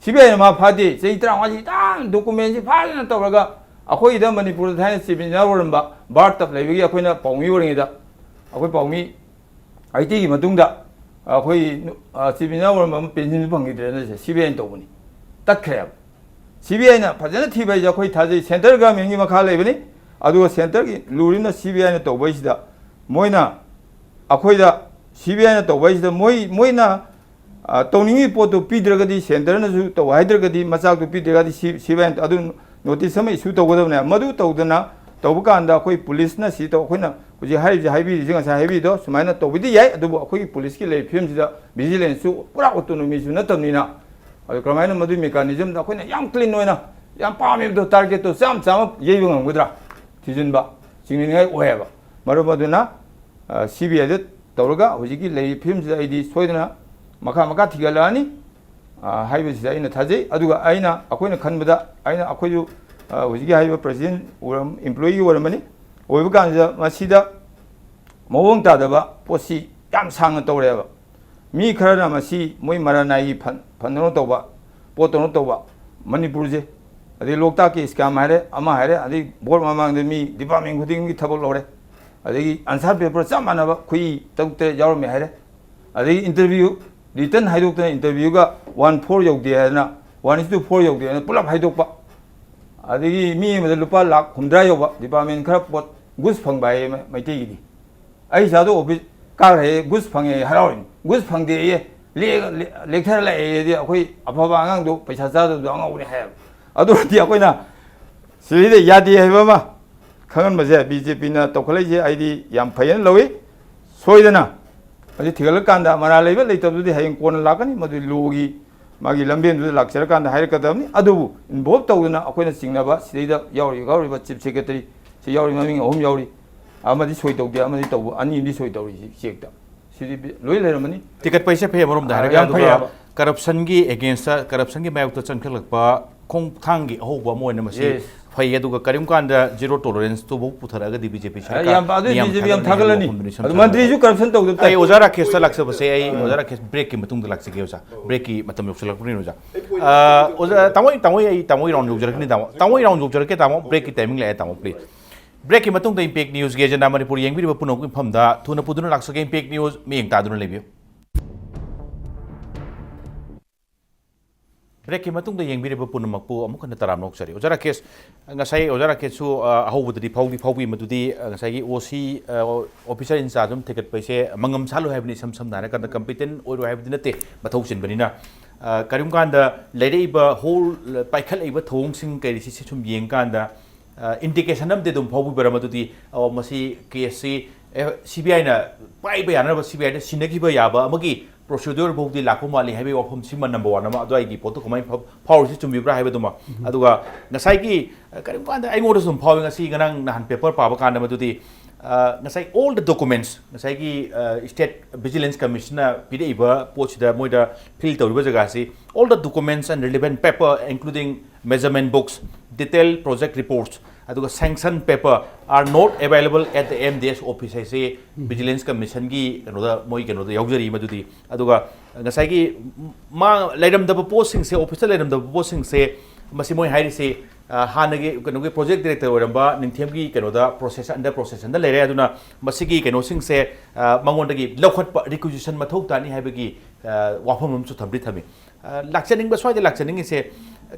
CBIꯅ ꯃꯥ ꯐꯥꯗꯦ, ꯆꯍꯤ ꯇꯔꯥꯃꯉꯥꯁꯤ ꯇꯥꯡ documentꯁꯤ ꯐꯖꯅ ꯇꯧꯔꯒ ꯑꯩꯈꯣꯏꯒꯤꯗ ꯃꯅꯤꯄꯨꯔꯗ ꯊꯥꯏꯅ chief engineer ꯑꯣꯏꯔꯝꯕ ꯕꯥꯔ ꯇꯞ ꯂꯩꯕꯒꯤ ꯑꯩꯈꯣꯏꯅ ꯄꯥꯎꯃꯤ ꯑꯣꯏꯔꯤꯉꯩꯗ ꯑꯩꯈꯣꯏ ꯄꯥꯎꯃꯤ ꯑꯥꯏꯇꯤꯒꯤ ꯃꯇꯨꯡꯗ ꯑꯩꯈꯣꯏ ꯅꯨ-, ꯑ, chief engineer ꯑꯣꯏꯔꯝꯕ ꯑꯃ pensionꯁꯨ ꯐꯪꯈꯤꯗ꯭ꯔꯦꯅ ꯁꯦ CBIꯅ ꯇꯧꯕꯅꯤ, ꯇꯠꯈ꯭ꯔꯦꯕ꯫ CBIꯅ ꯐꯖꯅ ꯊꯤꯕ ꯍꯥꯏꯁꯦ ꯑꯩꯈꯣꯏ ꯊꯥꯖꯩ, central governmentꯀꯤ ꯃꯈꯥ ꯂꯩꯕꯅꯤ꯫ ꯑꯗꯨꯒ centreꯒꯤ ꯂꯨꯔꯤꯅ CBIꯅ ꯇꯧꯕꯩꯁꯤꯗ ꯃꯣꯏꯅ ꯑꯩꯈꯣꯏꯗ, CBIꯅ ꯇꯧꯕꯩꯁꯤꯗ ꯃꯣꯏ, ꯃꯣꯏꯅ, ꯑ, ꯇꯧꯅꯤꯡꯉꯤ ꯄꯣꯠꯇꯨ ꯄꯤꯗ꯭ꯔꯒꯗꯤ, centreꯅꯁꯨ ꯇꯧ ꯍꯥꯏꯗ꯭ꯔꯒꯗꯤ, ꯃꯆꯥꯛꯇꯨ ꯄꯤꯗ꯭ꯔꯒꯗꯤ ꯁꯤ-, CBIꯅ ꯑꯗꯨ notice ꯑꯃ issue ꯇꯧꯒꯗꯕꯅꯦ꯫ ꯃꯗꯨ ꯇꯧꯗꯅ ꯇꯧꯕ ꯀꯥꯟꯗ ꯑꯩꯈꯣꯏ ꯄꯨꯂꯤꯁꯅ ꯁꯤ ꯇꯧ-, ꯑꯩꯈꯣꯏꯅ ꯍꯧꯖꯤꯛ ꯍꯥꯏꯔꯤꯕꯁꯤ, ꯍꯥꯏꯕꯤꯔꯤꯁꯤ, ꯉꯁꯥꯏ ꯍꯥꯏꯕꯤꯔꯤꯗꯣ ꯁꯨꯃꯥꯏꯅ ꯇꯧꯕꯗꯤ ꯌꯥꯏ, ꯑꯗꯨꯕꯨ ꯑꯩꯈꯣꯏꯒꯤ ꯄꯨꯂꯤꯁꯀꯤ ꯂꯩꯔꯤꯕ ꯐꯤꯕꯝꯁꯤꯗ vigilanceꯁꯨ ꯄꯨꯔꯥ autonomyꯁꯨ ꯅꯠꯇꯕꯅꯤꯅ, ꯑꯗꯨ ꯀꯔꯝꯍꯥꯏꯅ ꯃꯗꯨꯒꯤ mechanismꯗ ꯑꯩꯈꯣꯏꯅ ꯌꯥꯝ clean ꯑꯣꯏꯅ ꯌꯥꯝ ꯄꯥꯝꯃꯤꯕꯗꯣ targetꯇꯣ ꯆꯥꯝ ꯆꯥꯝꯃ ꯌꯩꯕ ꯉꯝꯒꯗ꯭ꯔꯥ ꯊꯤꯖꯤꯟꯕ ꯆꯤꯡꯅꯅꯤꯡꯉꯥꯏ ꯑꯣꯏꯌꯦꯕ꯫ ꯃꯔꯝ ꯑꯗꯨꯅ, ꯑ, CBIꯗ ꯇꯧꯔꯒ ꯍꯧꯖꯤꯛꯀꯤ ꯂꯩꯔꯤꯕ ꯐꯤꯕꯝꯁꯤꯗ ꯑꯩꯗꯤ ꯁꯣꯏꯗꯅ ꯃꯈꯥ ꯃꯈꯥ ꯊꯤꯒꯠꯂꯛꯑꯅꯤ, ꯑ, ꯍꯥꯏꯕꯁꯤꯗ ꯑꯩꯅ ꯊꯥꯖꯩ꯫ ꯑꯗꯨꯒ ꯑꯩꯅ, ꯑꯩꯈꯣꯏꯅ ꯈꯟꯕꯗ, ꯑꯩꯅ, ꯑꯩꯈꯣꯏꯁꯨ, ꯑ, ꯍꯧꯖꯤꯛꯀꯤ ꯍꯥꯏꯔꯤꯕ president ꯑꯣꯏꯔꯝ-, employeeꯒꯤ ꯑꯣꯏꯔꯝꯕꯅꯤ꯫ ꯑꯣꯏꯕ ꯀꯥꯟꯁꯤꯗ ꯃꯁꯤꯗ ꯃꯑꯣꯡ ꯇꯥꯗꯕ ꯄꯣꯠꯁꯤ ꯌꯥꯝ ꯁꯥꯡꯅ ꯇꯧꯔꯛꯑꯦꯕ꯫ ꯃꯤ ꯈꯔꯅ ꯃꯁꯤ ꯃꯣꯏ ꯃꯔꯥꯅꯥꯏꯒꯤ ꯐꯟ-, ꯐꯟꯗꯧꯅ ꯇꯧꯕ, ꯄꯣꯠꯇꯧꯅ ꯇꯧꯕ, ꯃꯅꯤꯄꯨꯔꯁꯦ꯫ ꯑꯗꯩ ꯂꯣꯛꯇꯥꯛꯀꯤ scam ꯍꯥꯏꯔꯦ, ꯑꯃ ꯍꯥꯏꯔꯦ, ꯑꯗꯩ vote ꯃꯃꯥꯡꯗ ꯃꯤ department ꯈꯨꯗꯤꯡꯒꯤ ꯊꯕꯛ ꯂꯧꯔꯦ꯫ ꯑꯗꯒꯤ answer paper ꯆꯞ ꯃꯥꯟꯅꯕ ꯈꯨꯏ ꯇꯔꯨꯛ ꯇꯔꯦꯠ ꯌꯥꯎꯔꯝꯃꯦ ꯍꯥꯏꯔꯦ꯫ ꯑꯗꯒꯤ interview, written ꯍꯥꯏꯗꯣꯛꯇꯅ interviewꯒ one four ꯌꯧꯗꯦ ꯍꯥꯏꯗꯅ, one is to four ꯌꯧꯗꯦ ꯍꯥꯏꯗꯅ ꯄꯨꯂꯞ ꯍꯥꯏꯗꯣꯛꯄ꯫ ꯑꯗꯒꯤ ꯃꯤ ꯑꯃꯗ ꯂꯨꯄꯥ ꯂꯥꯈ ꯍꯨꯝꯗ꯭ꯔꯥ ꯌꯧꯕ, department ꯈꯔ ꯄꯣꯠ ꯒꯨꯁ ꯐꯪꯕ ꯍꯥꯏꯌꯦ ꯃ-, ꯃꯩꯇꯩꯒꯤꯗꯤ꯫ ꯑꯩ ꯏꯆꯥꯗꯣ office ꯀꯥꯈ꯭ꯔꯦ, ꯒꯨꯁ ꯐꯪꯉꯦ, ꯍꯔꯥꯎꯔꯤꯅꯤ꯫ ꯒꯨꯁ ꯐꯪꯗꯦꯌꯦ, ꯂꯦꯛ- ꯂꯦꯛ- ꯂꯦꯛꯊꯔ ꯂꯥꯛꯑꯦꯗꯤ ꯑꯩꯈꯣꯏ ꯑꯐꯕ ꯑꯉꯥꯡꯗꯣ ꯄꯩꯁꯥ ꯆꯥꯗꯕꯗꯣ ꯑꯉꯥꯎꯕꯅꯤ ꯍꯥꯏꯌꯦꯕ꯫ ꯑꯗꯨ ꯑꯣꯏꯔꯗꯤ ꯑꯩꯈꯣꯏꯅ ꯁꯤꯗꯩꯗ ꯌꯥꯗꯦ ꯍꯥꯏꯕ ꯑꯃ ꯈꯪꯍꯟꯕꯁꯦ ꯕꯤ ꯖꯦ ꯄꯤꯅ ꯇꯧꯈꯠꯂꯛꯏꯁꯦ ꯑꯩꯗꯤ ꯌꯥꯝ ꯐꯩꯌꯦꯅ ꯂꯧꯏ꯫ ꯁꯣꯏꯗꯅ ꯃꯁꯤ ꯊꯤꯒꯠꯂꯀꯥꯟꯗ ꯃꯔꯥꯜ ꯂꯩꯕ ꯂꯩꯇꯕꯗꯨꯗꯤ ꯍꯌꯦꯡ ꯀꯣꯟꯅ ꯂꯥꯛꯀꯅꯤ, ꯃꯗꯨꯗꯤ ꯂꯣꯒꯤ ꯃꯥꯒꯤ ꯂꯝꯕꯦꯟꯗꯨꯗ ꯂꯥꯛꯆꯔꯀꯥꯟꯗ ꯍꯥꯏꯔꯛꯀꯗꯕꯅꯤ꯫ ꯑꯗꯨꯕꯨ ꯏꯟꯚꯣꯜꯕ ꯇꯧꯗꯅ ꯑꯩꯈꯣꯏꯅ ꯆꯤꯡꯅꯕ ꯁꯤꯗꯩꯗ ꯌꯥꯎꯔꯤꯕ, ꯌꯥꯎꯔꯤꯕ ꯆꯤꯐ ꯁꯦꯀ꯭ꯔꯦꯇꯔꯤ ꯁꯤ ꯌꯥꯎꯔꯤ ꯃꯃꯤꯡ ꯑꯍꯨꯝ ꯌꯥꯎꯔꯤ, ꯑꯃꯗꯤ ꯁꯣꯏ ꯇꯧꯗꯦ, ꯑꯃꯗꯤ ꯇꯧꯕ, ꯑꯅꯤ ꯑꯃꯗꯤ ꯁꯣꯏ ꯇꯧꯔꯤ ꯆꯦꯛꯇ꯫ ꯁꯤꯗꯤ ꯕꯤ- ꯂꯣꯏ ꯂꯩꯔꯝꯃꯅꯤ꯫ ꯇꯤꯀꯠ ꯄꯩꯁꯦ ꯐꯩ ꯑꯃꯔꯣꯝꯗ ꯑ, ꯍꯥꯏꯔꯒ, ꯌꯥꯝ ꯐꯩ ꯑꯗꯨꯒ ꯍꯥꯏꯕ꯫ ꯀꯔꯞꯁꯟꯒꯤ ꯑꯦꯒꯦꯟꯁꯇ, ꯀꯔꯞꯁꯟꯒꯤ ꯃꯥꯌꯣꯛꯇ ꯆꯪꯈꯠꯂꯛꯄ ꯈꯣꯡꯊꯥꯡꯒꯤ ꯑꯍꯧꯕ ꯑꯃ ꯑꯣꯏꯅ ꯃꯁꯤ Yes. ꯐꯩ꯫ ꯑꯗꯨꯒ ꯀꯔꯤꯒꯨꯝꯕ ꯀꯥꯟꯗ ꯖꯤꯔꯣ ꯇꯣꯂꯔꯦꯟꯁꯇꯨꯐꯥꯎ ꯄꯨꯊꯔꯛꯑꯒꯗꯤ ꯕꯤ ꯖꯦ ꯄꯤ ꯑ, ꯁꯔꯀꯥꯔ ꯌꯥꯝ ꯐ-, ꯑꯗꯨ ꯃꯤꯌꯥꯝ ꯕꯤ ꯖꯦ ꯄꯤ ꯌꯥꯝ ꯊꯥꯒꯠꯂꯅꯤ ꯊꯥꯒꯠꯂꯅꯤ ꯋꯥꯐꯝꯗꯨꯅꯤ ꯑꯗꯨ ꯁꯝꯁꯝꯅ ꯃꯟꯇ꯭ꯔꯤꯁꯨ ꯍꯥꯏꯔꯕꯗ꯫ ꯀꯔꯞꯁꯟ ꯇꯧꯗꯕ ꯑꯩ ꯇꯥꯏ꯫ ꯑꯣꯖꯥ ꯔꯥꯀꯦꯁꯇ ꯂꯥꯛꯆꯕꯁꯦ, ꯑꯩ ꯎꯝ꯫ ꯑꯣꯖꯥ ꯔꯥꯀꯦꯁ ꯕ꯭ꯔꯦꯛꯀꯤ ꯃꯇꯨꯡꯗ ꯂꯥꯛꯆꯒꯦ ꯑꯣꯖꯥ꯫ ꯕ꯭ꯔꯦꯛꯀꯤ ꯃꯇꯝ ꯌꯧꯁꯤꯜꯂꯛꯄꯅꯤꯅ ꯑꯣꯖꯥ꯫ ꯑ, ꯑꯣꯖꯥ, ꯇꯥꯃꯣ, ꯇꯥꯃꯣ, ꯑꯩ ꯇꯥꯃꯣ ꯔꯥꯎꯟ ꯌꯧꯖꯔꯛꯀꯅꯤ ꯇꯥꯃꯣ꯫ ꯇꯥꯃꯣ ꯔꯥꯎꯟ ꯌꯧꯖꯔꯛꯀꯦ ꯇꯥꯃꯣ, ꯕ꯭ꯔꯦꯛꯀꯤ ꯇꯥꯏꯃꯤꯡ ꯂꯥꯛꯑꯦ ꯇꯥꯃꯣ, ꯄ꯭ꯂꯤꯖ꯫ ꯕ꯭ꯔꯦꯛꯀꯤ ꯃꯇꯨꯡꯗ ꯏꯝꯄꯦꯛ ꯅ꯭ꯌꯨꯁꯀꯤ ꯑꯦꯖꯦꯟꯗꯥ ꯃꯅꯤꯄꯨꯔ ꯌꯦꯡꯕꯤꯔꯤꯕ ꯄꯨꯝꯅꯃꯛꯀꯤ ꯃꯐꯝꯗ ꯊꯨꯅ ꯄꯨꯗꯨꯅ ꯂꯥꯛꯆꯒꯦ꯫ ꯏꯝꯄꯦꯛ ꯅ꯭ꯌꯨꯁ ꯃꯤꯠꯌꯦꯡ ꯇꯥꯗꯨꯅ ꯂꯩꯕꯤꯌꯨ꯫ ꯕ꯭ꯔꯦꯛꯀꯤ ꯃꯇꯨꯡꯗ ꯌꯦꯡꯕꯤꯔꯤꯕ ꯄꯨꯝꯅꯃꯛꯄꯨ ꯑꯃꯨꯛ ꯍꯟꯅ ꯇꯔꯥꯝꯅ ꯑꯣꯛꯆꯔꯤ꯫ ꯑꯣꯖꯥ ꯔꯥꯀꯦꯁ, ꯉꯁꯥꯏ ꯑꯣꯖꯥ ꯔꯥꯀꯦꯁꯁꯨ, ꯑ, ꯑꯍꯧꯕꯗꯗꯤ ꯐꯥꯎꯗꯤ ꯐꯥꯎꯕꯤ, ꯃꯗꯨꯗꯤ, ꯑ, ꯉꯁꯥꯏꯒꯤ ꯑꯣ ꯁꯤ, ꯑ, ꯑꯣꯐꯤꯁꯥꯔ ꯏꯟꯆꯥꯔꯖ ꯑꯃ ꯊꯤꯒꯠꯄ ꯍꯥꯏꯁꯦ ꯃꯉꯝ ꯁꯥꯠꯂꯣꯏ ꯍꯥꯏꯕꯅꯤ, ꯏꯁꯝ ꯁꯝꯅ ꯍꯥꯏꯔꯀꯥꯟꯗ ꯀꯝꯄꯤꯇꯦꯟ ꯑꯣꯏꯔꯣꯏ ꯍꯥꯏꯕꯗꯤ ꯅꯠꯇꯦ, ꯃꯊꯧ ꯆꯤꯟꯕꯅꯤꯅ꯫ ꯑ, ꯀꯔꯤꯒꯨꯝꯕ ꯀꯥꯟꯗ ꯂꯩꯔꯛꯏꯕ ꯍꯣꯜ, ꯄꯥꯏꯈꯠꯂꯛꯏꯕ ꯊꯧꯑꯣꯡꯁꯤꯡ ꯀꯔꯤꯁꯤ ꯁꯨꯝ ꯌꯦꯡꯀꯥꯟꯗ, ꯑ, ꯏꯟꯗꯤꯀꯦꯁꯟ ꯑꯃꯗꯤ ꯑꯗꯨꯝ ꯐꯥꯎꯕꯤꯕ꯭ꯔꯥ ꯃꯗꯨꯗꯤ, ꯑꯣ, ꯃꯁꯤ ꯀꯦꯁꯁꯤ, ꯑꯦ, ꯁꯤ ꯕꯤ ꯑꯥꯏꯅ ꯄꯥꯏꯕ ꯌꯥꯅꯕ, ꯁꯤ ꯕꯤ ꯑꯥꯏꯗ ꯁꯤꯟꯅꯈꯤꯕ ꯌꯥꯕ ꯑꯃꯒꯤ ꯄ꯭ꯔꯣꯁꯤꯗ꯭ꯌꯨꯔ ꯐꯥꯎꯗꯤ ꯂꯥꯛꯄ ꯃꯥꯜꯂꯤ ꯍꯥꯏꯕꯒꯤ ꯋꯥꯐꯝꯁꯤꯃ ꯅꯝꯕꯔ ꯋꯥꯟ ꯑꯃ, ꯑꯗꯨꯋꯥꯏꯒꯤ ꯄꯣꯠꯇꯣ ꯀꯃꯥꯏꯅ ꯐꯥꯎ-, ꯐꯥꯎꯔꯤꯁꯤ ꯆꯨꯝꯕꯤꯕ꯭ꯔꯥ ꯍꯥꯏꯕꯗꯨꯃ꯫ ꯎꯝ꯫ ꯑꯗꯨꯒ ꯉꯁꯥꯏꯒꯤ, ꯑ, ꯀꯔꯤꯒꯨꯝꯕ ꯀꯥꯟꯗ ꯑꯩꯉꯣꯟꯗꯁꯨ ꯑꯗꯨꯝ ꯐꯥꯎꯏ, ꯉꯁꯤ ꯉꯔꯥꯡ ꯅꯍꯥꯟ ꯄꯦꯄꯔ ꯄꯥꯕ ꯀꯥꯟꯗ ꯃꯗꯨꯗꯤ, ꯑ, ꯉꯁꯥꯏ all the documents, ꯉꯁꯥꯏꯒꯤ, ꯑ, State Vigilance Commissionꯅ ꯄꯤꯔꯛꯏꯕ ꯄꯣꯠꯁꯤꯗ ꯃꯣꯏꯗ ꯐꯤꯜ ꯇꯧꯔꯤꯕ ꯖꯒꯥꯁꯤ, "All the documents and relevant paper, including measurement books, detailed project reports, ꯑꯗꯨꯒ sanction paper are not available at the M D S office" ꯍꯥꯏꯁꯦ ꯎꯝ꯫ Vigilance Commissionꯒꯤ ꯀꯩꯅꯣꯗ, ꯃꯣꯏ ꯀꯩꯅꯣꯗ ꯌꯥꯎꯖꯔꯤ ꯃꯗꯨꯗꯤ꯫ ꯑꯗꯨꯒ ꯉꯁꯥꯏꯒꯤ ꯃꯥ ꯂꯩꯔꯝꯗꯕ ꯄꯣꯠꯁꯤꯡꯁꯦ, ꯑꯣꯐꯤꯁꯇ ꯂꯩꯔꯝꯗꯕ ꯄꯣꯠꯁꯤꯡꯁꯦ, ꯃꯁꯤ ꯃꯣꯏ ꯍꯥꯏꯔꯤꯁꯦ, ꯑ, ꯍꯥꯟꯅꯒꯤ ꯀꯩꯅꯣꯒꯤ project director ꯑꯣꯏꯔꯝꯕ ꯅꯤꯡꯊꯦꯝꯒꯤ ꯀꯩꯅꯣꯗ process, under processꯗ ꯂꯩꯔꯦ꯫ ꯑꯗꯨꯅ ꯃꯁꯤꯒꯤ ꯀꯩꯅꯣꯁꯤꯡꯁꯦ, ꯑ, ꯃꯉꯣꯟꯗꯒꯤ ꯂꯧꯈꯠꯄ, requisition ꯃꯊꯧ ꯇꯥꯅꯤ ꯍꯥꯏꯕꯒꯤ, ꯑ, ꯋꯥꯐꯝ ꯑꯃꯁꯨ ꯊꯝꯗꯤ ꯊꯝꯃꯤ꯫ ꯑ, ꯂꯥꯛꯆꯅꯤꯡꯕ, ꯁ꯭ꯋꯥꯏꯗ ꯂꯥꯛꯆꯅꯤꯡꯉꯤꯁꯦ,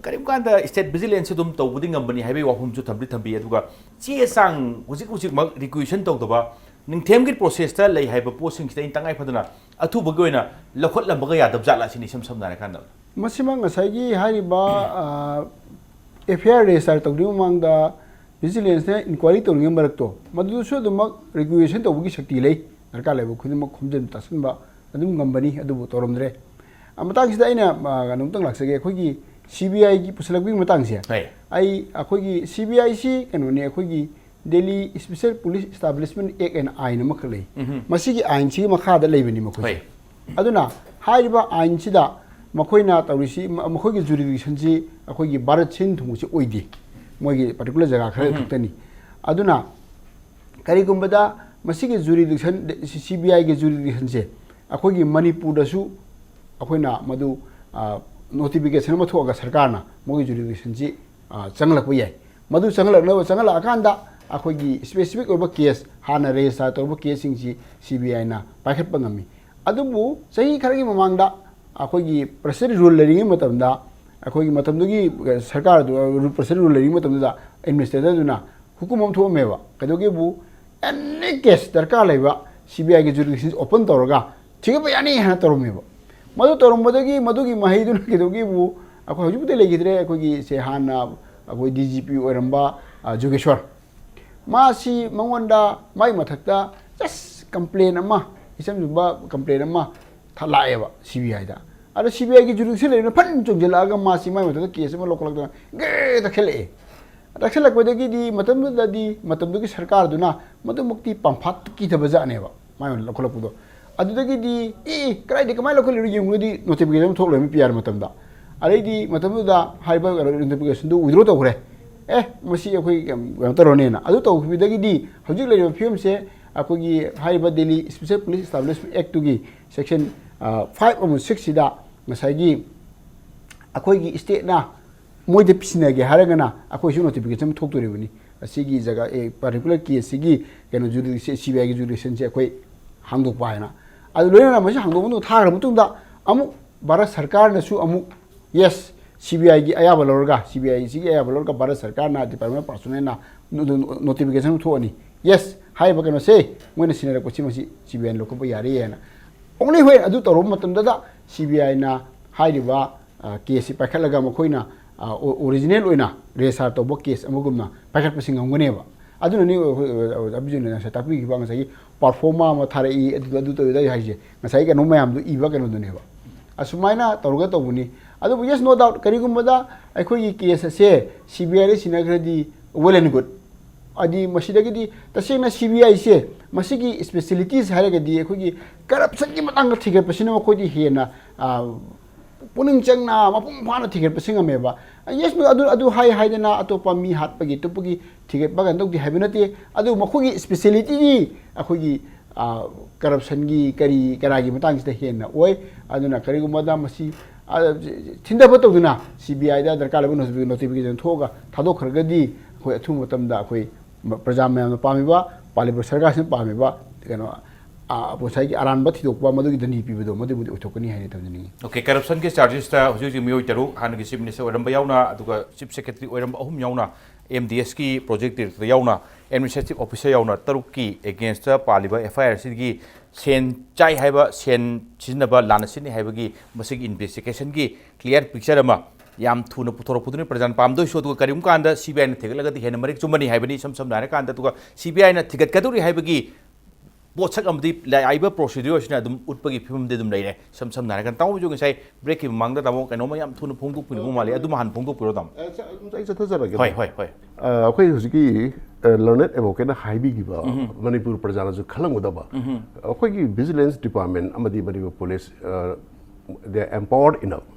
ꯀꯔꯤꯒꯨꯝꯕ ꯀꯥꯟꯗ State Vigilance ꯑꯗꯨꯝ ꯇꯧꯕꯗꯤ ꯉꯝꯕꯅꯤ ꯍꯥꯏꯕꯒꯤ ꯋꯥꯐꯝꯁꯨ ꯊꯝꯗꯤ ꯊꯝꯕꯤ꯫ ꯑꯗꯨꯒ ꯆꯦ ꯆꯥꯡ ꯍꯧꯖꯤꯛ ꯍꯧꯖꯤꯛꯃꯛ requisition ꯇꯧꯗꯕ, ꯅꯤꯡꯊꯦꯝꯒꯤ ꯄ꯭ꯔꯣꯁꯦꯁꯇ ꯂꯩ ꯍꯥꯏꯕ ꯄꯣꯠꯁꯤꯡꯁꯤꯗ ꯑꯩꯅ ꯇꯉꯥꯏ ꯐꯗꯅ ꯑꯊꯨꯕꯒꯤ ꯑꯣꯏꯅ ꯂꯧꯈꯠꯂꯝꯕꯒ ꯌꯥꯗꯕ ꯖꯥꯠꯂ ꯁꯤꯅꯤ, ꯏꯁꯝ ꯁꯝꯅ ꯍꯥꯏꯔꯀꯥꯟꯗ꯫ ꯃꯁꯤꯃꯛ ꯉꯁꯥꯏꯒꯤ ꯍꯥꯏꯔꯤꯕ ꯑꯦꯐ ꯑꯥꯏ ꯑꯥꯔ ꯔꯦꯖꯤꯁꯇꯥꯔ ꯇꯧꯗ꯭ꯔꯤꯉꯩ ꯃꯃꯥꯡꯗ ꯚꯤꯖꯤꯂꯦꯟꯁꯅ ꯏꯟꯀ꯭ꯋꯥꯏꯔꯤ ꯇꯧꯔꯤꯉꯩ ꯃꯔꯛꯇꯣ, ꯃꯗꯨꯗꯁꯨ ꯑꯗꯨꯃꯛ ꯔꯤꯒꯨꯂꯦꯁꯟ ꯇꯧꯕꯒꯤ ꯁꯛꯇꯤ ꯂꯩ꯫ ꯗꯔꯀꯥꯔ ꯂꯩꯕ ꯈꯨꯗꯤꯡꯃꯛ ꯈꯣꯝꯖꯤꯟ ꯇꯥꯁꯤꯟꯕ ꯑꯗꯨꯝ ꯉꯝꯕꯅꯤ, ꯑꯗꯨꯕꯨ ꯇꯧꯔꯝꯗ꯭ꯔꯦ꯫ ꯑ, ꯃꯇꯥꯡꯁꯤꯗ ꯑꯩꯅ, ꯑ, ꯀꯩꯅꯣꯝꯇꯪ ꯂꯥꯛꯆꯒꯦ꯫ ꯑꯩꯈꯣꯏꯒꯤ ꯁꯤ ꯕꯤ ꯑꯥꯏꯒꯤ ꯄꯨꯁꯤꯜꯂꯛꯄꯒꯤ ꯃꯇꯥꯡꯁꯦ, ꯍꯣꯏ꯫ ꯑꯩ, ꯑꯩꯈꯣꯏꯒꯤ ꯁꯤ ꯕꯤ ꯑꯥꯏꯁꯤ ꯀꯩꯅꯣꯅꯦ, ꯑꯩꯈꯣꯏꯒꯤ ꯗꯦꯜꯂꯤ ꯁ꯭ꯄꯦꯁꯦꯜ ꯄꯨꯂꯤꯁ ꯏꯁꯇꯥꯕ꯭ꯂꯤꯁꯃꯦꯟ ꯑꯦꯛ ꯑꯅ ꯑꯥꯏꯟ ꯑꯃꯈꯛ ꯂꯩ꯫ ꯎꯝꯍꯨꯝ꯫ ꯃꯁꯤꯒꯤ ꯑꯥꯏꯟꯁꯤꯒꯤ ꯃꯈꯥꯗ ꯂꯩꯕꯅꯤ ꯃꯈꯣꯏꯁꯦ꯫ ꯍꯣꯏ꯫ ꯑꯗꯨꯅ ꯍꯥꯏꯔꯤꯕ ꯑꯥꯏꯟꯁꯤꯗ ꯃꯈꯣꯏꯅ ꯇꯧꯔꯤꯁꯤ, ꯃ-, ꯃꯈꯣꯏꯒꯤ ꯖꯨꯔꯤꯗꯤꯛꯁꯟꯁꯤ ꯑꯩꯈꯣꯏꯒꯤ ꯚꯥꯔꯠ ꯁꯤꯟ ꯊꯨꯡꯕꯁꯤ ꯑꯣꯏꯗꯦ, ꯃꯣꯏꯒꯤ ꯄꯥꯔꯇꯤꯀꯨꯂꯔ ꯖꯒꯥ ꯈꯔ ꯎꯝꯍꯨꯝ꯫ ꯈꯛꯇꯅꯤ꯫ ꯑꯗꯨꯅ ꯀꯔꯤꯒꯨꯝꯕꯗ ꯃꯁꯤꯒꯤ ꯖꯨꯔꯤꯗꯤꯛꯁꯟ, ꯁꯤ ꯕꯤ ꯑꯥꯏꯒꯤ ꯖꯨꯔꯤꯗꯤꯛꯁꯟꯁꯦ ꯑꯩꯈꯣꯏꯒꯤ ꯃꯅꯤꯄꯨꯔꯗꯁꯨ ꯑꯩꯈꯣꯏꯅ ꯃꯗꯨ, ꯑ, ꯅꯣꯇꯤꯐꯤꯀꯦꯁꯟ ꯑꯃ ꯊꯣꯛꯑꯒ ꯁꯔꯀꯥꯔꯅ ꯃꯣꯏꯒꯤ ꯖꯨꯔꯤꯗꯤꯛꯁꯟꯁꯤ, ꯑ, ꯆꯪꯍꯜꯂꯛꯄ ꯌꯥꯏ꯫ ꯃꯗꯨ ꯆꯪꯍꯜꯂꯛꯅꯕ, ꯆꯪꯍꯜꯂꯛꯑꯀꯥꯟꯗ ꯑꯩꯈꯣꯏꯒꯤ ꯁ꯭ꯄꯦꯁꯤꯐꯤꯛ ꯑꯣꯏꯕ ꯀꯦꯁ, ꯍꯥꯟꯅ ꯔꯦꯖꯤꯁꯇꯥꯔ ꯇꯧꯔꯕ ꯀꯦꯁꯁꯤꯡꯁꯤ ꯁꯤ ꯕꯤ ꯑꯥꯏꯅ ꯄꯥꯏꯈꯠꯄ ꯉꯝꯃꯤ꯫ ꯑꯗꯨꯕꯨ ꯆꯍꯤ ꯈꯔꯒꯤ ꯃꯃꯥꯡꯗ ꯑꯩꯈꯣꯏꯒꯤ ꯄ꯭ꯔꯦꯁꯤꯗꯦꯟ ꯔꯨꯜ ꯂꯩꯔꯤꯉꯩ ꯃꯇꯝꯗ, ꯑꯩꯈꯣꯏꯒꯤ ꯃꯇꯝꯗꯨꯒꯤ ꯁꯔꯀꯥꯔꯗꯨ, ꯄ꯭ꯔꯦꯁꯤꯗꯦꯟ ꯔꯨꯜ ꯂꯩꯔꯤꯉꯩ ꯃꯇꯝꯗꯨꯗ ꯑꯦꯗꯃꯤꯅꯤꯁꯇ꯭ꯔꯦꯇꯔꯗꯨꯅ ꯍꯨꯀꯨꯝ ꯑꯃ ꯊꯣꯛꯑꯝꯃꯦꯕ꯫ ꯀꯩꯗꯧꯒꯦꯕꯨ, ꯑꯦꯅꯤ ꯀꯦꯁ ꯗꯔꯀꯥꯔ ꯂꯩꯕ ꯁꯤ ꯕꯤ ꯑꯥꯏꯒꯤ ꯖꯨꯔꯤꯗꯤꯛꯁꯟ ꯑꯣꯄꯟ ꯇꯧꯔꯒ ꯊꯤꯒꯠꯄ ꯌꯥꯅꯤ ꯍꯥꯏꯅ ꯇꯧꯔꯝꯃꯦꯕ꯫ ꯃꯗꯨ ꯇꯧꯔꯝꯕꯗꯒꯤ ꯃꯗꯨꯒꯤ ꯃꯍꯩꯗꯨꯅ ꯀꯩꯗꯧꯒꯦꯕꯨ, ꯑꯩꯈꯣꯏ ꯍꯧꯖꯤꯛꯄꯨꯗꯤ ꯂꯩꯈꯤꯗ꯭ꯔꯦ꯫ ꯑꯩꯈꯣꯏꯒꯤ ꯁꯦ ꯍꯥꯟꯅ ꯑꯩꯈꯣꯏ ꯗꯤ ꯖꯤ ꯄꯤ ꯑꯣꯏꯔꯝꯕ, ꯑ, ꯖꯣꯒꯦꯁ꯭ꯋꯔ, ꯃꯥꯁꯤ ꯃꯉꯣꯟꯗ ꯃꯥꯏ ꯃꯊꯛꯇ ꯖꯁ ꯀꯝꯄ꯭ꯂꯦꯟ ꯑꯃ, ꯏꯆꯝ ꯆꯝꯕ ꯀꯝꯄ꯭ꯂꯦꯟ ꯑꯃ ꯊ-, ꯂꯥꯛꯑꯦꯕ ꯁꯤ ꯕꯤ ꯑꯥꯏꯗ꯫ ꯑꯗ ꯁꯤ ꯕꯤ ꯑꯥꯏꯒꯤ ꯖꯨꯔꯤꯗꯤꯛꯁꯟ ꯂꯩꯕꯅ ꯐꯟ ꯆꯣꯡꯁꯤꯜꯂꯛꯑꯒ ꯃꯥꯁꯤ ꯃꯥꯏ ꯃꯊꯛꯇ ꯀꯦꯁ ꯑꯃ ꯂꯧꯈꯠꯂꯛꯇꯅ ꯒ꯭ꯔꯦ ꯇꯛꯁꯤꯜꯂꯛꯑꯦ꯫ ꯇꯛꯁꯤꯜꯂꯛꯄꯗꯒꯤꯗꯤ ꯃꯇꯝꯗꯨꯗꯗꯤ ꯃꯇꯝꯗꯨꯒꯤ ꯁꯔꯀꯥꯔꯗꯨꯅ ꯃꯗꯨꯃꯛꯇꯤ ꯄꯥꯝꯐꯥꯠ ꯀꯤꯗꯕ ꯖꯥꯠꯅꯦꯕ ꯃꯥꯏ ꯂꯧꯈꯠꯂꯛꯄꯗꯣ꯫ ꯑꯗꯨꯗꯒꯤꯗꯤ, "ꯑꯦ, ꯑꯦ, ꯀꯗꯥꯏꯗ ꯀꯃꯥꯏꯅ ꯂꯧꯈꯠꯂꯤꯅꯣ ꯌꯦꯡꯉꯨꯔꯗꯤ" ꯅꯣꯇꯤꯐꯤꯀꯦꯁꯟ ꯑꯃ ꯊꯣꯛꯂꯣꯏ ꯄꯤ ꯑꯥꯔ ꯃꯇꯝꯗ꯫ ꯑꯗꯩꯗꯤ ꯃꯇꯝꯗꯨꯗ ꯍꯥꯏꯔꯤꯕ ꯅꯣꯇꯤꯐꯤꯀꯦꯁꯟꯗꯨ ꯋꯤꯗ꯭ꯔꯣ ꯇꯧꯈ꯭ꯔꯦ꯫ "ꯑꯦ, ꯃꯁꯤ ꯑꯩꯈꯣꯏ ꯀꯩꯅꯣ ꯇꯧꯔꯅꯦꯅ" ꯑꯗꯨ ꯇꯧꯈꯤꯕꯗꯒꯤꯗꯤ ꯍꯧꯖꯤꯛ ꯂꯩꯔꯤꯕ ꯐꯤꯕꯝꯁꯦ ꯑꯩꯈꯣꯏꯒꯤ ꯍꯥꯏꯔꯤꯕ Delhi special police establishment ꯑꯦꯛꯇꯨꯒꯤ section, ꯑ, ꯐꯥꯏꯚ ꯑꯃꯁꯨꯡ ꯁꯤꯛꯁꯁꯤꯗ ꯉꯁꯥꯏꯒꯤ ꯑꯩꯈꯣꯏꯒꯤ ꯁ꯭ꯇꯦꯠꯅ ꯃꯣꯏꯗ ꯄꯤꯁꯤꯟꯅꯒꯦ ꯍꯥꯏꯔꯒꯅ ꯑꯩꯈꯣꯏꯁꯨ ꯅꯣꯇꯤꯐꯤꯀꯦꯁꯟ ꯑꯃ ꯊꯣꯛꯇꯣꯔꯤꯕꯅꯤ꯫ ꯑꯁꯤꯒꯤ ꯖꯒꯥ, ꯑꯦ, ꯄꯥꯔꯇꯤꯀꯨꯂꯔ ꯀꯦꯁꯁꯤꯒꯤ ꯀꯩꯅꯣ ꯖꯨꯔꯤꯗꯤꯛꯁꯟ, ꯁꯤ ꯕꯤ ꯑꯥꯏꯒꯤ ꯖꯨꯔꯤꯗꯤꯛꯁꯟꯁꯦ ꯑꯩꯈꯣꯏ ꯍꯥꯡꯗꯣꯛꯄ ꯍꯥꯏꯅ꯫ ꯑꯗꯨ ꯂꯣꯏꯅꯅ ꯃꯁꯤ ꯍꯥꯡꯗꯣꯛꯄ ꯃꯇꯨꯡꯗ ꯊꯥꯈ꯭ꯔ ꯃꯇꯨꯡꯗ ꯑꯃꯨꯛ ꯚꯥꯔꯠ ꯁꯔꯀꯥꯔꯅꯁꯨ ꯑꯃꯨꯛ, ꯌꯦꯁ, ꯁꯤ ꯕꯤ ꯑꯥꯏꯒꯤ ꯑꯌꯥꯕ ꯂꯧꯔꯒ, ꯁꯤ ꯕꯤ ꯑꯥꯏꯁꯤꯒꯤ ꯑꯌꯥꯕ ꯂꯧꯔꯒ ꯚꯥꯔꯠ ꯁꯔꯀꯥꯔꯅ ꯗꯤꯄꯥꯔꯠꯃꯦꯟ ꯑꯣꯐ ꯄꯥꯔꯁꯣꯅꯦꯜꯅ ꯅꯣ-, ꯅꯣ-, ꯅꯣꯇꯤꯐꯤꯀꯦꯁꯟ ꯑꯃ ꯊꯣꯛꯑꯅꯤ꯫ ꯌꯦꯁ, ꯍꯥꯏꯔꯤꯕ ꯀꯩꯅꯣꯁꯦ, ꯃꯣꯏꯅ ꯁꯤꯟꯅꯔꯛꯄꯁꯤ ꯃꯁꯤ ꯁꯤ ꯕꯤ ꯑꯥꯏꯅ ꯂꯧꯈꯠꯄ ꯌꯥꯔꯦ ꯍꯥꯏꯅ꯫ ꯑꯣꯡꯂꯤ ꯍꯣꯏ ꯑꯗꯨ ꯇꯧꯔꯕ ꯃꯇꯝꯗꯗ ꯁꯤ ꯕꯤ ꯑꯥꯏꯅ ꯍꯥꯏꯔꯤꯕ ꯀꯦꯁꯁꯤ ꯄꯥꯏꯈꯠꯂꯒ ꯃꯈꯣꯏꯅ ꯑꯣꯔꯤꯖꯤꯅꯦꯜ ꯑꯣꯏꯅ ꯔꯦꯖꯤꯁꯇꯥꯔ ꯇꯧꯕ ꯀꯦꯁ ꯑꯃꯒꯨꯝꯅ ꯄꯥꯏꯈꯠꯄꯁꯤ ꯉꯝꯒꯅꯦꯕ꯫ ꯑꯗꯨꯅꯅꯤ ꯑꯩꯈꯣꯏ ꯑꯣꯖꯥ ꯕꯤꯖꯨꯅ ꯉꯁꯥꯏ ꯇꯥꯛꯄꯤꯈꯤꯕ ꯉꯁꯥꯏꯒꯤ ꯄꯔꯐꯣꯔꯃꯥ ꯑꯃ ꯊꯥꯔꯛꯏ, ꯑꯗꯨ ꯑꯗꯨ ꯇꯧꯏ ꯑꯗꯥ ꯍꯥꯏꯁꯦ, ꯉꯁꯥꯏ ꯀꯩꯅꯣ ꯃꯌꯥꯝꯗꯨ ꯏꯕ ꯀꯩꯅꯣꯗꯨꯅꯦꯕ꯫ ꯑꯁꯨꯃꯥꯏꯅ ꯇꯧꯔꯒ ꯇꯧꯕꯅꯤ꯫ ꯑꯗꯨꯕꯨ yes, no doubt, ꯀꯔꯤꯒꯨꯝꯕꯗ ꯑꯩꯈꯣꯏꯒꯤ ꯀꯦꯁ ꯑꯁꯦ ꯁꯤ ꯕꯤ ꯑꯥꯏꯗ ꯁꯤꯟꯅꯈ꯭ꯔꯗꯤ well and good꯫ ꯍꯥꯏꯗꯤ ꯃꯁꯤꯗꯒꯤꯗꯤ ꯇꯁꯦꯡꯅ ꯁꯤ ꯕꯤ ꯑꯥꯏꯁꯦ ꯃꯁꯤꯒꯤ ꯏꯁꯄꯦꯁꯤꯂꯤꯇꯤꯁ ꯍꯥꯏꯔꯒꯗꯤ ꯑꯩꯈꯣꯏꯒꯤ ꯀꯔꯞꯁꯟꯒꯤ ꯃꯇꯥꯡꯗ ꯊꯤꯒꯠꯄꯁꯤꯅ ꯃꯈꯣꯏꯗꯤ ꯍꯦꯟꯅ ꯄꯨꯛꯅꯤꯡ ꯆꯪꯅ ꯃꯄꯨꯡ ꯐꯥꯅ ꯊꯤꯒꯠꯄꯁꯤ ꯉꯝꯃꯦꯕ꯫ Yes, no, ꯑꯗꯨ ꯑꯗꯨ ꯍꯥꯏ ꯍꯥꯏꯗꯅ ꯑꯇꯣꯞꯄ ꯃꯤ ꯍꯥꯠꯄꯒꯤ ꯇꯨꯞꯄꯒꯤ ꯊꯤꯒꯠꯄ ꯀꯩꯅꯣ ꯇꯧꯗꯦ ꯍꯥꯏꯕ ꯅꯠꯇꯦ꯫ ꯑꯗꯨ ꯃꯈꯣꯏꯒꯤ ꯏꯁꯄꯦꯁꯤꯂꯤꯇꯤꯗꯤ ꯑꯩꯈꯣꯏꯒꯤ ꯀꯔꯞꯁꯟꯒꯤ ꯀꯔꯤ ꯀꯔꯥꯒꯤ ꯃꯇꯥꯡꯁꯤꯗ ꯍꯦꯟꯅ ꯑꯣꯏ꯫ ꯑꯗꯨꯅ ꯀꯔꯤꯒꯨꯝꯕꯗ ꯃꯁꯤ ꯊꯤꯟꯊꯕ ꯇꯧꯗꯨꯅ ꯁꯤ ꯕꯤ ꯑꯥꯏꯗ ꯗꯔꯀꯥꯔ ꯂꯩꯕ ꯅꯣꯇꯤꯐꯤꯀꯦꯁꯟ ꯊꯣꯛꯑꯒ ꯊꯥꯗꯣꯛꯈ꯭ꯔꯒꯗꯤ ꯑꯩꯈꯣꯏ ꯑꯊꯨꯕ ꯃꯇꯝꯗ ꯑꯩꯈꯣꯏ ꯄ꯭ꯔꯖꯥ ꯃꯌꯥꯝꯅ ꯄꯥꯝꯃꯤꯕ, ꯄꯥꯜꯂꯤꯕ ꯁꯔꯀꯥꯔꯁꯤꯅ ꯄꯥꯝꯃꯤꯕ ꯀꯩꯅꯣ ꯉꯁꯥꯏꯒꯤ ꯑꯔꯥꯟꯕ ꯊꯤꯗꯣꯛꯄ, ꯃꯗꯨꯒꯤ ꯗꯟꯗꯤ ꯄꯤꯕꯗꯣ ꯃꯗꯨꯕꯨꯗꯤ ꯑꯣꯏꯊꯣꯛꯀꯅꯤ ꯍꯥꯏꯅ ꯊꯝꯖꯅꯤꯡꯉꯤ꯫ Okay, ꯀꯔꯞꯁꯟꯒꯤ ꯆꯥꯔꯖꯦꯁꯇ ꯍꯧꯖꯤꯛ ꯍꯧꯖꯤꯛ ꯃꯤꯑꯣꯏ ꯇꯔꯨꯛ, ꯍꯥꯟꯅꯒꯤ ꯆꯤꯐ ꯃꯤꯅꯤꯁꯇꯔ ꯑꯣꯏꯔꯝꯕ ꯌꯥꯎꯅ, ꯑꯗꯨꯒ ꯆꯤꯐ ꯁꯦꯀ꯭ꯔꯦꯇꯔꯤ ꯑꯣꯏꯔꯝꯕ ꯑꯍꯨꯝ ꯌꯥꯎꯅ, ꯑꯦꯝ ꯗꯤ ꯑꯦꯁꯀꯤ ꯄ꯭ꯔꯣꯖꯦꯛ ꯗꯤꯔꯦꯛꯇꯔ ꯌꯥꯎꯅ, ꯑꯦꯗꯃꯤꯅꯤꯁꯇ꯭ꯔꯦꯇꯤꯚ ꯑꯣꯐꯤꯁꯔ ꯌꯥꯎꯅ ꯇꯔꯨꯛꯀꯤ ꯑꯦꯒꯦꯟꯁꯇ ꯄꯥꯜꯂꯤꯕ ꯑꯦꯐ ꯑꯥꯏ ꯑꯥꯔ ꯑꯁꯤꯒꯤ ꯁꯦꯟ ꯆꯥꯏ ꯍꯥꯏꯕ, ꯁꯦꯟ ꯁꯤꯖꯤꯟꯅꯕ ꯂꯥꯟꯅ ꯁꯤꯖꯤꯟꯅꯩ ꯍꯥꯏꯕꯒꯤ ꯃꯁꯤꯒꯤ ꯏꯟꯚꯦꯁꯇꯤꯒꯦꯁꯟꯒꯤ ꯀ꯭ꯂꯤꯌꯥꯔ ꯄꯤꯛꯆꯔ ꯑꯃ ꯌꯥꯝ ꯊꯨꯅ ꯄꯨꯊꯣꯔꯛꯄꯗꯨꯅꯤ ꯄ꯭ꯔꯖꯥꯅ ꯄꯥꯝꯗꯣꯏꯁꯨ꯫ ꯑꯗꯨꯒ ꯀꯔꯤꯒꯨꯝꯕ ꯀꯥꯟꯗ ꯁꯤ ꯕꯤ ꯑꯥꯏꯅ ꯊꯤꯒꯠꯂꯒꯗꯤ ꯍꯦꯟꯅ ꯃꯔꯤꯛ ꯆꯨꯝꯕꯅꯤ ꯍꯥꯏꯕꯅꯤ꯫ ꯏꯁꯝ ꯁꯝꯅ ꯍꯥꯏꯔꯀꯥꯟꯗ, ꯑꯗꯨꯒ ꯁꯤ ꯕꯤ ꯑꯥꯏꯅ ꯊꯤꯒꯠꯀꯗꯧꯔꯤ ꯍꯥꯏꯕꯒꯤ ꯄꯣꯠꯁꯛ ꯑꯃꯗꯤ ꯂꯥꯛꯏꯕ ꯄ꯭ꯔꯣꯁꯤꯗ꯭ꯌꯨꯔ ꯑꯁꯤꯅ ꯑꯗꯨꯝ ꯎꯠꯄꯒꯤ ꯐꯤꯕꯝꯗꯤ ꯑꯗꯨꯝ ꯂꯩꯔꯦ꯫ ꯏꯁꯝ ꯁꯝꯅ ꯍꯥꯏꯔꯀꯥꯟꯗ, ꯇꯥꯃꯣꯁꯨ ꯉꯁꯥꯏ ꯕ꯭ꯔꯦꯛꯀꯤ ꯃꯃꯥꯡꯗ ꯇꯥꯃꯣ ꯀꯩꯅꯣꯝꯃ ꯌꯥꯝ ꯊꯨꯅ ꯐꯣꯡꯗꯣꯛꯄꯤꯅꯤꯡꯕ ꯃꯥꯜꯂꯤ, ꯑꯗꯨꯃ ꯍꯥꯟꯅ ꯐꯣꯡꯗꯣꯛꯄꯤꯔꯣ ꯇꯥꯃꯣ꯫ ꯑꯩ ꯆꯠꯊꯖꯔꯒꯦ꯫ ꯍꯣꯏ ꯍꯣꯏ ꯍꯣꯏ꯫ ꯑꯩꯈꯣꯏ ꯍꯧꯖꯤꯛꯀꯤ ꯂꯔꯅꯦꯠ ꯑꯦꯗꯚꯣꯀꯦꯠꯅ ꯍꯥꯏꯕꯤꯈꯤꯕ, ꯃꯅꯤꯄꯨꯔ ꯄ꯭ꯔꯖꯥꯅꯁꯨ ꯈꯜꯂꯝꯒꯗꯕ, ꯑꯩꯈꯣꯏꯒꯤ ꯚꯤꯖꯤꯂꯦꯟꯁ ꯗꯤꯄꯥꯔꯠꯃꯦꯟ ꯑꯃꯗꯤ Manipur police, they empowered enough,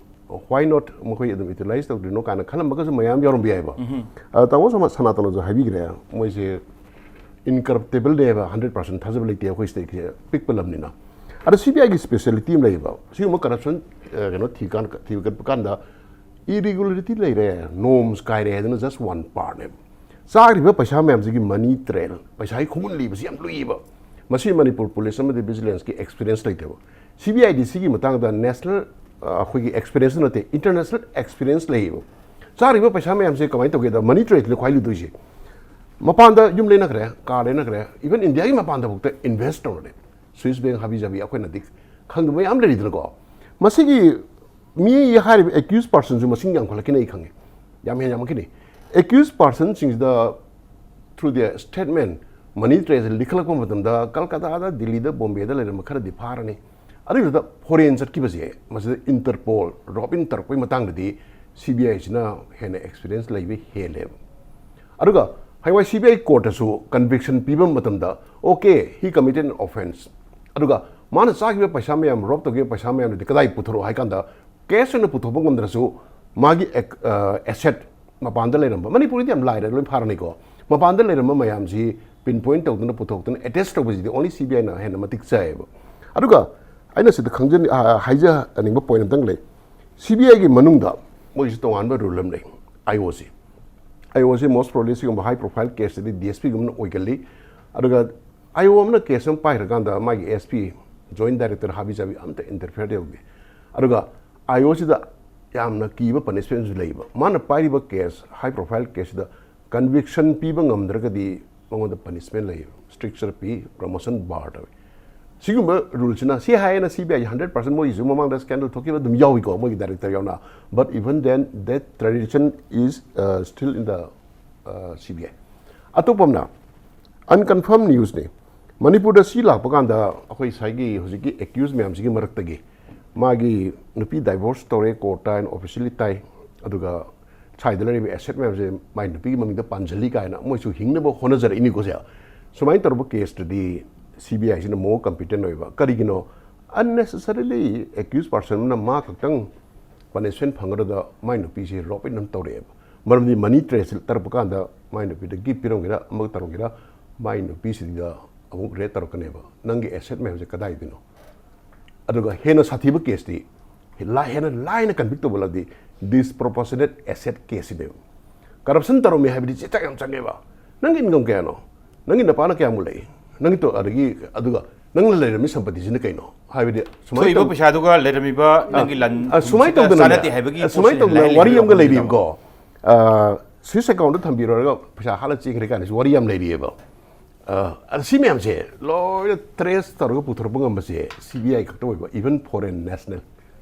why not ꯃꯈꯣꯏ ꯑꯗꯨꯝ ꯌꯨꯇꯤꯂꯥꯏꯁ ꯇꯧꯗ꯭ꯔꯤꯅꯣ ꯀꯥꯏꯅ ꯈꯜꯂꯝꯕꯒꯁꯨ ꯃꯌꯥꯝ ꯌꯥꯎꯔꯝꯕ ꯌꯥꯏꯕ꯫ ꯇꯥꯃꯣ ꯁꯅꯥꯇꯣꯟꯅꯁꯨ ꯍꯥꯏꯕꯤꯈ꯭ꯔꯦ, ꯃꯣꯏꯁꯦ ꯏꯟꯀꯔꯞꯇꯦꯕꯜꯅꯦꯕ, ꯍꯟꯗ꯭ꯔꯦꯠ ꯄꯥꯔꯁꯦꯟ ꯊꯥꯖꯕ ꯂꯩꯇꯦ ꯑꯩꯈꯣꯏ ꯁ꯭ꯇꯦꯠꯁꯦ ꯄꯤꯛꯄ ꯂꯝꯅꯤꯅ꯫ ꯑꯗ ꯁꯤ ꯕꯤ ꯑꯥꯏꯒꯤ ꯁ꯭ꯄꯦꯁꯤꯌꯦꯂꯤꯇꯤ ꯑꯃ ꯂꯩꯌꯦꯕ, ꯁꯤꯒꯨꯝꯕ ꯀꯔꯞꯁꯟ ꯀꯩꯅꯣ ꯊꯤꯀꯥꯟ ꯊꯤꯒꯠꯄ ꯀꯥꯟꯗ ꯏꯔꯤꯒꯨꯂꯔꯤꯇꯤ ꯂꯩꯔꯦ, ꯅꯣꯔꯝꯁ ꯀꯥꯏꯔꯦ ꯍꯥꯏꯗꯅ ꯖꯁ ꯋꯥꯟ ꯄꯥꯔꯠꯅꯦꯕ꯫ ꯆꯥꯈ꯭ꯔꯤꯕ ꯄꯩꯁꯥ ꯃꯌꯥꯝꯁꯤꯒꯤ ꯃꯅꯤ ꯇ꯭ꯔꯦꯜ, ꯄꯩꯁꯥꯒꯤ ꯈꯣꯡꯒꯨꯟ ꯂꯤꯕꯁꯤ ꯌꯥꯝ ꯂꯨꯏꯌꯦꯕ꯫ ꯃꯁꯤ ꯃꯅꯤꯄꯨꯔ ꯄꯨꯂꯤꯁ ꯑꯃꯗꯤ ꯚꯤꯖꯤꯂꯦꯟꯁꯀꯤ ꯑꯦꯛꯁꯄꯤꯔꯤꯌꯦꯟꯁ ꯂꯩꯇꯦꯕ꯫ ꯁꯤ ꯕꯤ ꯑꯥꯏꯗꯤ ꯁꯤꯒꯤ ꯃꯇꯥꯡꯗ ꯅꯦꯁꯅꯦꯜ ꯑꯩꯈꯣꯏꯒꯤ ꯑꯦꯛꯁꯄꯤꯔꯤꯌꯦꯟꯁ ꯅꯠꯇꯦ, ꯏꯟꯇꯔꯅꯦꯁꯅꯦꯜ ꯑꯦꯛꯁꯄꯤꯔꯤꯌꯦꯟꯁ ꯂꯩꯌꯦꯕ꯫ ꯆꯥꯔꯤꯕ ꯄꯩꯁꯥ ꯃꯌꯥꯝꯁꯦ ꯀꯃꯥꯏꯅ ꯇꯧꯒꯦꯗ, ꯃꯅꯤ ꯇ꯭ꯔꯦꯜꯁꯤꯅ ꯈ꯭ꯋꯥꯏ ꯂꯨꯗꯣꯏꯁꯦ꯫ ꯃꯄꯥꯟꯗ ꯌꯨꯝ ꯂꯩꯅꯈ꯭ꯔꯦ, ꯀꯥꯔ ꯂꯩꯅꯈ꯭ꯔꯦ, ꯏꯚꯟ ꯏꯟꯗꯤꯌꯥꯒꯤ ꯃꯄꯥꯟꯗꯐꯥꯎꯗ ꯏꯟꯚꯦꯁ ꯇꯧꯅꯔꯦ꯫ ꯁ꯭ꯋꯤꯁ ꯕꯦꯡ ꯍꯥꯕꯤ ꯖꯥꯕꯤ ꯑꯩꯈꯣꯏꯅꯗꯤ ꯈꯪꯗꯕ ꯃꯌꯥꯝ ꯂꯩꯔꯤꯗꯅꯀꯣ꯫ ꯃꯁꯤꯒꯤ ꯃꯤ ꯍꯥꯏꯔꯤꯕ ꯑꯦꯀ꯭ꯌꯨꯁ ꯄꯥꯔꯁꯟꯁꯨ ꯃꯁꯤꯡ ꯌꯥꯝꯈꯠꯂꯛꯈꯤꯅꯤ, ꯑꯩ ꯈꯪꯉꯦ, ꯌꯥꯝ ꯍꯦꯟꯅ ꯌꯥꯝꯃꯛꯈꯤꯅꯤ꯫ ꯑꯦꯀ꯭ꯌꯨꯁ ꯄꯥꯔꯁꯟꯁꯤꯡꯁꯤꯗ ꯊ꯭ꯔꯨ ꯗ ꯁ꯭ꯇꯦꯠꯃꯦꯟ ꯃꯅꯤ ꯇ꯭ꯔꯦꯁꯦ ꯂꯤꯈꯠꯂꯛꯄ ꯃꯇꯝꯗ ꯀꯜꯀꯇꯥꯗ, ꯗꯤꯜꯂꯤꯗ, ꯕꯣꯝꯕꯦꯗ ꯂꯩꯔꯝꯕ ꯈꯔꯗꯤ ꯐꯥꯔꯅꯤ꯫ ꯑꯗꯨꯒꯤꯗ ꯐꯣꯔꯦꯟ ꯆꯠꯈꯤꯕꯁꯦ, ꯃꯁꯤꯗ ꯏꯟꯇꯔꯄꯣꯜ, ꯔꯣꯕꯤꯟ ꯇꯧꯔꯛꯄꯒꯤ ꯃꯇꯥꯡꯗꯗꯤ ꯁꯤ ꯕꯤ ꯑꯥꯏꯁꯤꯅ ꯍꯦꯟꯅ ꯑꯦꯛꯁꯄꯤꯔꯤꯌꯦꯟꯁ ꯂꯩꯕ ꯍꯦꯜꯂꯦꯕ꯫ ꯑꯗꯨꯒ ꯍꯌꯦꯡꯋꯥꯏ ꯁꯤ ꯕꯤ ꯑꯥꯏ ꯀꯣꯔꯠꯇꯁꯨ ꯀꯟꯚꯤꯛꯁꯟ ꯄꯤꯕ ꯃꯇꯝꯗ, "okay, he committed an offence", ꯑꯗꯨꯒ ꯃꯥꯅ ꯆꯥꯈꯤꯕ ꯄꯩꯁꯥ ꯃꯌꯥꯝ, ꯔꯣꯞ ꯇꯧꯈꯤꯕ ꯄꯩꯁꯥ ꯃꯌꯥꯝꯗꯨꯗꯤ ꯀꯗꯥꯏ ꯄꯨꯊꯣꯔꯛꯑꯣ ꯍꯥꯏ ꯀꯥꯟꯗ, ꯀꯦꯁ ꯑꯣꯏꯅ ꯄꯨꯊꯣꯛꯄ ꯉꯝꯗ꯭ꯔꯁꯨ, ꯃꯥꯒꯤ ꯑꯦꯁꯦꯠ ꯃꯄꯥꯟꯗ ꯂꯩꯔꯝꯕ, ꯃꯅꯤꯄꯨꯔꯗꯤ ꯌꯥꯝ ꯂꯥꯏꯔꯦ, ꯂꯣꯏ ꯐꯥꯔꯅꯤꯀꯣ, ꯃꯄꯥꯟꯗ ꯂꯩꯔꯝꯕ ꯃꯌꯥꯝꯁꯤ ꯄꯤꯟ ꯄꯣꯏꯟ ꯇꯧꯗꯅ ꯄꯨꯊꯣꯛꯇꯅ ꯑꯦꯇꯦꯁ ꯇꯧꯕꯁꯤꯗꯤ ꯑꯣꯟꯂꯤ ꯁꯤ ꯕꯤ ꯑꯥꯏꯅ ꯍꯦꯟꯅ ꯃꯇꯤꯛ ꯆꯥꯏꯌꯦꯕ꯫ ꯑꯗꯨꯒ ꯑꯩꯅ ꯁꯤꯗ ꯈꯪꯖꯅꯤꯡ-, ꯑ, ꯍꯥꯏꯖꯅꯤꯡꯕ ꯄꯣꯏꯟ ꯑꯝꯇꯪ ꯂꯩ꯫ ꯁꯤ ꯕꯤ ꯑꯥꯏꯒꯤ ꯃꯅꯨꯡꯗ ꯃꯣꯏꯒꯤꯁꯨ ꯇꯣꯉꯥꯟꯕ ꯔꯨꯜ ꯑꯃ ꯂꯩ, ꯑꯥꯏ ꯑꯣ ꯁꯤ꯫ ꯑꯥꯏ ꯑꯣ ꯁꯤ most probably ꯁꯤꯒꯨꯝꯕ ꯍꯥꯏ ꯄ꯭ꯔꯣꯐꯥꯏꯜ ꯀꯦꯁꯇꯗꯤ ꯗꯤ ꯑꯦꯁ ꯄꯤꯒꯨꯝꯕꯅ ꯑꯣꯏꯒꯜꯂꯤ꯫ ꯑꯗꯨꯒ ꯑꯥꯏ ꯑꯣ ꯑꯃꯅ ꯀꯦꯁ ꯑꯃ ꯄꯥꯏꯈ꯭ꯔꯀꯥꯟꯗ ꯃꯥꯒꯤ ꯑꯦꯁ ꯄꯤ, ꯖꯣꯏꯟ ꯗꯥꯏꯔꯦꯛꯇꯔ ꯍꯥꯕꯤ ꯖꯥꯕꯤ ꯑꯝꯇ ꯏꯟꯇꯔꯐꯤꯌꯔ ꯇꯧꯗꯦ꯫ ꯑꯗꯨꯒ ꯑꯥꯏ ꯑꯣ ꯁꯤꯗ ꯌꯥꯝꯅ ꯀꯤꯕ ꯄꯅꯤꯁꯃꯦꯟꯁꯨ ꯂꯩꯕ꯫ ꯃꯥꯅ ꯄꯥꯏꯔꯤꯕ ꯀꯦꯁ, ꯍꯥꯏ ꯄ꯭ꯔꯣꯐꯥꯏꯜ ꯀꯦꯁꯁꯤꯗ ꯀꯟꯚꯤꯛꯁꯟ ꯄꯤꯕ ꯉꯝꯗ꯭ꯔꯒꯗꯤ ꯃꯉꯣꯟꯗ ꯄꯅꯤꯁꯃꯦꯟ ꯂꯩꯌꯦꯕ, ꯏꯁꯇ꯭ꯔꯤꯛꯆꯔ ꯄꯤ, ꯄ꯭ꯔꯃꯣꯁꯟ ꯕꯥꯔ ꯇꯧꯏ꯫ ꯁꯤꯒꯨꯝꯕ ꯔꯨꯜꯁꯤꯅ, ꯁꯤ ꯍꯥꯏꯌꯦꯅ ꯁꯤ ꯕꯤ ꯑꯥꯏ ꯍꯟꯗ꯭ꯔꯦꯠ ꯄꯥꯔꯁꯦꯟ ꯃꯣꯏꯒꯤꯁꯨ ꯃꯃꯥꯡꯗ ꯁ꯭ꯀꯦꯟꯗꯜ ꯊꯣꯛꯈꯤꯕ ꯑꯗꯨꯝ ꯌꯥꯎꯏꯀꯣ, ꯃꯣꯏꯒꯤ ꯗꯥꯏꯔꯦꯛꯇꯔ ꯌꯥꯎꯅ꯫ But even then, that tradition is, uh, still in the, uh, C B I. ꯑꯇꯣꯞꯄ ꯑꯃꯅ, ꯑꯟꯀꯟꯐꯥꯔꯝ ꯅ꯭ꯌꯨꯁꯅꯤ꯫ ꯃꯅꯤꯄꯨꯔꯗ ꯁꯤ ꯂꯥꯛꯄ ꯀꯥꯟꯗ ꯑꯩꯈꯣꯏ ꯉꯁꯥꯏꯒꯤ ꯍꯧꯖꯤꯛꯀꯤ ꯑꯦꯀ꯭ꯌꯨꯁ ꯃꯌꯥꯝꯁꯤꯒꯤ ꯃꯔꯛꯇꯒꯤ ꯃꯥꯒꯤ ꯅꯨꯄꯤ ꯗꯥꯏꯚꯣꯔꯁ ꯇꯧꯔꯦ, ꯀꯣꯔꯠꯇ ꯍꯥꯏꯅ ꯑꯣꯐꯤꯁꯤꯌꯦꯜꯂꯤ ꯇꯥꯏ꯫ ꯑꯗꯨꯒ ꯁ꯭ꯋꯥꯏꯗ ꯂꯩꯔꯤꯕ ꯑꯦꯁꯦꯠ ꯃꯌꯥꯝꯁꯦ ꯃꯥꯏ ꯅꯨꯄꯤꯒꯤ ꯃꯃꯤꯡꯗ ꯄꯥꯟꯁꯤꯜꯂꯤ ꯀꯥꯏꯅ ꯃꯣꯏꯁꯨ ꯍꯤꯡꯅꯕ ꯍꯣꯠꯅꯖꯔꯛꯏꯅꯤꯀꯣ ꯁꯦ꯫ ꯁꯨꯃꯥꯏꯅ ꯇꯧꯔꯕ ꯀꯦꯁꯇꯗꯤ ꯁꯤ ꯕꯤ ꯑꯥꯏꯁꯤꯅ more competent ꯑꯣꯏꯕ꯫ ꯀꯔꯤꯒꯤꯅꯣ? Unnecessarily accused person ꯑꯃꯅ ꯃꯥ ꯈꯛꯇꯪ ꯄꯅꯤꯁꯃꯦꯟ ꯐꯪꯒꯗꯕꯗ ꯃꯥꯏ ꯅꯨꯄꯤꯁꯤ ꯔꯣꯞ ꯑꯗꯨꯝ ꯇꯧꯔꯛꯑꯦꯕ꯫ ꯃꯔꯝꯗꯤ ꯃꯅꯤ ꯇ꯭ꯔꯦꯁ ꯇꯧꯔꯛꯄ ꯀꯥꯟꯗ ꯃꯥꯏ ꯅꯨꯄꯤꯗ ꯒꯤꯐ ꯄꯤꯔꯝꯒꯦꯔꯥ, ꯑꯃ ꯇꯧꯔꯝꯒꯦꯔꯥ, ꯃꯥꯏ ꯅꯨꯄꯤꯁꯤꯗ ꯑꯃꯨꯛ ꯔꯦꯠ ꯇꯧꯔꯛꯀꯅꯦꯕ, "ꯅꯪꯒꯤ ꯑꯦꯁꯦꯠ ꯃꯌꯥꯝꯁꯦ ꯀꯗꯥꯏꯗꯅꯣ?" ꯑꯗꯨꯒ ꯍꯦꯟꯅ ꯁꯥꯊꯤꯕ ꯀꯦꯁꯇꯤ, ꯂꯥꯏ-, ꯍꯦꯟꯅ ꯂꯥꯏꯅ ꯀꯟꯚꯤꯛ ꯇꯧꯕ ꯂꯝꯗꯤ ꯗꯤꯁꯄ꯭ꯔꯣꯄꯣꯔꯁꯅꯦꯠ ꯑꯦꯁꯦꯠ ꯀꯦꯁꯁꯤꯅꯦꯕ꯫ ꯀꯔꯞꯁꯟ ꯇꯧꯔꯝꯃꯤ ꯍꯥꯏꯕꯗꯤ ꯆꯦꯇꯥꯛ ꯌꯥꯝ ꯆꯪꯉꯦꯕ꯫ ꯅꯪꯒꯤ ꯏꯟꯀꯝ ꯀꯌꯥꯅꯣ? ꯅꯪꯒꯤ ꯅꯄꯥꯅ ꯀꯌꯥꯃꯨꯛ ꯂꯩ? ꯅꯪꯒꯤ ꯇꯣ-, ꯑꯗꯒꯤ, ꯑꯗꯨꯒ ꯅꯪꯅ ꯂꯩꯔꯝꯃꯤ ꯁꯝꯄꯇꯤꯁꯤꯅ ꯀꯩꯅꯣ? ꯍꯥꯏꯕꯗꯤ ꯁꯨꯃꯥꯏꯅ ꯊꯣꯛꯏꯕ ꯇꯧ-, ꯄꯩꯁꯥꯗꯨꯒ ꯂꯩꯔꯝꯃꯤꯕ ꯑ, ꯅꯪꯒꯤ ꯂꯟ ꯑ, ꯁꯨꯃꯥꯏꯅ ꯊꯨꯝꯁꯤꯒ ꯇꯧꯗꯅ, ꯆꯥꯟꯅꯗꯦ ꯍꯥꯏꯕꯒꯤ ꯑ, ꯁꯨꯃꯥꯏꯅ ꯄꯣꯠꯁꯤꯗꯤ ꯇꯧꯗꯅ ꯂꯥꯏ-, ꯋꯥꯔꯤ ꯂꯩꯔꯝꯃꯤ ꯑꯃꯒ ꯂꯩꯔꯤꯕꯀꯣ꯫ ꯑ, ꯁ꯭ꯋꯤꯁ ꯑꯦꯀꯥꯎꯟꯗ ꯊꯝꯕꯤꯔꯨꯔꯒ ꯄꯩꯁꯥ ꯍꯥꯠꯂ ꯆꯦꯟꯈ꯭ꯔꯦ ꯀꯥꯏꯅꯁꯨ ꯋꯥꯔꯤ ꯌꯥꯝ ꯂꯩꯔꯤꯑꯕ꯫ ꯑ, ꯑꯗ ꯁꯤ ꯃꯌꯥꯝꯁꯦ ꯂꯣꯏꯅ ꯇ꯭ꯔꯦꯁ ꯇꯧꯔꯒ ꯄꯨꯊꯣꯔꯛꯄ ꯉꯝꯕꯁꯦ ꯁꯤ ꯕꯤ ꯑꯥꯏ ꯈꯛꯇ ꯑꯣꯏꯕ, even foreign national꯫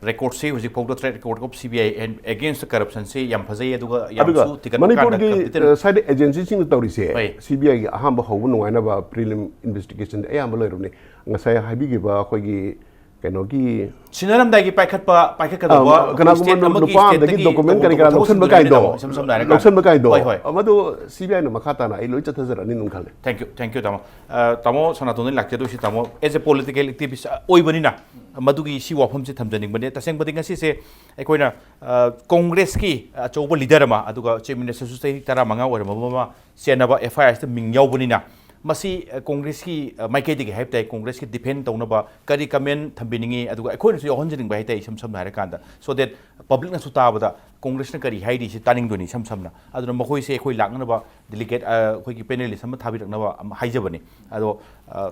ꯔꯦꯀꯣꯔꯠꯁꯤ ꯍꯧꯖꯤꯛ ꯐꯥꯎꯗ track record of C B I and against corruption ꯁꯤ ꯌꯥꯝ ꯐꯖꯩ, ꯑꯗꯨꯒ ꯑꯗꯨꯒ ꯌꯥꯝꯁꯨ ꯊꯤꯒꯠꯄ ꯀꯥꯟꯗ ꯃꯅꯤꯄꯨꯔꯒꯤ ꯀꯝꯄꯤꯇꯤꯇꯔ ꯑ, ꯁ꯭ꯋꯥꯏꯗ ꯑꯦꯖꯦꯟꯁꯤꯁꯤꯡꯅ ꯇꯧꯔꯤꯁꯦ ꯍꯣꯏ꯫ ꯁꯤ ꯕꯤ ꯑꯥꯏꯒꯤ ꯑꯍꯥꯟꯕ ꯍꯧꯕ ꯅꯨꯡꯉꯥꯏꯅꯕ ꯄ꯭ꯔꯤꯂꯤꯝ ꯏꯟꯚꯦꯁꯇꯤꯒꯦꯁꯟꯗꯤ ꯑꯌꯥꯝꯕ ꯂꯩꯔꯕꯅꯤ꯫ ꯉꯁꯥꯏ ꯍꯥꯏꯕꯤꯈꯤꯕ ꯑꯩꯈꯣꯏꯒꯤ ꯀꯩꯅꯣꯒꯤ ꯁꯤꯟꯅꯔꯝꯗꯥꯏꯒꯤ ꯄꯥꯏꯈꯠꯄ ꯄꯥꯏꯈꯠꯀꯗꯧꯕ ꯑ, ꯀꯅꯥꯒꯨꯝꯕ ꯅꯨꯄꯥ ꯑꯃꯗꯒꯤ ꯁ꯭ꯇꯦꯠꯇꯒꯤ ꯗꯣꯀꯨꯃꯦꯟ ꯀꯔꯤ ꯀꯔꯥ ꯇꯧꯕ ꯂꯧꯁꯟꯕ ꯊꯕꯛꯁꯤꯡꯗꯨꯅꯦ ꯀꯥꯏꯗꯣ ꯇꯥꯃꯣ, ꯏꯁꯝ ꯁꯝꯅ ꯍꯥꯏꯔꯒ ꯂꯧꯁꯟꯕ ꯀꯥꯏꯗꯣ ꯍꯣꯏ, ꯍꯣꯏ꯫ ꯃꯗꯨ ꯁꯤ ꯕꯤ ꯑꯥꯏꯅ ꯃꯈꯥ ꯇꯥꯅ ꯑꯩ ꯂꯣꯏ ꯆꯠꯊꯖꯔꯛꯑꯅꯤ ꯑꯗꯨꯝ ꯈꯜꯂꯦ꯫ Thank you, thank you ꯇꯥꯃꯣ꯫ ꯑ, ꯇꯥꯃꯣ ꯁꯅꯥꯇꯣꯟꯗ ꯂꯥꯛꯆꯗꯣꯏꯁꯤ ꯇꯥꯃꯣ, as a political activist ꯑꯣꯏꯕꯅꯤꯅ ꯃꯗꯨꯒꯤ ꯁꯤ ꯋꯥꯐꯝꯁꯦ ꯊꯝꯖꯅꯤꯡꯕꯅꯦ꯫ ꯇꯁꯦꯡꯕꯗꯤ ꯉꯁꯤꯁꯦ ꯑꯩꯈꯣꯏꯅ, ꯑ, ꯀꯣꯡꯒ꯭ꯔꯦꯁꯀꯤ ꯑꯆꯧꯕ ꯂꯤꯗꯔ ꯑꯃ, ꯑꯗꯨꯒ ꯆꯤꯐ ꯃꯤꯅꯤꯁꯇꯔꯁꯨ ꯆꯍꯤ ꯇꯔꯥꯃꯉꯥ ꯑꯣꯏꯔꯝꯃꯕ ꯑꯃ ꯆꯦꯟꯅꯕ ꯑꯦꯐ ꯑꯥꯏ ꯑꯥꯔꯁꯤꯗ ꯃꯤꯡ ꯌꯥꯎꯕꯅꯤꯅ, ꯃꯁꯤ, ꯑ, ꯀꯣꯡꯒ꯭ꯔꯦꯁꯀꯤ, ꯑ, ꯃꯥꯏꯀꯩꯗꯒꯤ ꯍꯥꯏꯕ ꯇꯥꯏ, ꯀꯣꯡꯒ꯭ꯔꯦꯁꯀꯤ ꯗꯤꯐꯦꯟ ꯇꯧꯅꯕ ꯀꯔꯤ ꯀꯃꯦꯟ ꯊꯝꯕꯤꯅꯤꯡꯉꯤ, ꯑꯗꯨꯒ ꯑꯩꯈꯣꯏꯅꯁꯨ ꯌꯥꯎꯍꯟꯖꯅꯤꯡꯕ ꯍꯥꯏ ꯇꯥꯏ, ꯏꯁꯝ ꯁꯝꯅ ꯍꯥꯏꯔꯀꯥꯟꯗ, so that ꯄꯕ꯭ꯂꯤꯛꯅꯁꯨ ꯇꯥꯕꯗ ꯀꯣꯡꯒ꯭ꯔꯦꯁꯅ ꯀꯔꯤ ꯍꯥꯏꯔꯤꯁꯤ ꯇꯥꯅꯤꯡꯗꯣꯏꯅꯤ ꯏꯁꯝ ꯁꯝꯅ꯫ ꯑꯗꯨꯅ ꯃꯈꯣꯏꯁꯦ ꯑꯩꯈꯣꯏ ꯂꯥꯛꯅꯅꯕ ꯗꯦꯂꯤꯒꯦꯠ, ꯑ, ꯑꯩꯈꯣꯏꯒꯤ ꯄꯦꯅꯦꯂꯤꯁ ꯑꯃ ꯊꯥꯕꯤꯔꯛꯅꯕ ꯑꯃ ꯍꯥꯏꯖꯕꯅꯤ꯫ ꯑꯗꯣ, ꯑ,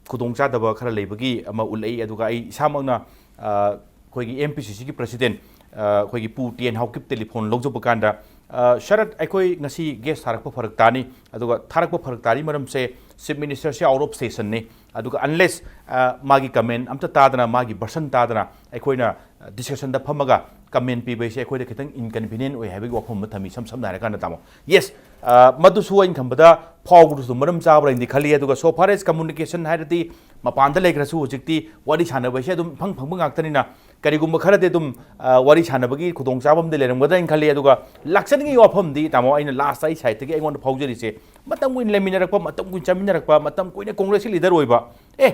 ꯈꯨꯗꯣꯡꯆꯥꯗꯕ ꯈꯔ ꯂꯩꯕꯒꯤ ꯑꯃ ꯎꯠꯂꯛꯏ, ꯑꯗꯨꯒ ꯑꯩ ꯏꯁꯥꯃꯛꯅ, ꯑ, ꯑꯩꯈꯣꯏꯒꯤ ꯑꯦꯝ ꯄꯤ ꯁꯤ ꯁꯤꯒꯤ ꯄ꯭ꯔꯁꯤꯗꯦꯟ, ꯑ, ꯑꯩꯈꯣꯏꯒꯤ ꯄꯨ ꯇꯦꯟ ꯍꯥꯎꯀꯤꯞ ꯇꯦꯂꯤꯐꯣꯟ ꯂꯧꯖꯕ ꯀꯥꯟꯗ, ꯑ, "ꯁꯔꯠ, ꯑꯩꯈꯣꯏ ꯉꯁꯤ ꯒꯦꯁ ꯊꯥꯔꯛꯄ ꯐꯔꯛ ꯇꯥꯅꯤ, ꯑꯗꯨꯒ ꯊꯥꯔꯛꯄ ꯐꯔꯛ ꯇꯥꯔꯤ ꯃꯔꯝꯁꯦ ꯆꯤꯐ ꯃꯤꯅꯤꯁꯇꯔꯁꯦ ꯑꯥꯎꯠ ꯑꯣꯐ ꯁꯦꯁꯟꯅꯤ, ꯑꯗꯨꯒ ꯑꯟꯂꯦꯁ, ꯑ, ꯃꯥꯒꯤ ꯀꯃꯦꯟ ꯑꯝꯇ ꯇꯥꯗꯅ, ꯃꯥꯒꯤ ꯚꯔꯁꯟ ꯇꯥꯗꯅ ꯑꯩꯈꯣꯏꯅ ꯗꯤꯁꯀꯁꯟꯗ ꯐꯝꯃꯒ ꯀꯃꯦꯟ ꯄꯤꯕ ꯍꯥꯏꯁꯦ ꯑꯩꯈꯣꯏꯗ ꯈꯤꯇꯪ ꯏꯟꯀꯟꯚꯤꯅꯤꯌꯦꯟ ꯑꯣꯏ" ꯍꯥꯏꯕꯒꯤ ꯋꯥꯐꯝ ꯑꯃ ꯊꯝꯃꯤ, ꯏꯁꯝ ꯁꯝꯅ ꯍꯥꯏꯔꯀꯥꯟꯗ ꯇꯥꯃꯣ꯫ ꯌꯦꯁ, ꯑ, ꯃꯗꯨꯁꯨ ꯑꯩꯅ ꯈꯟꯕꯗ ꯐꯥꯎꯕꯗꯨꯁꯨ ꯃꯔꯝ ꯆꯥꯕ꯭ꯔꯥ ꯍꯥꯏꯅꯗꯤ ꯈꯜꯂꯤ꯫ ꯑꯗꯨꯒ so far as communication ꯍꯥꯏꯔꯗꯤ ꯃꯄꯥꯟꯗ ꯂꯩꯈ꯭ꯔꯁꯨ ꯍꯧꯖꯤꯛꯇꯤ ꯋꯥꯔꯤ ꯁꯥꯟꯅꯕ ꯍꯥꯏꯁꯦ ꯑꯗꯨꯝ ꯏꯐꯪ ꯐꯪꯕ ꯉꯥꯛꯇꯅꯤꯅ, ꯀꯔꯤꯒꯨꯝꯕ ꯈꯔꯗꯤ ꯑꯗꯨꯝ, ꯑ, ꯋꯥꯔꯤ ꯁꯥꯟꯅꯕꯒꯤ ꯈꯨꯗꯣꯡꯆꯥꯕ ꯑꯃꯗꯤ ꯂꯩꯔꯝꯒꯗ꯭ꯔꯥ ꯍꯥꯏꯅ ꯈꯜꯂꯤ꯫ ꯑꯗꯨꯒ ꯂꯥꯛꯆꯅꯤꯡꯉꯤ ꯋꯥꯐꯝꯗꯤ ꯇꯥꯃꯣ, ꯑꯩꯅ ꯂꯥꯁꯇ ꯑꯩ ꯁꯥꯏꯠꯇꯒꯤ ꯑꯩꯉꯣꯟꯗ ꯐꯥꯎꯖꯔꯤꯁꯦ, ꯃꯇꯝ ꯀꯨꯏꯅ ꯂꯩꯃꯤꯟꯅꯔꯛꯄ, ꯃꯇꯝ ꯀꯨꯏꯅ ꯆꯥꯃꯤꯟꯅꯔꯛꯄ, ꯃꯇꯝ ꯀꯨꯏꯅ ꯀꯣꯡꯒ꯭ꯔꯦꯁꯀꯤ ꯂꯤꯗꯔ ꯑꯣꯏꯕ, ꯑꯦ,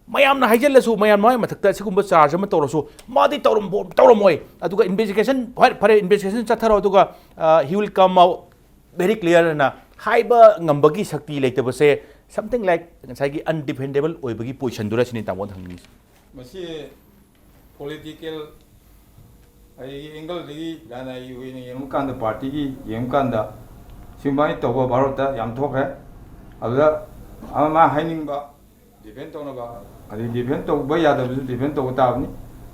ꯃꯌꯥꯝꯅ ꯍꯥꯏꯖꯤꯜꯂꯁꯨ, ꯃꯌꯥꯝ ꯃꯥꯏ ꯃꯊꯛꯇ ꯁꯤꯒꯨꯝꯕ ꯆꯥꯔꯖ ꯑꯃ ꯇꯧꯔꯁꯨ, ꯃꯥꯗꯤ ꯇꯧꯔꯝꯕꯣ-, ꯇꯧꯔꯝꯃꯣꯏ꯫ ꯑꯗꯨꯒ ꯏꯟꯚꯦꯁꯇꯤꯒꯦꯁꯟ, ꯍꯣꯏ, ꯐꯔꯦ, ꯏꯟꯚꯦꯁꯇꯤꯒꯦꯁꯟ ꯆꯠꯊꯔꯣ, ꯑꯗꯨꯒ, ꯑ, he will come out very clear ꯍꯥꯏꯅ ꯍꯥꯏꯕ ꯉꯝꯕꯒꯤ ꯁꯛꯇꯤ ꯂꯩꯇꯕꯁꯦ, something like ꯉꯁꯥꯏꯒꯤ ꯑꯟꯗꯤꯐꯦꯟꯗꯦꯕꯜ ꯑꯣꯏꯕꯒꯤ ꯄꯣꯖꯤꯁꯟꯗꯨꯔ ꯁꯤꯅꯤ ꯇꯥꯃꯣꯅ ꯍꯪꯅꯤꯡꯉꯤꯁꯦ꯫ ꯃꯁꯤ ꯄꯣꯂꯤꯇꯤꯀꯦꯜ ꯑꯩꯒꯤ ꯑꯦꯡꯒꯜꯗꯒꯤ ꯂꯅꯥꯏꯒꯤ ꯑꯣꯏꯅ ꯌꯦꯡꯕ ꯀꯥꯟꯗ, ꯄꯥꯔꯇꯤꯒꯤ ꯌꯦꯡꯕ ꯀꯥꯟꯗ, ꯁꯨꯃꯥꯏꯅ ꯇꯧꯕ ꯚꯥꯔꯠꯇ ꯌꯥꯝ ꯊꯣꯛꯈ꯭ꯔꯦ꯫ ꯑꯗꯨꯗ ꯑꯃ ꯃꯥ ꯍꯥꯏꯅꯤꯡꯕ ꯗꯤꯐꯦꯟ ꯇꯧꯅꯕ, ꯑꯗꯩ ꯗꯤꯐꯦꯟ ꯇꯧꯕ ꯌꯥꯗꯕꯁꯨ ꯗꯤꯐꯦꯟ ꯇꯧꯕ ꯇꯥꯕꯅꯤ,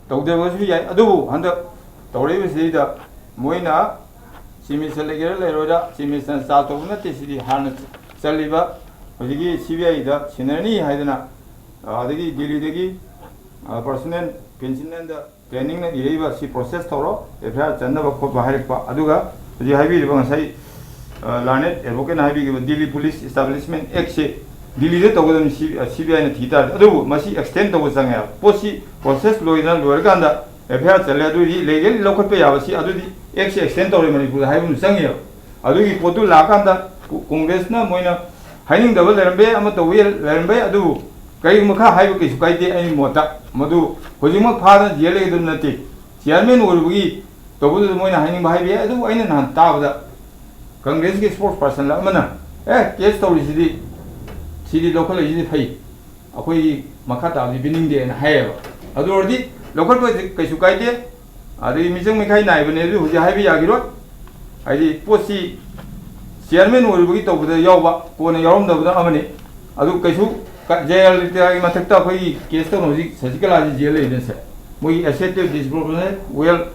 ꯇꯧꯗꯕꯁꯨ ꯌꯥꯏ꯫ ꯑꯗꯨꯕꯨ ꯍꯟꯗꯛ ꯇꯧꯔꯛꯏꯕꯁꯤꯗꯩꯗ ꯃꯣꯏꯅ ꯆꯤꯐ ꯃꯤꯅꯤꯁꯇꯔ ꯂꯩꯒꯦꯔꯥ ꯂꯩꯔꯣꯏꯔꯥ, ꯆꯤꯐ ꯃꯤꯅꯤꯁꯇꯔꯅ ꯆꯥ ꯇꯧꯕ ꯅꯠꯇꯦ꯫ ꯁꯤꯗꯤ ꯍꯥꯟꯅ ꯆꯜꯂꯤꯕ ꯍꯧꯖꯤꯛꯀꯤ ꯁꯤ ꯕꯤ ꯑꯥꯏꯗ ꯁꯤꯟꯅꯔꯅꯤ ꯍꯥꯏꯗꯅ, ꯑꯗꯒꯤ ꯗꯤꯜꯂꯤꯗꯒꯤ ꯄꯔꯁꯣꯅꯦꯜ ꯄꯦꯟꯁꯤꯜꯅꯦꯟꯗ ꯇ꯭ꯔꯦꯅꯤꯡꯅ ꯏꯔꯛꯏꯕ ꯁꯤ ꯄ꯭ꯔꯣꯁꯦꯁ ꯇꯧꯔꯣ, ꯑꯦꯐ ꯑꯥꯏ ꯑꯥꯔ ꯆꯟꯅꯕ ꯈꯣꯠꯄ ꯍꯥꯏꯔꯛꯄ꯫ ꯑꯗꯨꯒ ꯍꯧꯖꯤꯛ ꯍꯥꯏꯕꯤꯔꯤꯕ ꯉꯁꯥꯏ ꯂꯥꯔꯅꯦꯠ ꯑꯦꯗꯚꯣꯀꯦꯠꯅ ꯍꯥꯏꯕꯤꯈꯤꯕ ꯗꯤꯜꯂꯤ ꯄꯨꯂꯤꯁ ꯏꯁꯇꯥꯕ꯭ꯂꯤꯁꯃꯦꯟ ꯑꯦꯛꯁꯦ ꯗꯤꯜꯂꯤꯗ ꯇꯧꯒꯗꯕꯅꯤ, ꯁꯤ ꯕꯤ ꯑꯥꯏꯅ ꯊꯤ ꯇꯥꯔꯗꯤ꯫ ꯑꯗꯨꯕꯨ ꯃꯁꯤ ꯑꯦꯛꯁꯇꯦꯟ ꯇꯧꯕ ꯆꯪꯉꯦ ꯍꯥꯏꯕ꯫ ꯄꯣꯠꯁꯤ ꯄ꯭ꯔꯣꯁꯦꯁ ꯂꯣꯏꯗꯅ ꯂꯣꯏꯔꯀꯥꯟꯗ ꯑꯦꯐ ꯑꯥꯏ ꯑꯥꯔ ꯆꯜꯂꯦ, ꯑꯗꯨꯗꯤ ꯂꯩꯒꯦꯜ ꯂꯧꯈꯠꯄ ꯌꯥꯕ꯫ ꯁꯤ ꯑꯗꯨꯗꯤ ꯑꯦꯛꯁꯦ ꯑꯦꯛꯁꯇꯦꯟ ꯇꯧꯔꯦ ꯃꯅꯤꯄꯨꯔꯗ ꯍꯥꯏꯕ ꯑꯃ ꯆꯪꯉꯦꯕ꯫ ꯑꯗꯨꯒꯤ ꯄꯣꯠꯇꯨ ꯂꯥꯛꯑꯀꯥꯟꯗ ꯀꯣ-, ꯀꯣꯡꯒ꯭ꯔꯦꯁꯅ ꯃꯣꯏꯅ ꯍꯥꯏꯅꯤꯡꯗꯕ ꯂꯩꯔꯝꯕ ꯌꯥꯏ, ꯑꯃ ꯇꯧꯕ ꯌꯥꯏ-, ꯂꯩꯔꯝꯕ ꯌꯥꯏ, ꯑꯗꯨꯕꯨ ꯀꯔꯤꯒꯨꯝꯕ ꯈꯔ ꯍꯥꯏꯕ ꯀꯩꯁꯨ ꯀꯥꯏꯗꯦ꯫ ꯑꯩꯒꯤ ꯃꯣꯠꯇ ꯃꯗꯨ ꯍꯧꯖꯤꯛꯃꯛ ꯐꯥꯗꯅ ꯖꯦꯜ ꯂꯩꯒꯗꯕ ꯅꯠꯇꯦ꯫ ꯆꯤꯌꯥꯔꯃꯦꯟ ꯑꯣꯏꯔꯨꯕꯒꯤ ꯇꯧꯕꯗꯨꯗ ꯃꯣꯏꯅ ꯍꯥꯏꯅꯤꯡꯕ ꯍꯥꯏꯕ ꯌꯥꯏ꯫ ꯑꯗꯨꯕꯨ ꯑꯩꯅ ꯅꯍꯥꯟ ꯇꯥꯕꯗ ꯀꯪꯒ꯭ꯔꯦꯁꯀꯤ ꯏꯁꯄꯣꯔꯠꯁ ꯄꯥꯔꯁꯟ ꯑꯃꯅ, "ꯑꯦ, ꯀꯦꯁ ꯇꯧꯔꯤꯁꯤꯗꯤ ꯁꯤꯗꯤ ꯂꯧꯈꯠꯂꯛꯏꯁꯤꯗꯤ ꯐꯩ, ꯑꯩꯈꯣꯏꯒꯤ ꯃꯈꯥ ꯇꯥꯕꯗꯤ ꯄꯤꯅꯤꯡꯗꯦꯅ" ꯍꯥꯏꯌꯦꯕ꯫ ꯑꯗꯨ ꯑꯣꯏꯔꯗꯤ ꯂꯧꯈꯠꯄ ꯀꯩꯁꯨ ꯀꯥꯏꯗꯦ, ꯑꯗꯒꯤ ꯃꯤꯆꯪ ꯃꯤꯈꯥꯏ ꯅꯥꯏꯕꯅꯦ ꯑꯗꯨ ꯍꯧꯖꯤꯛ ꯍꯥꯏꯕ ꯌꯥꯈꯤꯔꯣꯏ꯫ ꯍꯥꯏꯗꯤ ꯄꯣꯠꯁꯤ ꯆꯤꯌꯥꯔꯃꯦꯟ ꯑꯣꯏꯔꯨꯕꯒꯤ ꯇꯧꯕꯗ ꯌꯥꯎꯕ, ꯀꯣꯟꯅ ꯌꯥꯎꯔꯝꯗꯕꯅ ꯑꯃꯅꯤ꯫ ꯑꯗꯨ ꯀꯩꯁꯨ ꯀ-, ꯖꯌꯂꯂꯤꯇꯥꯒꯤ ꯃꯊꯛꯇ ꯑꯩꯈꯣꯏꯒꯤ ꯀꯦꯁ ꯇꯧꯅ ꯍꯧꯖꯤꯛ ꯁꯁꯤꯀꯂꯥꯁꯤ ꯖꯦꯜ ꯂꯩꯕꯅꯤꯁꯦ꯫ ꯃꯣꯏꯒꯤ asset disproportionate wealth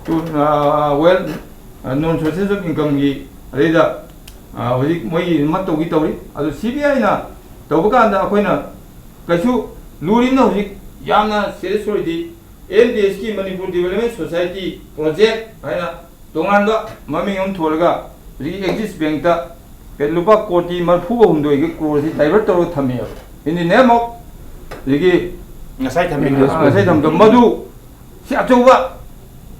to, ꯑ, wealth, ꯑ, non sources of incomeꯒꯤ, ꯑꯗꯩꯗ, ꯑ, ꯍꯧꯖꯤꯛ ꯃꯣꯏꯒꯤ ꯑꯃ ꯇꯧꯒꯤ ꯇꯧꯔꯤ꯫ ꯑꯗꯨ ꯁꯤ ꯕꯤ ꯑꯥꯏꯅ ꯇꯧꯕ ꯀꯥꯟꯗ ꯑꯩꯈꯣꯏꯅ ꯀꯩꯁꯨ ꯂꯨꯔꯤꯕꯅ ꯍꯧꯖꯤꯛ ꯌꯥꯝꯅ ꯁꯤꯔꯤꯌꯁ ꯑꯣꯏꯔꯤꯗꯤ ꯑꯦꯝ ꯗꯤ ꯑꯦꯁꯀꯤ ꯃꯅꯤꯄꯨꯔ ꯗꯤꯕꯦꯂꯞꯃꯦꯟ ꯁꯣꯁꯥꯏꯇꯤ ꯄ꯭ꯔꯣꯖꯦꯛ ꯍꯥꯏꯅ ꯇꯣꯉꯥꯟꯕ ꯃꯃꯤꯡ ꯑꯃ ꯊꯣꯜꯂꯒ ꯍꯧꯖꯤꯛꯀꯤ ꯑꯦꯛꯖꯤꯁ ꯕꯦꯡꯛꯇ ꯂꯨꯄꯥ ꯀꯣꯇꯤ ꯃꯔꯤꯐꯨꯒ ꯍꯨꯝꯗꯣꯏꯒꯤ ꯀ꯭ꯔꯣꯔꯁꯤ ꯗꯥꯏꯚꯔꯠ ꯇꯧꯔꯒ ꯊꯝꯃꯦꯕ꯫ In the name of ꯍꯧꯖꯤꯛꯀꯤ ꯉꯁꯥꯏ ꯊꯝꯕꯤꯕꯗꯣ꯫ ꯉꯁꯥꯏ ꯊꯝꯕꯗꯣ ꯃꯗꯨ ꯁꯤ ꯑꯆꯧꯕ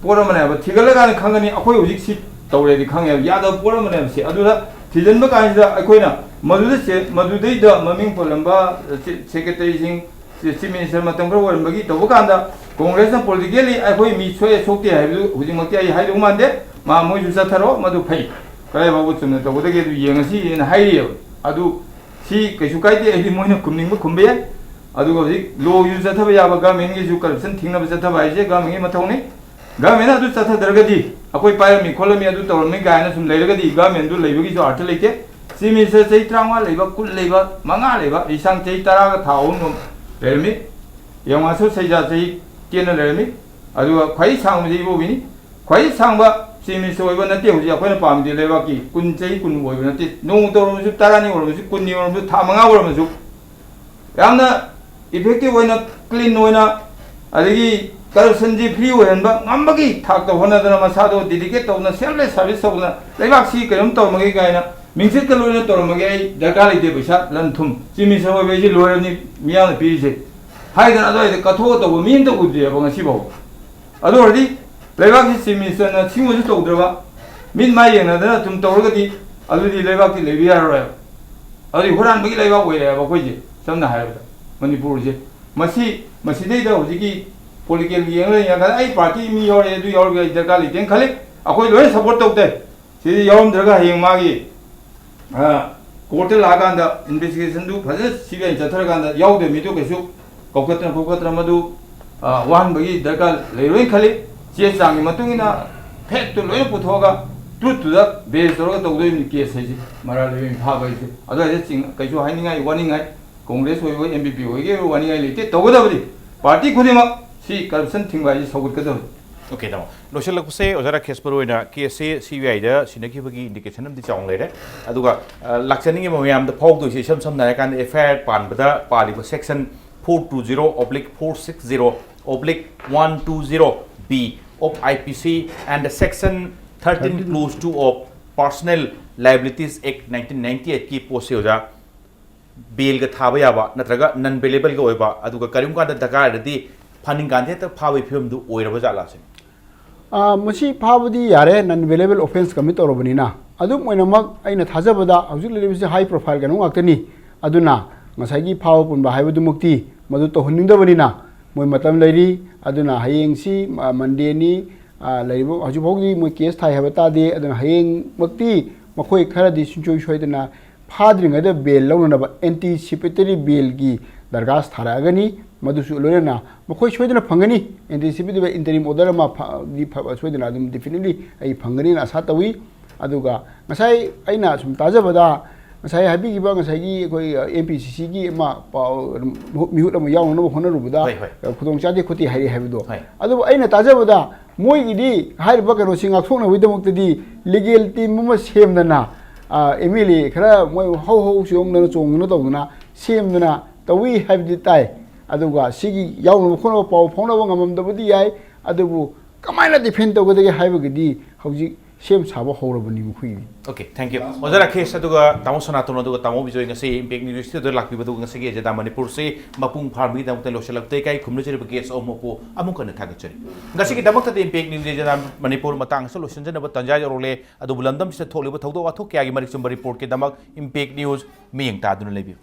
ꯄꯣꯠ ꯑꯃꯅꯦꯕ꯫ ꯊꯤꯒꯠꯂꯀꯥꯟꯗ ꯈꯪꯒꯅꯤ꯫ ꯑꯩꯈꯣꯏ ꯍꯧꯖꯤꯛ ꯁꯤ ꯇꯧꯔꯦꯗꯤ ꯈꯪꯉꯦꯕ, ꯌꯥꯗꯕ ꯄꯣꯠ ꯑꯃꯅꯦꯕ ꯁꯤ꯫ ꯑꯗꯨꯗ ꯊꯤꯖꯤꯟꯕ ꯀꯥꯟꯁꯤꯗ ꯑꯩꯈꯣꯏꯅ ꯃꯗꯨꯗ ꯁꯦ-, ꯃꯗꯨꯗꯩꯗ ꯃꯃꯤꯡ ꯄꯜꯂꯝꯕ ꯁꯦ-, ꯁꯦꯀ꯭ꯔꯦꯇꯔꯤꯁꯤꯡ, ꯆꯤꯐ ꯃꯤꯅꯤꯁꯇꯔ ꯃꯇꯝ ꯈꯔ ꯑꯣꯏꯔꯝꯕꯒꯤ ꯇꯧꯕ ꯀꯥꯟꯗ ꯀꯣꯡꯒ꯭ꯔꯦꯁꯅ ꯄꯣꯂꯤꯇꯤꯀꯦꯜꯂꯤ ꯑꯩꯈꯣꯏ ꯃꯤ ꯁꯣꯛꯑꯦ ꯁꯣꯛꯇꯦ ꯍꯥꯏꯕꯗꯨ ꯍꯧꯖꯤꯛꯃꯛꯇꯤ ꯑꯩ ꯍꯥꯏꯗꯧ ꯃꯥꯟꯗꯦ꯫ ꯃꯥ ꯃꯣꯏꯁꯨ ꯆꯠꯊꯔꯣ, ꯃꯗꯨ ꯐꯩ, ꯀꯗꯥꯏ ꯐꯥꯎꯕ ꯆꯨꯝꯅ ꯇꯧꯒꯗꯒꯦ ꯑꯗꯨ ꯌꯦꯡꯉꯁꯤꯅ ꯍꯥꯏꯔꯤꯑꯕ꯫ ꯑꯗꯨ ꯁꯤ ꯀꯩꯁꯨ ꯀꯥꯏꯗꯦ, ꯑꯩꯗꯤ ꯃꯣꯏꯅ ꯈꯨꯝꯅꯤꯡꯕ ꯈꯨꯝꯕ ꯌꯥꯏ꯫ ꯑꯗꯨꯒ ꯍꯧꯖꯤꯛ ꯂꯣꯒꯤꯁꯨ ꯆꯠꯊꯕ ꯌꯥꯕ, ꯒꯃꯦꯟꯒꯤꯁꯨ ꯀꯔꯞꯁꯟ ꯊꯤꯡꯅꯕ ꯆꯠꯊꯕ ꯍꯥꯏꯁꯦ ꯒꯃꯦꯟꯒꯤ ꯃꯊꯧꯅꯤ꯫ ꯒꯃꯦꯟꯅ ꯑꯗꯨ ꯆꯠꯊꯗ꯭ꯔꯒꯗꯤ ꯑꯩꯈꯣꯏ ꯄꯥꯏꯔꯝꯃꯤ ꯈꯣꯠꯂꯝꯃꯤ ꯑꯗꯨ ꯇꯧꯔꯝꯃꯤ ꯀꯥꯏꯅ ꯁꯨꯝ ꯂꯩꯔꯒꯗꯤ ꯒꯃꯦꯟꯗꯨ ꯂꯩꯕꯒꯤꯁꯨ ꯑꯥꯔꯊ ꯂꯩꯇꯦ꯫ ꯆꯤꯐ ꯃꯤꯅꯤꯁꯇꯔ ꯆꯍꯤ ꯇꯔꯥꯃꯉꯥ ꯂꯩꯕ, ꯀꯨꯟ ꯂꯩꯕ, ꯃꯉꯥ ꯂꯩꯕ, ꯂꯤꯁꯥꯡ ꯆꯍꯤ ꯇꯔꯥꯒ ꯊꯥ ꯑꯍꯨꯝ ꯂꯩꯔꯝꯃꯤ꯫ ꯌꯦꯡꯉꯨ, ꯑꯁꯣꯛ ꯁꯩꯖꯥ ꯆꯍꯤ ꯇꯦꯟꯅ ꯂꯩꯔꯝꯃꯤ꯫ ꯑꯗꯨꯒ ꯈ꯭ꯋꯥꯏ ꯁꯥꯡꯕꯁꯤ ꯏꯕꯣꯕꯤꯅꯤ꯫ ꯈ꯭ꯋꯥꯏ ꯁꯥꯡꯕ ꯆꯤꯐ ꯃꯤꯅꯤꯁꯇꯔ ꯑꯣꯏꯕ ꯅꯠꯇꯦ ꯍꯧꯖꯤꯛ ꯑꯩꯈꯣꯏꯅ ꯄꯥꯝꯃꯤꯗꯤ꯫ ꯂꯩꯕꯥꯛꯀꯤ ꯀꯨꯟ, ꯆꯍꯤ ꯀꯨꯟ ꯑꯣꯏꯕ ꯅꯠꯇꯦ꯫ ꯅꯣꯡꯃ ꯇꯧꯔꯕꯁꯨ, ꯇꯔꯥꯅꯤ ꯑꯣꯏꯔꯕꯁꯨ, ꯀꯨꯟꯅꯤ ꯑꯣꯏꯔꯕꯁꯨ, ꯊꯥ ꯃꯉꯥ ꯑꯣꯏꯔꯕꯁꯨ, ꯌꯥꯝꯅ effective ꯑꯣꯏꯅ, clean ꯑꯣꯏꯅ, ꯑꯗꯒꯤ corruptionꯁꯤ free ꯑꯣꯏꯍꯟꯕ ꯉꯝꯕꯒꯤ ꯊꯥꯛꯇ ꯍꯣꯠꯅꯗꯅ, ꯃꯁꯥꯗꯣ dedicate ꯇꯧꯗꯅ, selfless service ꯇꯧꯗꯅ, ꯂꯩꯕꯥꯛꯁꯤ ꯀꯩꯅꯣꯝ ꯇꯧꯔꯝꯃꯒꯦ ꯀꯥꯏꯅ ꯃꯤꯡꯆꯠꯀ ꯂꯣꯏꯅ ꯇꯧꯔꯝꯃꯒꯦ ꯑꯩ ꯗꯔꯀꯥꯔ ꯂꯩꯇꯦ꯫ ꯄꯩꯁꯥ, ꯂꯟ ꯊꯨꯝ, ꯆꯤꯐ ꯃꯤꯅꯤꯁꯇꯔ ꯑꯣꯏꯕ ꯑꯩꯁꯦ ꯂꯣꯏꯔꯕꯅꯤ ꯃꯤꯌꯥꯝꯅ ꯄꯤꯔꯤꯁꯦ ꯍꯥꯏꯗꯅ ꯑꯗꯨꯋꯥꯏꯗ ꯀꯠꯊꯣꯛꯑ ꯇꯧꯕ ꯃꯤ ꯑꯝꯇ ꯎꯗ꯭ꯔꯤꯑꯕ ꯉꯁꯤꯐꯥꯎ꯫ ꯑꯗꯨ ꯑꯣꯏꯔꯗꯤ ꯂꯩꯕꯥꯛꯁꯤ ꯆꯤꯐ ꯃꯤꯅꯤꯁꯇꯔꯅ ꯁꯤꯒꯨꯝꯕꯁꯨ ꯇꯧꯗ꯭ꯔꯕ, ꯃꯤꯠ ꯃꯥꯏ ꯌꯦꯡꯅꯗꯅ ꯑꯗꯨꯝ ꯇꯧꯔꯒꯗꯤ, ꯑꯗꯨꯗꯤ ꯂꯩꯕꯥꯛꯇꯤ ꯂꯩꯕ ꯌꯥꯔꯔꯣꯏꯕ꯫ ꯑꯗꯨꯗꯤ ꯍꯨꯔꯥꯟꯕꯒꯤ ꯂꯩꯕꯥꯛ ꯑꯣꯏꯔꯦ ꯍꯥꯏꯕ ꯑꯩꯈꯣꯏꯁꯦ꯫ ꯁꯝꯅ ꯍꯥꯏꯔꯕꯗ ꯃꯅꯤꯄꯨꯔꯁꯦ, ꯃꯁꯤ, ꯃꯁꯤꯗꯩꯗ ꯍꯧꯖꯤꯛꯀꯤ ꯄꯣꯂꯤꯇꯤꯀꯦꯜꯒꯤ ꯌꯦꯡꯂ ꯌꯦꯡꯉꯀꯥꯟꯗ ꯑꯩ ꯄꯥꯔꯇꯤ ꯃꯤ ꯌꯥꯎꯔꯦ, ꯑꯗꯨ ꯌꯥꯎꯔꯒ ꯑꯩ ꯗꯔꯀꯥꯔ ꯂꯩꯇꯦꯅ ꯈꯜꯂꯤ꯫ ꯑꯩꯈꯣꯏ ꯂꯣꯏꯅ ꯁꯞꯄꯣꯔꯠ ꯇꯧꯗꯦ꯫ ꯁꯤꯗꯤ ꯌꯥꯎꯔꯝꯗ꯭ꯔꯒ ꯍꯌꯦꯡ ꯃꯥꯒꯤ, ꯑ, ꯀꯣꯔꯠꯇ ꯂꯥꯛꯑꯀꯥꯟꯗ ꯏꯟꯚꯦꯁꯇꯤꯒꯦꯁꯟꯗꯨ ꯐꯖꯅ ꯁꯤ ꯕꯤ ꯑꯥꯏ ꯆꯠꯊꯔꯀꯥꯟꯗ ꯌꯥꯎꯗꯕ ꯃꯤꯗꯨ ꯀꯩꯁꯨ ꯀꯧꯈꯠꯇꯅ ꯈꯣꯠꯀꯠꯇꯅ ꯃꯗꯨ, ꯑ, ꯋꯥꯍꯟꯕꯒꯤ ꯗꯔꯀꯥꯔ ꯂꯩꯔꯣꯏꯅ ꯈꯜꯂꯤ꯫ ꯆꯦ ꯆꯥꯡꯒꯤ ꯃꯇꯨꯡ ꯏꯟꯅ ꯐꯦꯛꯇꯨ ꯂꯣꯏꯅ ꯄꯨꯊꯣꯛꯑꯒ, ꯇ꯭ꯔꯨꯠꯇꯨꯗ ꯕꯦꯁ ꯇꯧꯔꯒ ꯇꯧꯗꯣꯏꯅꯤ ꯀꯦꯁ ꯍꯥꯏꯁꯦ, ꯃꯔꯥꯜ ꯂꯩꯕ ꯃꯤ ꯐꯥꯕ ꯍꯥꯏꯁꯦ꯫ ꯑꯗꯨꯋꯥꯏꯗ ꯆꯤꯡ-, ꯀꯩꯁꯨ ꯍꯥꯏꯅꯤꯡꯉꯥꯏ ꯋꯥꯅꯤꯡꯉꯥꯏ, ꯀꯣꯡꯒ꯭ꯔꯦꯁ ꯑꯣꯏꯕ, ꯑꯦꯝ ꯕꯤ ꯄꯤ ꯑꯣꯏꯒꯦ ꯑꯣꯏꯕ, ꯋꯥꯅꯤꯡꯉꯥꯏ ꯂꯩꯇꯦ꯫ ꯇꯧꯒꯗꯕꯗꯤ ꯄꯥꯔꯇꯤ ꯈꯨꯗꯤꯡꯃꯛ ꯁꯤ ꯀꯔꯞꯁꯟ ꯊꯤꯡꯕ ꯍꯥꯏꯁꯤ ꯁꯧꯒꯠꯀꯗꯕꯅꯤ꯫ ꯑꯣꯀꯦ, ꯇꯥꯃꯣ꯫ ꯂꯣꯏꯁꯤꯜꯂꯛꯄꯁꯦ, ꯑꯣꯖꯥ ꯔꯥꯀꯦꯁ, ꯃꯔꯨ ꯑꯣꯏꯅ ꯀꯦꯁꯁꯦ ꯁꯤ ꯕꯤ ꯑꯥꯏꯗ ꯁꯤꯟꯅꯈꯤꯕꯒꯤ ꯏꯟꯗꯤꯀꯦꯁꯟ ꯑꯃꯗꯤ ꯆꯥꯎꯅ ꯂꯩꯔꯦ꯫ ꯑꯗꯨꯒ, ꯑ, ꯂꯥꯛꯆꯅꯤꯡꯉꯤꯕ ꯃꯌꯥꯝꯗ ꯐꯥꯎꯗꯣꯏꯁꯦ, ꯏꯁꯝ ꯁꯝꯅ ꯍꯥꯏꯔꯀꯥꯟꯗ, F I R ꯄꯥꯟꯕꯗ ꯄꯥꯜꯂꯤꯕ section four two zero oblique four six zero oblique one two zero B of I P C and section thirteen clause two of Personal Liabilities Act nineteen ninety eight ꯀꯤ ꯄꯣꯠꯁꯦ, ꯑꯣꯖꯥ, ꯕꯦꯜꯒ ꯊꯥꯕ ꯌꯥꯕ ꯅꯠꯇ꯭ꯔꯒ ꯅꯟ ꯕꯦꯂꯦꯕꯜꯒ ꯑꯣꯏꯕ, ꯑꯗꯨꯒ ꯀꯔꯤꯒꯨꯝꯕ ꯀꯥꯟꯗ ꯗꯔꯀꯥꯔ ꯑꯣꯏꯔꯗꯤ ꯐꯥꯅꯤꯡ ꯀꯥꯟꯗ ꯍꯦꯛꯇ ꯐꯥꯕꯒꯤ ꯐꯤꯕꯝꯗꯨ ꯑꯣꯏꯔꯕ ꯖꯥꯠꯂꯥ ꯁꯤꯅꯤ? ꯑꯥ, ꯃꯁꯤ ꯐꯥꯕꯗꯤ ꯌꯥꯔꯦ, non bailable offence commit ꯇꯧꯔꯕꯅꯤꯅ꯫ ꯑꯗꯨꯝ ꯑꯣꯏꯅꯃꯛ, ꯑꯩꯅ ꯊꯥꯖꯕꯗ ꯍꯧꯖꯤꯛ ꯂꯩꯔꯤꯕꯁꯤ high profile ꯀꯩꯅꯣ ꯉꯥꯛꯇꯅꯤ꯫ ꯑꯗꯨꯅ ꯉꯁꯥꯏꯒꯤ ꯐꯥꯕ ꯄꯨꯟꯕ ꯍꯥꯏꯕꯗꯨꯃꯛꯇꯤ ꯃꯗꯨ ꯇꯧꯍꯟꯅꯤꯡꯗꯕꯅꯤꯅ ꯃꯣꯏ ꯃꯇꯝ ꯂꯩꯔꯤ꯫ ꯑꯗꯨꯅ ꯍꯌꯦꯡꯁꯤ, ꯑ, ꯃꯟꯗꯦꯅꯤ, ꯑ, ꯂꯩꯔꯤꯕ ꯍꯧꯖꯤꯛ ꯐꯥꯎꯗꯤ ꯃꯣꯏ ꯀꯦꯁ ꯊꯥꯏ ꯍꯥꯏꯕ ꯇꯥꯗꯦ꯫ ꯑꯗꯨꯅ ꯍꯌꯦꯡꯃꯛꯇꯤ ꯃꯈꯣꯏ ꯈꯔꯗꯤ ꯁꯨꯡꯁꯣꯏ ꯁꯣꯏꯗꯅ ꯐꯥꯗ꯭ꯔꯤꯉꯩꯗ ꯕꯦꯜ ꯂꯧꯅꯅꯕ anticipatory ꯕꯦꯜꯒꯤ ꯗꯔꯈꯥꯁ ꯊꯥꯔꯛꯑꯒꯅꯤ꯫ ꯃꯗꯨꯁꯨ ꯂꯣꯏꯅꯅ ꯃꯈꯣꯏ ꯁꯣꯏꯗꯅ ꯐꯪꯒꯅꯤ꯫ Anticipatory interim order ꯑꯃ ꯐ-, ꯗꯤ ꯐ-, ꯁꯣꯏꯗꯅ ꯑꯗꯨꯝ definitely ꯑꯩ ꯐꯪꯒꯅꯤꯅ ꯑꯥꯁꯥ ꯇꯧꯏ꯫ ꯑꯗꯨꯒ ꯉꯁꯥꯏ ꯑꯩꯅ ꯁꯨꯝ ꯇꯥꯖꯕꯗ, ꯉꯁꯥꯏ ꯍꯥꯏꯕꯤꯈꯤꯕ ꯉꯁꯥꯏꯒꯤ ꯑꯩꯈꯣꯏ, ꯑ, M P C C ꯒꯤ ꯑꯃ ꯄꯥꯎ, ꯃꯤꯍꯨꯠ ꯑꯃ ꯌꯥꯎꯅꯅꯕ ꯍꯣꯠꯅꯔꯨꯕꯗ, ꯍꯣꯏ, ꯍꯣꯏ꯫ ꯑ, ꯈꯨꯗꯣꯡ ꯆꯥꯗꯦ ꯈꯣꯠꯇꯦ ꯍꯥꯏꯔꯤ ꯍꯥꯏꯕꯗꯣ꯫ ꯍꯣꯏ꯫ ꯑꯗꯨꯕꯨ ꯑꯩꯅ ꯇꯥꯖꯕꯗ ꯃꯣꯏꯒꯤꯗꯤ ꯍꯥꯏꯔꯤꯕ ꯀꯩꯅꯣꯁꯤ ꯉꯥꯛꯊꯣꯛꯅꯕꯒꯤꯗꯃꯛꯇꯗꯤ ꯂꯤꯒꯦꯜ ꯇꯤꯝ ꯑꯃ ꯁꯦꯝꯗꯅ ꯑꯦꯝ ꯑꯦꯜ ꯑꯦ ꯈꯔ ꯃꯣꯏ ꯍꯧ ꯍꯧ ꯆꯣꯡꯗꯅ ꯆꯣꯡꯗꯅ ꯇꯧꯗꯅ ꯁꯦꯝꯗꯅ ꯇꯧꯏ ꯍꯥꯏꯕꯗꯤ ꯇꯥꯏ꯫ ꯑꯗꯨꯒ ꯁꯤꯒꯤ ꯌꯥꯎꯅꯕ ꯈꯣꯠꯅꯕ ꯄꯥꯎ ꯐꯥꯎꯅꯕ ꯉꯝꯃꯝꯗꯕꯗꯤ ꯌꯥꯏ, ꯑꯗꯨꯕꯨ ꯀꯃꯥꯏꯅ ꯗꯤꯐꯦꯟ ꯇꯧꯒꯗꯒꯦ ꯍꯥꯏꯕꯒꯤꯗꯤ ꯍꯧꯖꯤꯛ ꯁꯦꯝ ꯁꯥꯕ ꯍꯧꯔꯕꯅꯤ ꯃꯈꯣꯏꯒꯤꯗꯤ꯫ Okay, thank you. ꯑꯣꯖꯥ ꯔꯥꯀꯦꯁ ꯑꯗꯨꯒ ꯇꯥꯃꯣ ꯁꯅꯥꯇꯣꯟ ꯑꯗꯨꯒ ꯇꯥꯃꯣ ꯕꯤꯖꯣꯏ ꯉꯁꯤ ꯏꯝꯄꯦꯛ ꯅ꯭ꯌꯨꯁ ꯁ꯭ꯇꯨꯗꯤꯑꯣꯗ ꯂꯥꯛꯄꯤꯕꯗꯨ ꯉꯁꯤꯒꯤ ꯑꯦꯖꯦꯟꯗꯥ ꯃꯅꯤꯄꯨꯔꯁꯤ ꯃꯄꯨꯡ ꯐꯥꯍꯟꯕꯒꯤꯗꯃꯛꯇ ꯂꯣꯏꯁꯤꯜꯂꯛꯄꯗ ꯏꯀꯥꯏ ꯈꯨꯝꯅꯖꯔꯤꯕ ꯒꯦꯁ ꯑꯍꯨꯝꯃꯛꯄꯨ ꯑꯃꯨꯛ ꯍꯟꯅ ꯊꯥꯒꯠꯆꯔꯤ꯫ ꯉꯁꯤꯒꯤꯗꯃꯛꯇꯗꯤ ꯏꯝꯄꯦꯛ ꯅ꯭ꯌꯨꯁ ꯑꯦꯖꯦꯟꯗꯥ ꯃꯅꯤꯄꯨꯔ ꯃꯇꯥꯡ ꯑꯁꯤꯗ ꯂꯣꯏꯁꯤꯟꯖꯅꯕ ꯇꯥꯟꯖꯥ ꯌꯧꯔꯛꯂꯦ꯫ ꯑꯗꯨꯕꯨ ꯂꯝꯗꯝꯁꯤꯗ ꯊꯣꯛꯂꯤꯕ ꯊꯧꯗꯣꯛ ꯋꯥꯊꯣꯛ ꯀꯌꯥꯒꯤ ꯃꯔꯤꯛ ꯆꯨꯝꯕ ꯔꯤꯄꯣꯔꯠꯀꯤꯗꯃꯛ ꯏꯝꯄꯦꯛ ꯅ꯭ꯌꯨꯁ ꯃꯤꯠꯌꯦꯡ ꯇꯥꯗꯨꯅ ꯂꯩꯕꯤꯌꯨ꯫